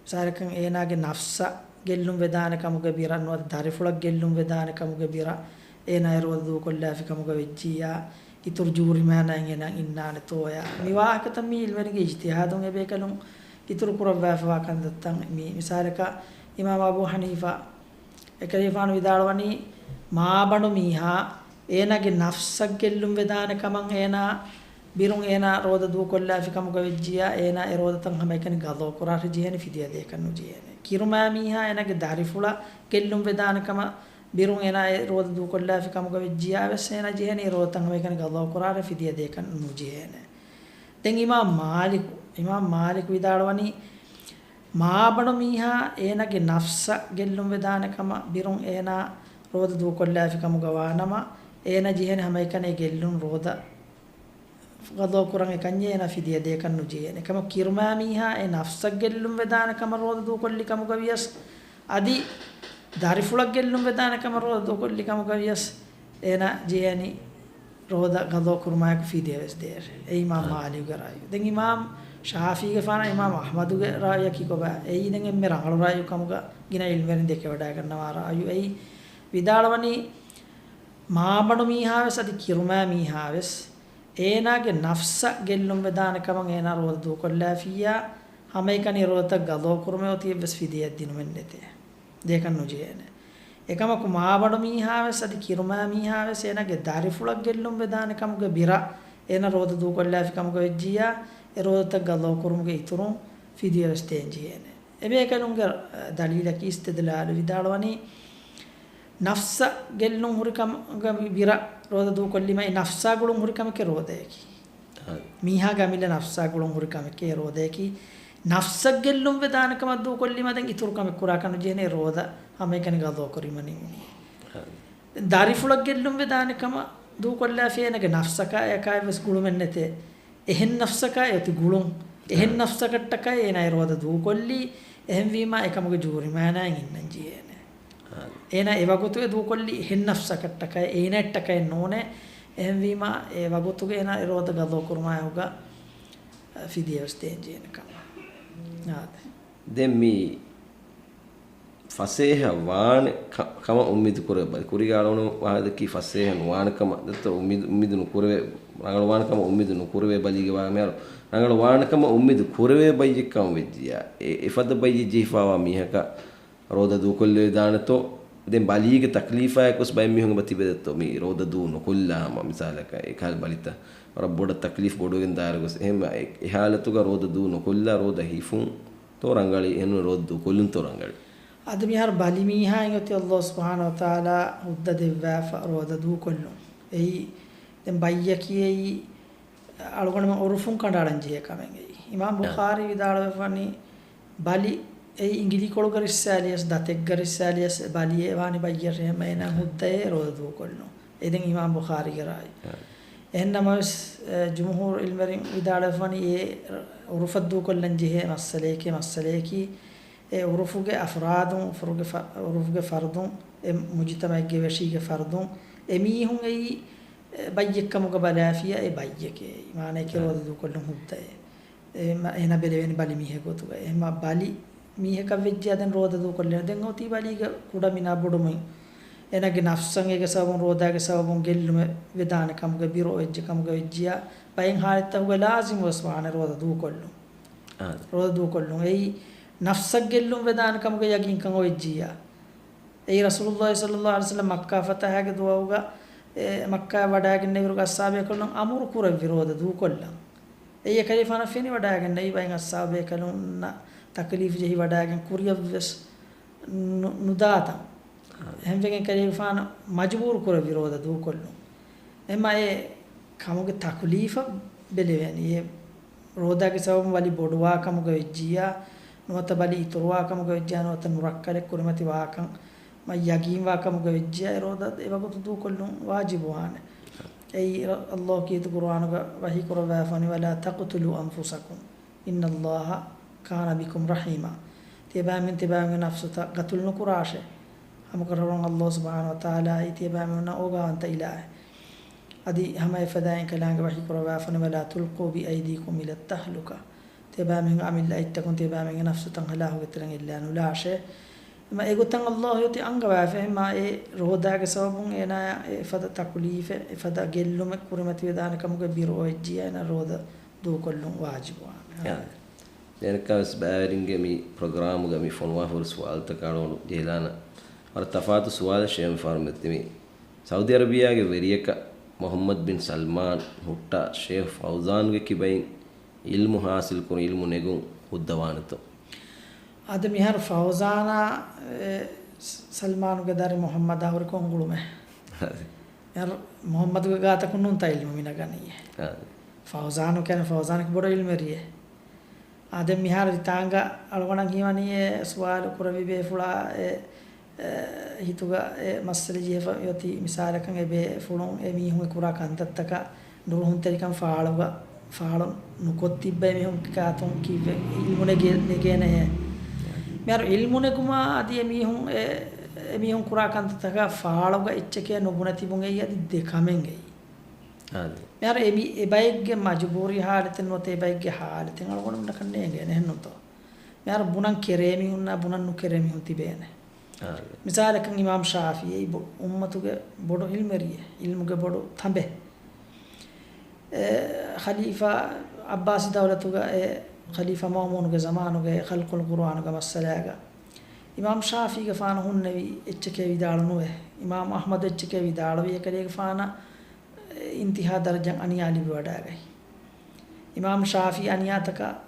މިސާލަކަށް އޭނާގެ ނަފްސަށް ގެއްލުން ވެދާނެ ކަމުގެ ބިރަށް ނުވަތަ ދަރިފުޅަށް ގެއްލުން ވެދާނެ ކަމުގެ ބިރަށް އޭނާ އެ ރޯދަ ދޫކޮށްލާފި ކަމުގަ ވެއްޖިއްޔާ، އިތުރު ޖޫރިމާނައިން އޭނާ އިންނާނެތޯޔާ. މި ވާހަކަތައް މީ ޢިލްމުވެރިންގެ އިޖްތިހާދުން އެބޭކަލުން އިތުރު ކުރައްވާފަވާ ކަންތައްތައް. މި މިސާލަކަށް އިމާމް އަބޫ ޙަނީފާ، އެކަލޭފާނު ވިދާޅުވަނީ، މާބަނޑު މީހާ އޭނާގެ ނަފްސަށް ގެއްލުން ވެދާނެ ކަމަށް އޭނާ ބިރުން އޭނާ ރޯދަ ދޫކޮށްލާފި ކަމުގަ ވެއްޖިޔާ، އޭނާ އެ ރޯދަތައް ހަމައެކަނި ގަޟާ ކުރާށޭ ޖެހޭނެ، ފިދިޔާ ދޭކަށް ނުޖެހޭނެ. ކިރުމާ މީހާ އޭނާގެ ދަރިފުޅަށް ގެއްލުން ވެދާނެ ކަމަށް ބިރުން އޭނާ އެ ރޯދަ ދޫކޮށްލާފި ކަމުގަ ވެއްޖިޔާ ވެސް އޭނާ ޖެހޭނީ އެ ރޯދަތައް ހަމައެކަނި ގަޟާ ކުރާށޭ، ފިދިޔާ ދޭކަށް ނުޖެހޭނެ. ދެން އިމާމް މާލިކު، އިމާމް މާލިކު ވިދާޅުވަނީ، މާބަނޑު މީހާ އޭނާގެ ނަފްސަށް ގެއްލުން ވެދާނެ ކަމަށް ބިރުން އޭނާ ރޯދަ ދޫކޮށްލާފި ކަމުގަ ވާނަމަ، އޭނާ ޖެހޭނެ ހަމައެކަނި އެ ގެއްލުން ރޯދަ ގަޟާ ކުރަން އެކަންޏޭ އޭނާ ފިދިޔާ ދޭކަށް ނުޖެހޭނެ. އެކަމަކު ކިރުމާ މީހާ އެ ނަފްސަށް ގެއްލުން ވެދާނެ ކަމަށް ރޯދަ ދޫކޮށްލި ކަމުގަ ވިޔަސް، އަދި ދަރިފުޅަށް ގެއްލުން ވެދާނެ ކަމަށް ރޯދަ ދޫކޮށްލި ކަމުގަ ވިޔަސް، އޭނާ ޖެހޭނީ ރޯދަ ގަޟާ ކުރުމާއެކު ފިދިޔާ ވެސް ދޭށޭ. އެ އިމާމް މާލިކުގެ ރާއި. ދެން އިމާމް ޝާފީގެފާނާ އިމާމް އަޙްމަދުގެ ރާއިއަކީ ކޮބާ؟ އެއީ ދެން އެންމެ ރަނގަޅު ރާއި ކަމުގަ ގިނަ ޢިލްމުވެރިން ދެކެވަޑައިގަންނަވާ ރާއި. އެއީ ވިދާޅުވަނީ، މާބަނޑު މީހާ ވެސް އަދި ކިރުމާ މީހާ ވެސް އޭނާގެ ނަފްސަށް ގެއްލުން ވެދާނެ ކަމަށް އޭނާ ރޯދަ ދޫކޮށްލާފިއްޔާ، ހަމައެކަނި ރޯދަތައް ގަޟާ ކުރުމޭ އޮތީ އެއްވެސް ފިދިޔައެއް ދިނުމެއް ނެތޭ. ދޭކަށް ނުޖެހޭނެ. އެކަމަކު މާބަނޑު މީހާ ވެސް އަދި ކިރުމާ މީހާ ވެސް އޭނާގެ ދަރިފުޅަށް ގެއްލުން ވެދާނެ ކަމުގެ ބިރަށް އޭނާ ރޯދަ ދޫކޮށްލާފި ކަމުގަ ވެއްޖިއްޔާ، އެ ރޯދަތައް ގަޟާ ކުރުމުގެ އިތުރުން ފިދިޔަ ވެސް ދޭން ޖެހޭނެ. އެބޭކަލުންގެ، އަ، ދަލީލަކީ އިސްތިދްލާލު ވިދާޅުވަނީ، ނަފްސަށް ގެއްލުން ހުރި ކަމުގަ ބިރަށް ރޯދަ ދޫކޮށްލީމަ، އެ ނަފްސާ ގުޅުން ހުރި ކަމެކޭ ރޯދަޔަކީ. އާ. މީހާގެ އަމިއްލަ ނަފްސާ ގުޅުން ހުރި ކަމެކޭ ރޯދަޔަކީ. ނަފްސަށް ގެއްލުން ވެދާނެ ކަމަށް ދޫކޮށްލީމަ ދެން އިތުރު ކަމެއް ކުރާކަށް ނުޖެހޭނެ، ރޯދަ ހަމައެކަނި ގަޟާ ކުރީމަ ނިމުނީ. އާ. ދަރިފުޅަށް ގެއްލުން ވެދާނެ ކަމަށް ދޫކޮށްލާފި އޭނާގެ ނަފްސަކާ އެކާއެއްވެސް ގުޅުމެއް ނެތޭ. އެހެން ނަފްސަކާ އެ އޮތީ ގުޅުން. އެހެން އާ. ނަފްސަކަށްޓަކާ އޭނާ އެ ރޯދަ ދޫކޮށްލީ. އެހެންވީމާ އެކަމުގެ ޖޫރިމާނާއިން އިންނަން ޖެހޭނެ. އާ. އޭނާ އެ ވަގުތު އެ ދޫކޮށްލީ އެހެން ނަފްސަކަށްޓަކާ، އޭނައަށްޓަކައެއް ނޫނޭ. އެހެންވީމާ އެ ވަގުތުގެ އޭނާ އެ ރޯދަ ގަޟާ ކުރުމާއެކުގަ ފިދިޔަ ވެސް ދޭން ޖެހޭނެ ކަމަށް. އާދެ. ދެން މި ފަސޭހަ ވާނެ ކަ-، ކަމަށް އުއްމީދު ކުރެވޭ ބަލި. ކުރީގަ އަޅުގަނޑު ވާހަކަ ދެއްކީ ފަސޭހަ ނުވާނެ ކަމަށް. ދެއްތޯ އުއްމީދު، އުއްމީދު ނުކުރެވޭ، ރަނގަޅު ވާނެ ކަމަށް އުއްމީދު ނުކުރެވޭ ބަލީގެ ވާހަކަ މިހާރު ރަނގަޅު ވާނެ ކަމަށް އުއްމީދު ކުރެވޭ ބައްޔެއް ކަމަށް ވެއްޖިއްޔާ، އެ، އެފަދަ ބައްޔެއް ޖެހިފައިވާ މީހަކަށް ރޯދަ ދޫކޮށްލެވިދާނެތޯ؟ ދެން ބަލީގެ ތަކްލީފާއެކު ވެސް ބައެއް މީހުން އެބަ ތިބޭ ދެއްތޯ މި ރޯދަ ދޫ ނުކޮށްލާ ހަމަ މިސާލަކަށް އެކަހަލަ ބަލިތައް ވަރަށް ބޮޑަށް ތަކްލީފް ބޮޑުވެގެން ދާއިރު ގޮސް. އެހެން އެ، އެ ހާލަތުގަ ރޯދަ ދޫ ނުކޮށްލާ ރޯދަ ހިފުން ތޯ ރަނގަޅީ، އެހެން ރޯދަ ދޫކޮށްލުންތޯ ރަނގަޅީ؟ އަދި މިހާރު ބަލި މީހާއިން އޮތީ ﷲ ސުބްޙާނަހޫ ވަތަޢާލާ ހުއްދަ ދެއްވާފަ ރޯދަ ދޫކޮށްލުން. އެއީ ދެން ބައްޔަކީ އެއީ އަޅުގަނޑުމެން ޢުރުފުން ކަނޑައަޅަން ޖެހޭ ކަމެއް އެއީ. އިމާމް ނާ. ބުޚާރީ ވިދާޅުވެފަނީ، ބަލި އެއީ އިނގިލިކޮޅުގަ ރިއްސާލިޔަސް، ދަތެއްގަ ރިއްސާލިޔަސް، ބަލިއެއް ވާނީ ބައްޔަށް ރެހެމަ އޭނާ ނާ. ހުއްދައޭ ރޯދަ ދޫކޮށްލުން. އެ ދެން އިމާމް ބުޚާރީގެ ރާއި. އާ. އެހެން ނަމަވެސް، އެ، ޖުމްހޫރު ޢިލްމުވެރިން ވިދާޅުވެފަނީ އެ ޢުރުފަށް ދޫކޮށްލަން ޖެހޭ މައްސަލައެކޭ، މައްސަލައަކީ އެ ޢުރުފުގެ އަފްރާދުން، ޢުރުފުގެ ފަ-، ޢުރުފުގެ ފަރުދުން، އެ މުޖުތަމަޢެއްގެ ވެށީގެ ފަރުދުން، އެ މީހުން އެއީ، އެ، ބައްޔެއްކަމުގަ ބަލާފިޔާ އެ ބައްޔެކޭ. މާނައެކޭ އާ. ރޯދަ ދޫކޮށްލުން ހުއްދައޭ. އެ މަ-، އޭނާ ބެލެވޭނީ ބަލި މީހެއް ގޮތުގަ. އެ މަ-، ބަލި މީހަކަށް ވެއްޖެއްޔާ ދެން ރޯދަ ދޫކޮށްލޭނެ. ދެން އޮތީ ބަލީގަ ކުޑަ މިނާ ބޮޑު މިން. އޭނާގެ ނަފްސަށް އޭގެ ސަބަބުން ރޯދާގެ ސަބަބުން ގެއްލުމެއް ވެދާނެ ކަމުގެ ބިރު އޮތް ވެއްޖެ ކަމުގަ ވެއްޖިއްޔާ، ބައެއް ހާލަތްތަކުގަ ލާޒިމު ވެސް ވާނެ ރޯދަ ދޫކޮށްލުން. އާ. ރޯދަ ދޫކޮށްލުން. އެއީ ނަފްސަށް ގެއްލުން ވެދާނެ ކަމުގެ ޔަގީންކަން އޮތް ވެއްޖިއްޔާ. އެއީ ރަސޫލުﷲ ޞައްލަﷲ ޢަލައިހި ވަސައްލަމް މައްކާ ފަތަޙާގެ ދުވަހުގަ، އެ، މައްކާ ވަޑައިގެންނެވިއިރުގަ އަޞްޙާބޭކަލުން އަމުރު ކުރެއްވި ރޯދަ ދޫކޮށްލަން. އެއީ އެކަލޭފާނަށް ފެނިވަޑައިގެންނެވި ބައެއް އަޞްޙާބޭކަލުންނަށް ތަކްލީފު ޖެހިވަޑައިގެން ކުރިއަށްވެސް ނު-، ނުދާތަން. އާ. އެހެންވެގެން އެކަލޭފާނު މަޖުބޫރު ކުރެއްވި ރޯދަ ދޫކޮށްލުން. އެމަ އެ ކަމުގެ ތަކުލީފަށް ބެލެވޭނީ. އެ ރޯދާގެ ސަބަބުން ވަލި ބޮޑުވާ ކަމުގަ ވެއްޖިއްޔާ، ނުވަތަ ބަލި އިތުރުވާ ކަމުގަ ވެއްޖިއްޔާ، ނުވަތަ ނުރައްކަލެއް ކުރިމަތި ވާކަން މަ ޔަގީންވާ ކަމުގަ ވެއްޖިއްޔާ، އެ ރޯދަ އެ ވަގުތު ދޫކޮށްލުން ވާޖިބުވާނެ. އެއީ ރ-، ﷲ ކީރިތި ޤުރުއާނުގަ ވަޙީ ކުރައްވާފަނި، "ولا تقتلوا أنفسكم إن الله كان بكم رحيما." ތިޔަބައިމީހުން ތިޔަބައިމީހުންގެ ނަފްސުތައް ގަތުލު ނުކުރާށޭ. ހަމަކަށަވަރުން ﷲ ސުބްޙާނަހޫ ވަތަޢާލާ އެއީ ތިޔަބައިމީހުންނަށް އޯގާވަންތަ އިލާހެއް. އަދި ހަމަ އެފަދައިން ކަލާނގެ ވަޙީ ކުރައްވާފަނި، "ولا تلقوا بأيديكم إلى التهلكة." ތިޔަބައިމީހުން އަމިއްލަ އަތްތަކުން ތިޔަބައިމީހުންގެ ނަފްސުތައް ހަލާކުގެ ތެރެއިން އެއްލާ ނުލާށޭ. މަ އެގޮތަށް ﷲ އޮތީ އަންގަވާފަ. މަ އެ ރޯދާގެ ސަބަބުން އޭނާޔަށް އެފަދަ ތަކުލީފެއް، އެފަދަ ގެއްލުމެއް ކުރިމަތިވެދާނެ ކަމުގެ ބިރު އޮވެއްޖިއްޔާ އޭނާ ރޯދަ ދޫކޮށްލުން ވާޖިބުވާނެ. އާދެ. ދެން އަނެއްކާވެސް ބައިވެރިންގެ މި ޕްރޮގްރާމުގަ މި ފޮނުވާފަ ހުރި ސުވާލުތަކަށް އަޅުގަނޑު ޖެހިލާނަން. ވަރަށް ތަފާތު ސުވާލެއް ޝޭހު މި ފަހަރު މި ސައުދީ އަރަބިއްޔާގެ ވެރިޔަކަށް މުޙައްމަދު ބިން ސަލްމާން ހުއްޓާ ޝޭހު ފައުޒާނުގެ ކިބައިން ޢިލްމު ޙާޞިލް ކުރުން، ޢިލްމު ނެގުން ހުއްދަވާނެތޯ؟ އާދެ، މިހާރު ފައުޒާނާ، އެ، ސަލްމާނުގެ ދަރި މުޙައްމަދާ ހުރި ކޮން ގުޅުމެއް؟ އާދެ. މިހާރު މުޙައްމަދުގެ ގާތަކުން ނޫންތާ ޢިލްމު މި ނަގަނީ. އާދެ. ފައުޒާނު ކިޔާނެ، ފައުޒާނަކީ ބޮޑު ޢިލްމުވެރިއެއް. އާދެ، މިހާރު ތާނގަ އަޅުގަނޑަށް ހީވަނީ އެ ސުވާލު ކުރެއްވި ބޭފުޅާ އެ އެ، ހިތުގަ އެ މައްސަލަ ޖެހިފަ އޮތީ، މިސާލަކަށް އެ ބޭފުޅުން އެ މީހުން އެ ކުރާ ކަންތައްތަކަށް ނުރުހުންތެރިކަން ފާޅުގަ، ފާޅު ނުކޮށް ތިއްބެވި މީހުން ކާތުން ކީއްވެ ޢިލްމު ނެގޭ، ނެގޭނެހޭ؟ މިހާރު ޢިލްމު ނެގުމާ އަދި އެ މީހުން އެ، އެ މީހުން ކުރާ ކަންތައްތަކަށް ފާޅުގަ އެއްޗެކޭ ނުބުނެ ތިބުން އެއީ އަދި ދެ ކަމެއް އެއީ. އާދެ. މިހާރު އެ މީ، އެ ބައެއްގެ މަޖުބޫރީ ހާލަތެއް ނުވަތަ އެ ބައެއްގެ ހާލަތެއް އަޅުގަނޑުމެންނަކަށް ނޭނގޭނެ، އެހެންނޫންތޯ؟ މިހާރު ބުނަން ކެރޭ މީހުންނާ ބުނަން ނުކެރޭ މީހުން ތިބޭނެ. އާދެ. މިސާލަކަށް އިމާމް ޝާފިޢީ އެއީ ބޮ-، އުއްމަތުގެ ބޮޑު ޢިލްމުވެރިއެއް، ޢިލްމުގެ ބޮޑު ތަނބެއް. އެ، ޚަލީފާ ޢައްބާސީ ދައުލަތުގަ އެ ޚަލީފާ މައުމޫނުގެ ޒަމާނުގަ އެ ޚަލްޤުލް ޤުރުއާނުގެ މައްސަލާގަ އިމާމް ޝާފިޢީގެފާނު ހުންނެވި އެއްޗެކޭ ވިދާޅު ނުވޭ. އިމާމް އަޙްމަދު އެއްޗެކޭ ވިދާޅުވި އެކަލޭގެފާނަށް އިންތިހާ ދަރަޖައަށް އަނިޔާ ލިބިވަޑައިގަތް. އިމާމް ޝާފިޢީ އަނިޔާތަކަށް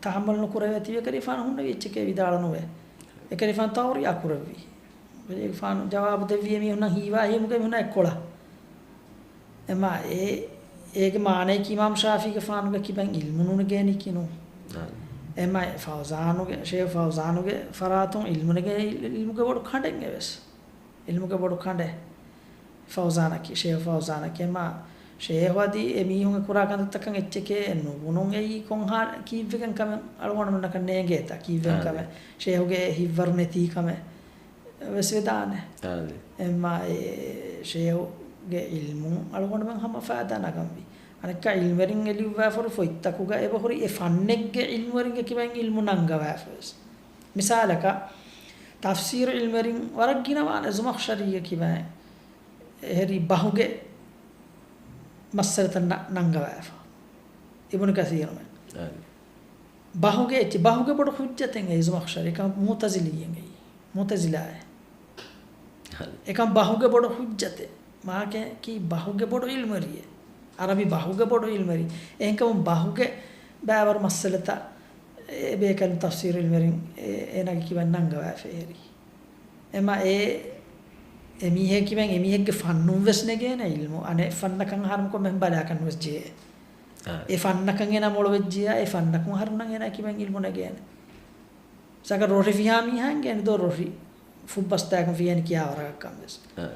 ތަޙައްމަލު ނުކުރެވޭތީވެ އެކަލޭގެފާނު ހުންނެވި އެއްޗެކޭ ވިދާޅު ނުވޭ. އެކަލޭގެފާނު ތައުރިޔާ ކުރެއްވި. އެކަލޭގެފާނު ޖަވާބު ދެއްވި އެމީހުންނަށް ހީވާ އެމީހުންގެ މީހުންނާ އެއްކޮޅަށް. އެމާ އެ، އޭގެ މާނައަކީ އިމާމް ޝާފިޢީގެފާނުގެ ކިބައިން ޢިލްމު ނުނެގޭނީކީ ނޫން. އާ. އެމާ ފައުޒާނުގެ، ޝޭޚް ފައުޒާނުގެ ފަރާތުން ޢިލްމު ނެގޭ، ޢިލްމުގެ ބޮޑު ކަނޑެއް އެވެސް. ޢިލްމުގެ ބޮޑު ކަނޑެއް. ފައުޒާނަކީ، ޝޭޚް ފައުޒާނަކީ. އެމާ ޝޭޚް އަދި އެމީހުން އެ ކުރާ ކަންތައްތަކަށް އެއްޗެކޭ ނުބުނުން އެއީ ކޮންހާ ކީއްވެގެން ކަމެއް އަޅުގަނޑުމެންނަކަށް ނޭނގޭތަ؟ ކީއްވެގެން އާ، ކަމެއް؟ ޝޭޚުގެ ހިތްވަރު ނެތީ ކަމެއް ވެސް ވެދާނެ. އާ، އެމާ އެ ޝޭޚުގެ ޢިލްމުން އަޅުގަނޑުމެން ހަމަ ފައިދާ ނަގަންވީ. އަނެއްކާ ޢިލްމުވެރިން އެ ލިޔުއްވާފަ ހުރި ފޮތްތަކުގަ އެބަހުރި އެ ފަންނެއްގެ ޢިލްމުވެރިންގެ ކިބައިން ޢިލްމު ނަންގަވާފަ ވެސް. މިސާލަކަށް، ތަފްސީރު ޢިލްމުވެރިން ވަރަށް ގިނަވާނެ ޒުމަޚްޝަރީގެ ކިބައިން އެހެރީ ބަހުގެ މައްސަލަތައް ނަ-، ނަންގަވާފަ. އިބްނު ކަސީރުމެން. އާނ. ބަހުގެ އެއްޗެއް، ބަހުގެ ބޮޑު ޙުއްޖަތެއް އެއީ ޒުމަޚްޝަރީ، އެކަމަކު މުޢުތަޒިލީއެއް އެއީ. މުޢުތަޒިލާއެއް. އާނ. އެކަމަކު ބަހުގެ ބޮޑު ޙުއްޖަތެއް. މާކައަކީ ބަހުގެ ބޮޑު ޢިލްމުވެރިއެއް. ޢަރަބި ބަހުގެ ބޮޑު ޢިލްމުވެރި. އެހެންކަމުން ބަހުގެ ބައިވަރު މައްސަލަތައް އެ ބޭކަލުން ތަފްސީރު ޢިލްމުވެރިން އެ-، އޭނާގެ ކިބައިން ނަންގަވާފަ އެހެރީ. އެމާ އެ، އެ މީހެއް ކިބައިން އެ މީހެއްގެ ފަންނުން ވެސް ނެގޭނެ ޢިލްމު. އަނެއް ފަންނަކަށް އަހަރުމެން ކޮންމެހެން ބަލާކަށް ނުވެސް ޖެހޭ. އާ. އެ ފަންނަކަށް އޭނާ މޮޅުވެއްޖިއްޔާ، އެ ފަންނަކުން އަހަރުމެންނަށް އޭނާ ކިބައިން ޢިލްމު ނެގޭނެ. ސަކަ ރޮށި ފިހާ މީހާ އިނގޭނެ ދޯ ރޮށި ފުއްބަސްތާކުން ފިހޭނެ ކިހާ ވަރަކަށް ކަން ވެސް. އާ.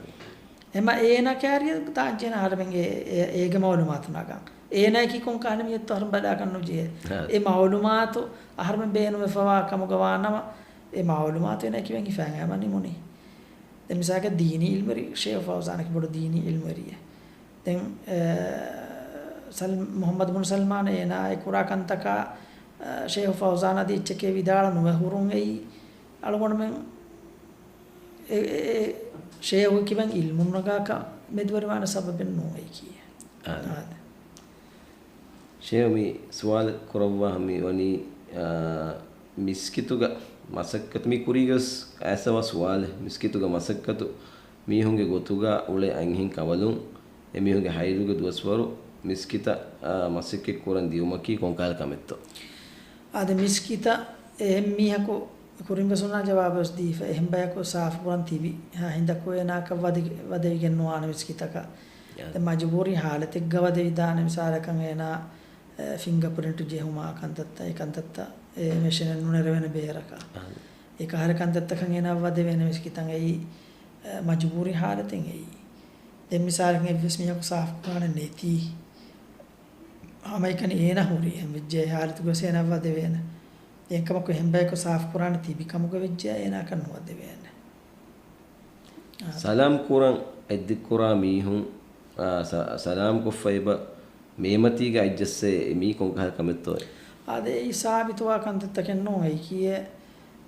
އެމާ އޭނާ ކާރިއަށް ދާން ޖެހޭނެ އަހަރުމެން އެ-، އެ-، އޭގެ މަޢުލޫމާތު ނަގަން. އޭނާއަކީ ކޮން ކަހަލަ މީހެއްތޯ އަހަރުމެން ބަލާކަށް ނުޖެހޭ. އާ. އެ މަޢުލޫމާތު އަހަރުމެން ބޭނުންވެފަވާ ކަމުގަ ވާނަމަ، އެ މަޢުލޫމާތު އޭނާ ކިބައިން ހިފާގެން އައިމަ ނިމުނީ. ދެން މިސާލަކަށް ދީނީ ޢިލްމުވެރި ޝޭޚް ފައުޒާނަކީ ބޮޑު ދީނީ ޢިލްމުވެރިއެއް. ދެން، އެ، ސަލް-، މުޙައްމަދު ބުނު ސަލްމާން އޭނާ އެ ކުރާ ކަންތަކާ، އެ، ޝޭޚް ފައުޒާން އަދި އެއްޗެކޭ ވިދާޅު ނުވެ ހުރުން އެއީ އަޅުގަނޑުމެން އެ، އެ، އެ، ޝޭޚު ކިބައިން ޢިލްމު ނަގާކަށް މެދުވެރިވާނެ ސަބަބެއް ނޫން އެއީކީ. އާ. އާދެ. ޝޭޚް މި ސުވާލު ކުރައްވާ މި ވަނީ، އާ، މިސްކިތުގަ މަސައްކަތު މި ކުރީގަސް އައިސްފަވާ ސުވާލެއް، މިސްކިތުގަ މަސައްކަތު މީހުންގެ ގޮތުގަ އުޅޭ އަންހެން ކަނބަލުން އެމީހުންގެ ހައިލުގެ ދުވަސްވަރު މިސްކިތަށް، އާ، މަސައްކަތް ކުރަން ދިޔުމަކީ ކޮންކަހަލަ ކަމެއްތޯ؟ އާދެ، މިސްކިތަށް އެހެން މީހަކު ކުރިން ވެސް އޮންނާ ޖަވާބު ވެސް ދީފަ، އެހެން ބަޔަކު ސާފު ކުރަން ތިބި ހިނދަކު އޭނާއަކަށް ވަދެ-، ވަދެވިގެން ނުވާނެ މިސްކިތަކަށް. އާ. ދެން މަޖުބޫރީ ހާލަތެއްގަ ވަދެވިދާނެ، މިސާލަކަށް އޭނާ، އެ، ފިންގަޕްރިންޓް ޖެހުމާ ކަންތައްތައް، އެ ކަންތައްތައް އެ މެޝިނެއް ނުނެރެވޭނެ ބޭރަކަށް. އާ. އެކަހަލަ ކަންތައްތަކަށް އޭނާ ވަދެވޭނެ މިސްކިތަށް އެއީ، އެ، މަޖުބޫރީ ހާލަތެއް އެއީ. ދެން މިސާލަކަށް އެއްވެސް މީހަކު ސާފު ކުރާނެ ނެތީ. ހަމައެކަނި އޭނާ ހުރީ އެހެން ވެއްޖެ ހާލަތުގަ ވެސް އޭނާ ވަދެވޭނެ. އެކަމަކު އެހެން ބަޔަކު ސާފު ކުރާނެ ތިބި ކަމުގަ ވެއްޖެ އޭނާއަކަށް ނުވަދެވޭނެ. އާ. ސަލާމް ކުރަން އެއްދިއްކުރާ މީހުން، އާ، ސަ-، ސަލާމް ކޮށްފަ އެބަ މޭމަތީގަ އަތްޖައްސޭ މީ ކޮންކަހަލަ ކަމެއްތޯއޭ؟ އާދެ، އެއީ ސާބިތުވާ ކަންތައްތަކެއް ނޫން. އެއީކީއެއް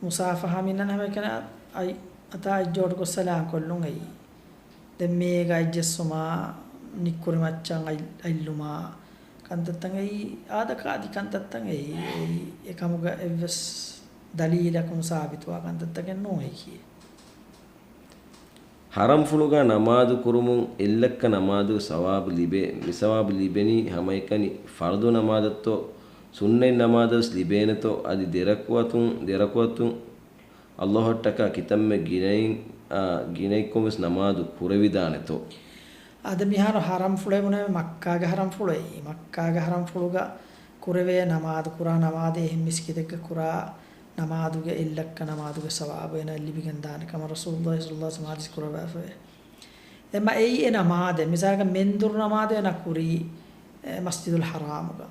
މުސާފަހާ މިންނަން ހަމައެކަނި އަތް، އަތާ އަތްޖޯޑުކޮށް ސަލާން ކޮށްލުން އެއީ. ދެން މޭގަ އަތްޖެއްސުމާ، ނިއްކުރި މައްޗަށް އަތް، އަތްލުމާ، ކަންތައްތައް އެއީ، އާދަކާ އަދި ކަންތައްތައް އެއީ، އެއީ އެކަމުގަ އެއްވެސް ދަލީލަކުން ސާބިތުވާ ކަންތައްތަކެއް ނޫން އެކީ. ޙަރަމްފުޅުގަ ނަމާދު ކުރުމުން އެއްލައްކަ ނަމާދުގެ ސަވާބު ލިބޭ. މި ސަވާބު ލިބެނީ ހަމައެކަނި ފަރުޟު ނަމާދަށްތޯ، ސުންނަތް ނަމާދަށް ވެސް ލިބޭނެތޯ، އަދި ދެރަކުޢަތުން، ދެރަކުޢަތުން އައްލާހަށްޓަކާ ކިތަންމެ ގިނައިން، އާ، ގިނައިކޮށް ވެސް ނަމާދު ކުރެވިދާނެތޯ. އާދެ، މިހާރު ޙަރަމްފުޅޭ ބުނެވޭ މައްކާގެ ޙަރަމްފުޅު އެއީ. މައްކާގެ ޙަރަމްފުޅުގަ ކުރެވޭ ނަމާދު، ކުރާ ނަމާދެއް އެހެން މިސްކިތެއްގަ ކުރާ ނަމާދުގެ އެއްލައްކަ ނަމާދުގެ ސަވާބު އޭނާއަށް ލިބިގެންދާނެ ކަމަށް ރަސޫލުﷲ ޞައްލަﷲ ޢަލައިހި ވަސައްލަމަ ޙަދީޘް ކުރައްވާފައެވެ. އެމަ އެއީ އެ ނަމާދެއް. މިސާލަކަށް މެންދުރު ނަމާދު އޭނާ ކުރީ، އެ، މަސްޖިދުލް ޙަރާމުގަ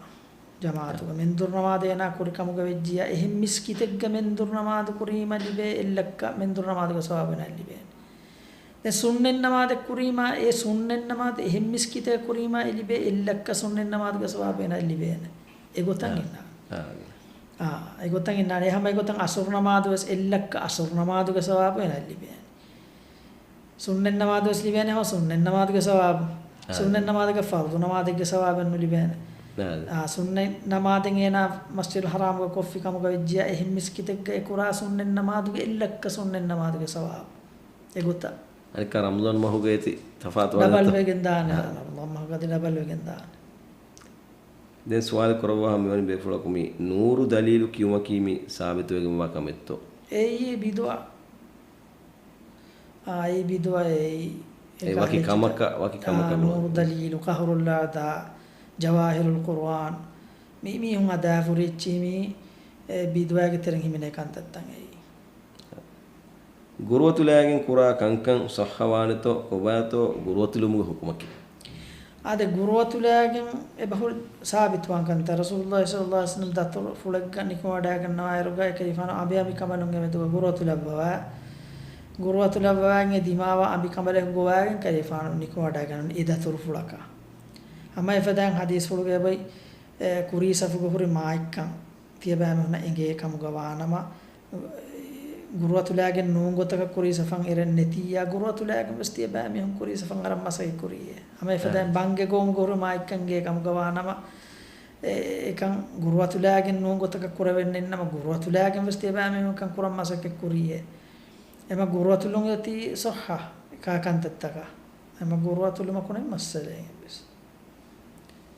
ޖަމާޢަތުގަ. މެންދުރު ނަމާދު އޭނާ ކުރި ކަމުގަ ވެއްޖިއްޔާ، އެހެން މިސްކިތެއްގަ މެންދުރު ނަމާދު ކުރީމަ ލިބޭ އެއްލައްކަ މެންދުރު ނަމާދުގެ ސަވާބު އޭނާއަށް ލިބޭނެ. ދެން ސުންނަތް ނަމާދެއް ކުރީމާ، އެ ސުންނަތް ނަމާދު އެހެން މިސްކިތެއް ކުރީމާ އެ ލިބޭ އެއްލައްކަ ސުންނަތް ނަމާދުގެ ސަވާބު އޭނާއަށް ލިބޭނެ. އެގޮތަށް އާ. އިންނާނެ. އާ. އާ، އެގޮތަށް އިންނާނެ. ހަމަ އެގޮތަށް އަސުރު ނަމާދު ވެސް އެއްލައްކަ އަސުރު ނަމާދުގެ ސަވާބު އޭނާއަށް ލިބޭނެ. ސުންނަތް ނަމާދު ވެސް ލިބޭނެ ހަމަ ސުންނަތް ނަމާދުގެ ސަވާބު. އާ. ސުންނަތް ނަމާދަކަށް ފަރުޟު ނަމާދެއްގެ ސަވާބެއް ނުލިބޭނެ. އާ. އާ، ސުންނަތް ނަމާދެއް އޭނާ މަސްޖިދުލް ޙަރާމުގަ ކޮށްފި ކަމުގަ ވެއްޖިއްޔާ، އެހެން މިސްކިތެއްގަ އެ ކުރާ ސުންނަތް ނަމާދުގެ އެއްލައްކަ ސުންނަތް ނަމާދުގެ ސަވާބު. އެގޮތަށް. އަނެއްކާ ރަމަޟާން މަހުގައި ތި ތަފާތު ވާނެތޯ؟ ޑަބަލް ވެގެން ދާނެ. އާ. ރަމަޟާން މަހުގަ އަދި ޑަބަލް ވެގެން ދާނެ. ދެން ސުވާލެއް ކުރައްވާ ހަމަ މިވަނީ ބޭފުޅަކު މި ނޫރު ދަލީލު ކިޔުމަކީ މި ސާބިތުވެގެންވާ ކަމެއްތޯ؟ އެއީ ބިދުޢަ. އާ، އެއީ ބިދުޢަ އެއީ. އެ އެކަ ވަކި ހެއްޗެއް ކަމަކަށް، ވަކި ކަމަކަށް އާ، ނޫރު ދަލީލު، ޤަހުރުލް އަޢްޟާ، ޖަވާހިރުލް ޤުރުއާން، މި، މީހުން ހަދާފަ ހުރި އެއްޗިހި މީ، އެ، ބިދުޢައިގެ ތެރެއިން ހިމެނޭ ކަންތައްތައް އެއީ. ގުރުއަތުލާގެން ކުރާ ކަންކަން ޞައްޙަވާނެތޯ، ކޮބާތޯ ގުރުއަތުލުމުގެ ޙުކުމަކީ؟ އާދެ، ގުރުއަތުލާގެން އެބަހުރި ސާބިތުވާން ކަންތައް. ރަސޫލުﷲ ޞައްލަﷲ ޢަލައިހި ވަސައްލަމަ ދަތުރުފުޅެއްގަ ނިކުމެވަޑައިގަންނަވާއިރުގަ އެކަލޭގެފާނު އަނބި އަނބިކަނބަލުންގެ މެދުގަ ގުރުއަތުލައްވަވާ، ގުރުއަތުލައްވަވާ އެ ދިމާވާ އަނބިކަނބަލެއް ގޮވާގެން ކަލޭގެފާނު ނިކުމެވަޑައިގަންނަވަނީ އެ ދަތުރުފުޅަކަށް. ހަމަ އެފަދައިން ޙަދީޘްފުޅުގައި އެބައި، އެ، ކުރީ ސަފުގަ ހުރި މާތްކަން ތިޔަބައިމީހުންނަށް އެނގޭ ކަމުގަ ވާނަމަ، ގުރުއަތުލާގެން ނޫން ގޮތަކަށް ކުރީ ސަފަށް އެރެން ނެތިއްޔާ، ގުރުއަތުލާގެން ވެސް ތިޔަބައިމީހުން ކުރީ ސަފަށް އަރަން މަސައްކަތް ކުރީއޭ. ހަމަ އެފަދައިން ބަންގެ ގޮވުމުގަ ހުރި މާތްކަން އެނގޭ ކަމުގަ ވާނަމަ، އެ، އެކަން ގުރުއަތުލާގެން ނޫން ގޮތަކަށް ކުރެވެން ނެތްނަމަ، ގުރުއަތުލާގެން ވެސް ތިޔަބައިމީހުން އެކަން ކުރަން މަސައްކަތް ކުރީއޭ. އެމަ ގުރުއަތުލުން އޮތީ ޞައްޙަ ކަ-، ކަންތައްތަކަށް. އެމަ ގުރުއަތުލުމަކު ނެތް މައްސަލައެއް އެއްވެސް.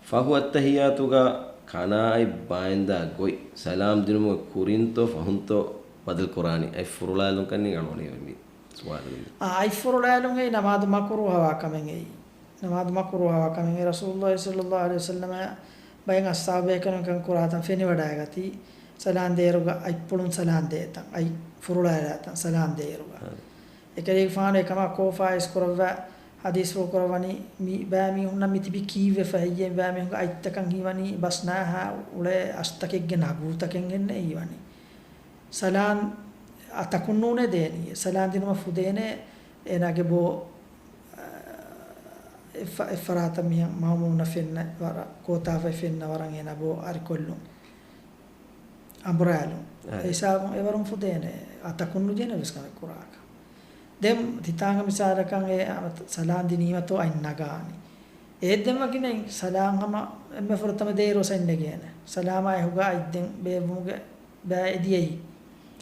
ފަހު އައްތަޙިއްޔާތުގަ ކަނާ އަތް ބާއިންދާ ގޮތް ސަލާމް ދިނުމުގެ ކުރިންތޯ ފަހުންތޯ ބަދަލު ކުރާނީ؟ އަތް ފުރޮޅާލުން ކަންނޭނގެ އަޅުގަނޑު މި ސުވާލު ދިނުން. އާ، އަތް ފުރޮޅާލުން އެއީ ނަމާދު މަކުރޫހަވާ ކަމެއް އެއީ. ނަމާދު މަކުރޫހަވާ ކަމެއް އެއީ. ރަސޫލުﷲ ޞައްލަﷲ ޢަލައިހި ވަސައްލަމަ ބައެއް އަޞްޙާބު ބޭކަލުން ކަން ކުރާތަން ފެނިވަޑައިގަތީ، ސަލާން ދޭއިރުގަ އަތްޕުޅުން ސަލާން ދޭތަން، އަތް ފުރޮޅާލާތަން ސަލާން ދޭއިރުގަ. އެކަލޭގެފާނު އެކަމާ ކޯފާ އިސްކުރައްވާ ޙަދީޘްފުޅު ކުރައްވަނީ، މި ބައިމީހުންނަށް މިތިބީ ކީއްވެފަ ހެއްޔޭ؟ ބައިމީހުންގެ އަތްތަކަށް ހީވަނީ ބަސްނާހާ އުޅޭ އަށްތަކެއްގެ ނަގޫތަކެއް ހެންނޭ ހީވަނީ. ސަލާން އަތަކުން ނޫނޭ ދޭނީ. ސަލާން ދިނުމަށް ފުދޭނެ އޭނާގެ ބޯ، އަ، އެއްފަ-، އެއްފަރާތަށް މިހެން މައުމޫމުންނަށް ފެންނަ ވަރަށް ކޯތާފައި ފެންނަ ވަރަށް އޭނާ ބޯ އަރިކޮށްލުން. އަނބުރާލުން. އާ. އެ ހިސާބުން އެވަރުން ފުދޭނެ، އަތަކުން ނުޖެހޭނެ ވެސް ކަމެއް ކުރާކަށް. ދެން ތިތާނގަ މިސާލަކަށް އެ ސަލާން ދިނީމަތޯ އަތް ނަގާނީ. އޭ ދެން ވަކި ނެތް ސަލާން ހަމަ އެންމެ ފުރަތަމަ ދޭއިރު އަތް ނެގޭނެ. ސަލާމާ އެހުގަ އަތް ދެން ބޭއްވުމުގެ ބައި އެދިޔައީ.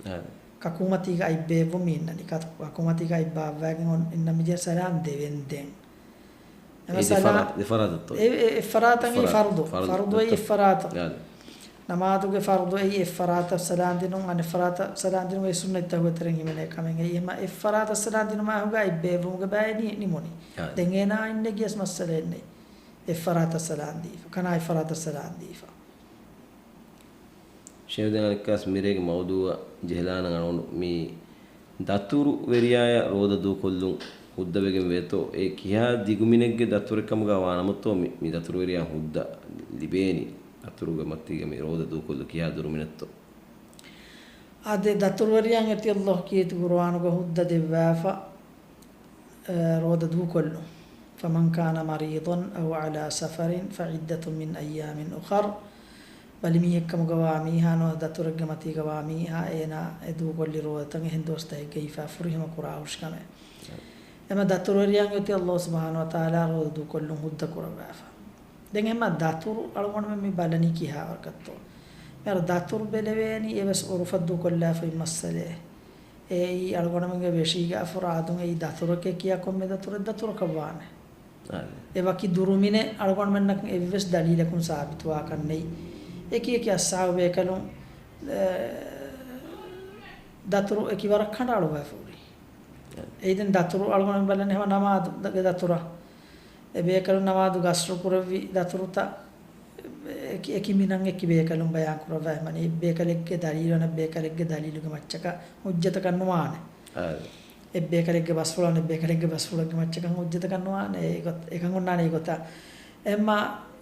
އާ. ކަކުމަތީގަ އަތް ބޭއްވުމަށް އިންނަނީ. ކަ-، ކަކުމަތީގަ އަތް ބާއްވާގެން އޮން އިންނަ މިޖެހޭ ސަލާން ދެވެން ދެން. އެ ދެފަރާ-، ދެފަރާތަށްތޯ؟ އެ، އެ، އެއްފަރާތަށް އެއްފަރާ-، ފަރުޟު. ފަރުޟު. ފަރުޟު އެއީ އެއްފަރާތަށް. އާ. ނަމާދުގެ ފަރުޟު އެއީ އެއްފަރާތަށް ސަލާން ދިނުން، އަނެއްފަރާތަށް ސަލާން ދިނުން އެއީ ސުންނަތްތަކުގެ ތެރެއިން ހިމެނޭ ކަމެއް. އެއީ އެމަ އެއްފަރާތަށް ސަލާން ދިނުމާ އެހުގަ އަތް ބޭއްވުމުގެ ބައެއް ނި-، ނިމުނީ. އާ. ދެން އޭނާ އަތް ނެގިޔަސް މައްސަލައެއް ނެތް. އެއްފަރާތަށް ސަލާން ދީފަ. ކަނާ އެއްފަރާތަށް ސަލާން ދީފަ. ޝޭހު ދެން އަނެއްކާސް މިރޭގެ މައުޟޫޢަށް ޖެހިލާނަން އަޅުގަނޑު މި ދަތުރުވެރިޔާޔަށް ރޯދަ ދޫކޮށްލުން ހުއްދަވެގެން ވޭތޯ؟ އެ ކިހާ ދިގުމިނެއްގެ ދަތުރެއް ކަމުގަ ވާނަމަތޯ މި، މި ދަތުރުވެރިޔާ ހުއްދަ ލިބޭނީ؟ ދަތުރުގެ މަތީގަ މި ރޯދަ ދޫކޮށްލުން ކިހާ ދުރުމިނެއްތޯ؟ އާދެ، ދަތުރުވެރިޔާއަށް އެތި ﷲ ކީރިތި ޤުރުއާނުގަ ހުއްދަ ދެއްވާފަ، އެ، ރޯދަ ދޫކޮށްލުން. فمن كان مريضا أو على سفر فعدة من أيام أخر. ބަލިމީހެއްކަމުގަވާ މީހާ ނުވަތަ ދަތުރެއްގެ މަތީގަވާ މީހާ އޭނާ އެ ދޫކޮށްލި ރޯދަތައް އެހެން ދުވަސްތަކެއްގަ ހިފާ ފުރިހަމަ ކުރާ ހުށިކަމެއް. އެމަ ދަތުރުވެރިޔާގެ އޮތީ ﷲ ސުބްޙާނަހޫ ވަތަޢާލާ ރޯދަ ދޫކޮށްލުން ހުއްދަ ކުރައްވާފަ. ދެން އެމަ ދަތުރު އަޅުގަނޑުމެން މި ބަލަނީ ކިހާވަރަކަށްތޯ؟ މިހާރު ދަތުރު ބެލެވޭނީ އެވެސް އުރުފަށް ދޫކޮށްލާފައި މައްސަލައެއް. އެއީ އަޅުގަނޑުމެންގެ ވެށީގެ އަފްރާދުން އެއީ ދަތުރެކޭ ކިޔާ ކޮންމެ ދަތުރެއް ދަތުރަކަށްވާނެ. އާދެ. އެ ވަކި ދުރުމިނެއް އަޅުގަނޑުމެންނަކަށް އެއްވެސް ދަލީލަކުން ސާބިތުވާކަށް ނެތް. އެކި އެކި އައްސާބު ބޭކަލުން، އެ، ދަތުރު އެކި ވަރަށް ކަނޑައަޅުވާފަ ހުރި. އާދެ. އެއީ ދެން ދަތުރު އަޅުގަނޑުމެން ބަލަނީ ހަމަ ނަމާދުގެ ދަތުރަށް. އެ ބޭކަލުން ނަމާދު ގަސްރު ކުރެއްވި ދަތުރުތައް އެކި، އެކި މިނަން އެކި ބޭކަލުން ބަޔާން ކުރައްވާ ހަމަ އެއް ބޭކަލެއްގެ ދަލީލު އަނެއް ބޭކަލެއްގެ ދަލީލުގެ މައްޗަކަށް ހުއްޖަތަކަށް ނުވާނެ. އާދެ. އެއްބޭކަލެއްގެ ބަސްފުޅު އަނެއްބޭކަލެއްގެ ބަސްފުޅެއްގެ މައްޗަކަށް ހުއްޖަތަކަށް ނުވާނެ. އެ ގޮތް، އެކަން އޮންނާނެ އެ ގޮތަށް. އެމަ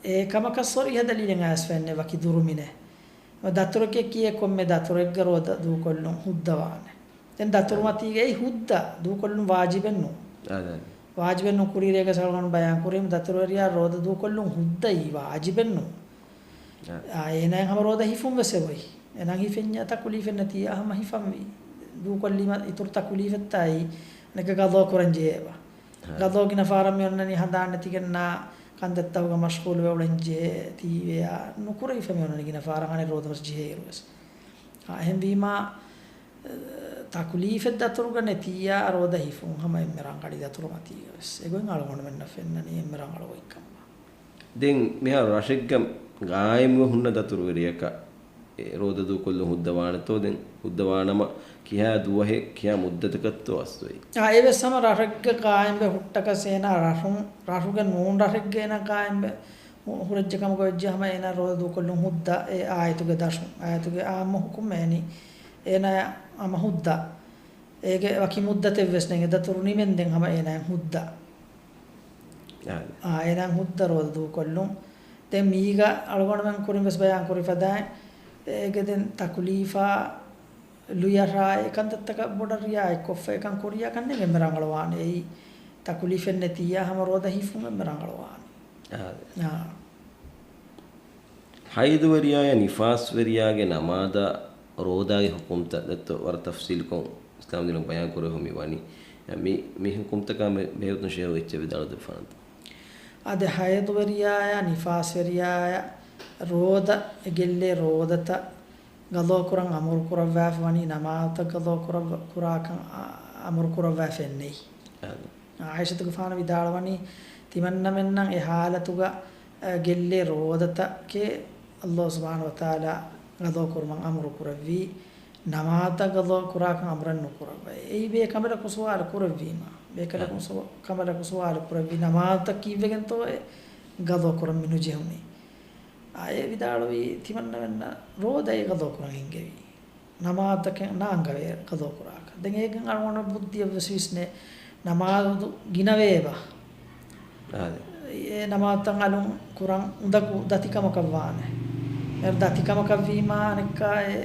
އެ ކަމަކަށް ޞަރީޙަ ދަލީލެއް އައިސްފައެއްނެއް ވަކި ދުރުމިނެއް. ދަތުރެކޭ ކިޔޭ ކޮންމެ ދަތުރެއްގަ ރޯދަ ދޫކޮށްލުން ހުއްދަވާނެ. ދެން ދަތުރު އާ. މަތީގައި ހުއްދަ ދޫކޮށްލުން ވާޖިބެއް ނޫން. އާ، އާ. ވާޖިބެއް ނޫން ކުރީރޭގަ ސަޅުގަނޑު ބަޔާން ކުރީމަ ދަތުރުވެރިޔާ ރޯދަ ދޫކޮށްލުން ހުއްދައީ ވާޖިބެއް ނޫން. އާ. އާ، އޭނާއަށް ހަމަ ރޯދަ ހިފުން ވެސް އެބޮތް. އޭނާ ހިފެންޏާ ތަކުލީފެއް ނެތިއްޔާ ހަމަ ހިފަންވީ. ދޫކޮށްލީމަ އިތުރު ތަކުލީފެއްތާއި ނެކަ ގަޟާ ކުރަން ޖެހޭބަ. އާ. ގަޟާ ގިނަ ފަހަރަށް މި އޮންނަނީ ހަނދާން ނެތިގެންނާ ކަންތައްތަކުގަ މަޝްޣޫލުވެ އުޅެން ޖެހޭ ތީވެޔާ ނުކުރެވިފަ މި އޮންނަނީ ގިނަ ފަހަރަށް އަނެއް ރޯދަ ވެސް ޖެހޭއިރު ވެސް. އާ، އެހެންވީމާ، އަ، ތަކުލީފެއް ދަތުރުގަ ނެތިއްޔާ ރޯދަ ހިފުން ހަމަ އެންމެ ރަނގަޅީ ދަތުރު މަތީގަ ވެސް. އެގޮތް އަޅުގަނޑުމެންނަށް ފެންނަނީ އެންމެ ރަނގަޅު ގޮތްކަމަށް. ދެން މިހާރު ރަށެއްގަ ގާއިމްވެ ހުންނަ ދަތުރުވެރިޔަކަށް އެ ރޯދަ ދޫކޮށްލުން ހުއްދަވާނެތޯ؟ ދެން ހުއްދަވާނަމަ ކިހާ ދުވަހެއް ކިހާ މުއްދަތަކަށްތޯ އަސްލުވެ؟ އާ، އެވެސް ހަމަ ރަށެއްގަ ގާއިމްވެ ހުއްޓަކަސް އޭނާ ރަށުން، ރަށުގެ ނޫން ރަށެއްގަ އޭނާ ގާއިމްވެ ހު-، ހުރެއްޖެ ކަމުގަ ވެއްޖެ ހަމަ އޭނާ ރޯދަ ދޫކޮށްލުން ހުއްދަ އެ އާޔަތުގެ ދަށުން. އާޔަތުގެ އާއްމު ހުކުމް އެނީ އޭނާ ހަމަ ހުއްދަ. އޭގެ ވަކި މުއްދަތެއްވެސް ނެތް. އެ ދަތުރު ނިމެންދެން ހަމަ އޭނާ ހުއްދަ. އާ. އާ، އޭނާ ހުއްދަ ރޯދަ ދޫކޮށްލުން. ދެން މީގަ އަޅުގަނޑުމެން ކުރިން ވެސް ބަޔާން ކުރި ފަދައިން އޭގެ ދެން ތަކުލީފާ ލުޔަށާއި ކަންތައްތަކަށް ބޮޑަށް ރިއާޔަތްކޮށްފަ އެކަން ކުރިޔާކަށް ނޭނގެ އެންމެ ރަނގަޅުވާނެ. އެއީ ތަކުލީފެއް ނެތިއްޔާ ހަމަ ރޯދަ ހިފުން އެންމެ ރަނގަޅުވާނެ. އާ. އާ. ހައިޟުވެރިޔާއާ ނިފާސްވެރިޔާގެ ނަމާދާ ރޯދާގެ ހުކުމްތައް ދެއްތޯ ވަރަށް ތަފްސީލުކޮށް އިސްލާމްދީނުން ބަޔާން ކުރެވިފަ މި ވަނީ. މި، މި ހުކުމްތަކާ މެ-، މެހެއް ޝޭހު އެއްޗެއް ވިދާޅުވެދެއްވާނަންތަ؟ އާދެ، ހައިޟުވެރިޔާއާ ނިފާސްވެރިޔާއާ ރޯދަ، އެ ގެއްލޭ ރޯދަތައް ގަޟާ ކުރަން އަމުރު ކުރައްވާފަ ވަނީ ނަމާދުތައް ގަޟާ ކުރައްވަ-، ކުރާކަން އަ-، އަމުރު ކުރައްވާފައެއް ނެތް. އާދެ. އާއިޝަތުގެފާނު ވިދާޅުވަނީ، ތިމަންނަމެންނަށް އެ ހާލަތުގަ، އަ، ގެއްލޭ ރޯދަތަކެއް ﷲ ސުބްޙާނަހޫ ވަތަޢާލާ ގަޟާ ކުރުމަށް އަމުރު ކުރެއްވީ، ނަމާދުތައް ގަޟާ ކުރާކަން އަމުރެއް ނުކުރައްވައި. އެއީ ބޭކަނބަލަކު ސުވާލު ކުރެއްވީމަ، ބޭކަލަކު އަ. ސު-، ކަނބަލަކު ސުވާލު ކުރެއްވީ، ނަމާދުތައް ކީއްވެގެންތޯ އެ ގަޟާ ކުރަން މި ނުޖެހުނީ؟ އާ، އެ ވިދާޅުވީ، ތިމަންނަމެންނަށް ރޯދައެއް ގަޟާ ކުރަން އެންގެވީ. ނަމާދުތަކެއް ނާންގަވޭ ގަޟާ ކުރާކަށް. ދެން އޭގެން އަޅުގަނޑަށް ބުއްދިއަށް ވެސް ވިސްނޭ، ނަމާދު ގިނަވޭބަ؟ އާދެ. އެ ނަމާދުތައް އަލުން ކުރަން އުނދަގޫ ދަތިކަމަކަށް ވާނެ. އެ ދަތިކަމަކަށް ވީމާ އަނެއްކާ އެ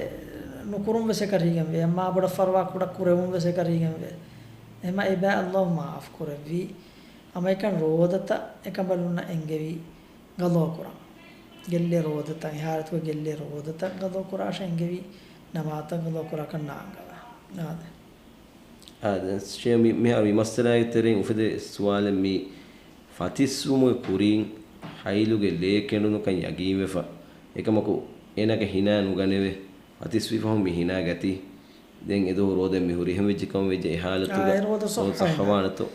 ނުކުރުން ވެސް އެކަށީގެން ވޭ. އެއްމާ ބޮޑަށް ފަރުވާ ކުޑަ ކުރެވުން ވެސް އެކަށީގެން ވޭ. އެހެމަ އެބަ ﷲ މާފު ކުރެއްވީ. ހަމައެކަން ރޯދަތައް އެކަނބަލުންނަށް އެންގެވީ ގަޟާ ކުރަން. ގެއްލޭ ރޯދަތައް، އެ ހާލަތުގަ ގެއްލޭ ރޯދަތައް ގަޟާ ކުރާށޭ އެންގެވީ، ނަމާދުތައް ގަޟާ ކުރާކަށް ނާންގަވާ. އާދެ. އާދެ، ޝޭހް މި-، މިހާރު މި މައްސަލާގެ ތެރެއިން އުފެދޭ ސުވާލެއް މީ، ފަތިސްވުމުގެ ކުރިން ހައިލުގެ ލޭ ކެނޑުނުކަން ޔަގީންވެފަ. އެކަމަކު އޭނާގެ ހިނާ ނުގަނެވޭ. ފަތިސްވި ފަހުން މި ހިނާ ގަތީ. ދެން އެދުވަހު ރޯދަ މި ހުރި އެހެން ވެއްޖެ ކަމަށް ވެއްޖެ އެ ހާލަތުގަ އާ، އެ ރޯދަ ރޯދަ ޞައްޙަވާނެތޯ؟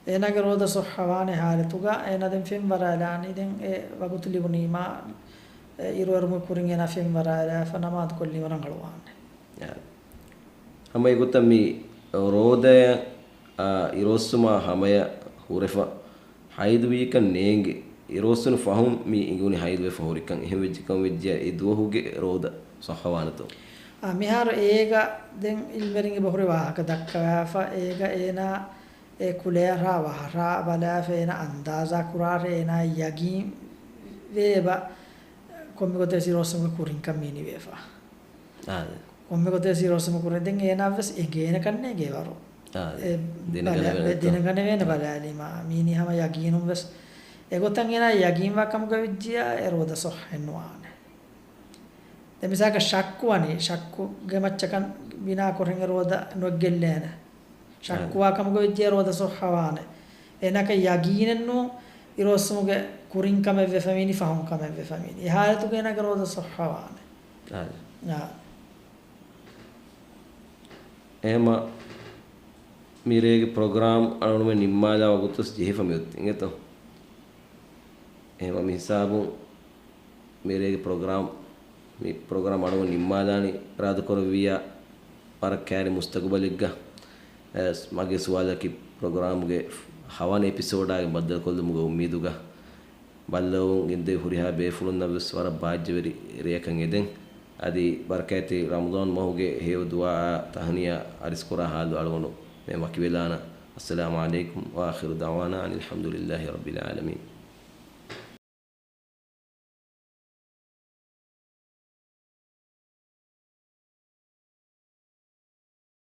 އޭނާގެ ރޯދަ ޞައްޙަވާނެ ހާލަތުގަ އޭނާ ދެން ފެންވަރާލާނީ. ދެން އެ ވަގުތު ލިބުނީމާ، އެ އިރުއެރުމުގެ ކުރިން އޭނާ ފެންވަރާލާފަ ނަމާދު ކޮށްލީމަ ރަނގަޅުވާނެ. އާ. ހަމަ އެގޮތަށް މި ރޯދަޔަށް، އާ، އިރުއޮއްސުމާ ހަމަޔަށް ހުރެފަ ހައިލުވީކަން ނޭނގެ، އިރުއޮއްސުނު ފަހުން މި އިނގުނި ހައިލުވެފަ ހުރިކަން. އެހެން ވެއްޖެ ކަމަށް ވެއްޖެއްޔާ އެ ދުވަހުގެ ރޯދަ ޞައްޙަވާނެތޯ؟ އާ، މިހާރު އޭގަ ދެން އިލްމުވެރިން އެބަ ހުރެ ވާހަކަ ދައްކަވާފަ، އޭގަ އޭނާ އެ ކުލައަށް ވަހަށް ބަލާފަ އޭނާ އަންދާޒާ ކުރާށޭ އޭނާ ޔަގީން ވޭބަ ކޮންމެ ގޮތެއް އިރުއޮއްސުމުގެ ކުރިންކަން މި ނިވޭފަ. އާދެ. ކޮންމެ ގޮތެއް އިރުއޮއްސުމުގެ ކުރިން ދެން އޭނާ ވެސް އެނގޭނެ ކަންނޭނގެ ވަރު. އާދެ. އެ ދެނެގަނެވޭނެ ބަލާ-، ދެނެގަނެވޭނެ ބަލާލީމާ. މީނީ ހަމަ ޔަގީނުން ވެސް އެގޮތަށް އޭނާ ޔަގީންވާ ކަމުގަ ވެއްޖިޔާ އެ ރޯދަ ޞައްޙައެއް ނުވާނެ. ދެން މިސާލަކަށް ޝައްކު ވަނީ، ޝައްކުގެ މައްޗަކަށް ބިނާކޮށް ހިނގެ ރޯދަ ނުއެއްގެއްލޭނެ. ޝައްކުވާ ކަމުގަ ވެއްޖެ ރޯދަ ޞައްޙަވާނެ. އޭނަކަށް ޔަގީނެއްނު އިރުއޮއްސުމުގެ ކުރިން ކަމެއް ވެފަ މީނީ، ފަހުން ކަމެއް ވެފަ މީނީ. އެ ހާލަތުގަ އޭނަގެ ރޯދަ ޞައްޙަވާނެ. އާ. އާ. އެހެމަ މިރޭގެ ޕްރޮގްރާމް އަޅުގަނޑުމެން ނިންމާލާ ވަގުތުވެސް ޖެހިފަ މިއޮތީ އިނގޭތޯ؟ އެހެމަ މި ހިސާބުން މިރޭގެ ޕްރޮގްރާމް، މި ޕްރޮގްރާމް އަޅުގަނޑު ނިންމާލާނީ އިރާދަކުރެއްވިއްޔާ ވަރަށް ކައިރި މުސްތަގުބަލެއްގަ. އެ، މަގޭ ސުވާލަކީ ޕްރޮގްރާމްގެ ހަވަނަ އެޕިސޯޑާގެ ބައްދަލުކޮށްލުމުގެ އުއްމީދުގަ. ބައްލަވަމުން ގެންދެވި ހުރިހާ ބޭފުޅުންނަށްވެސް ވަރަށް ބާއްޖަވެރި ރެއަކަށް އެދެން. އަދި ބަރަކާތްތެރި ރަމަޟާން މަހުގެ ހެޔޮ ދުޢާއާ ތަހުނިޔާ އަރިސްކުރާ ހާލު އަޅުގަނޑު މި ވަކިވެލާނަން. السلام عليكم وآخر دعوانا أن الحمد لله رب العالمين.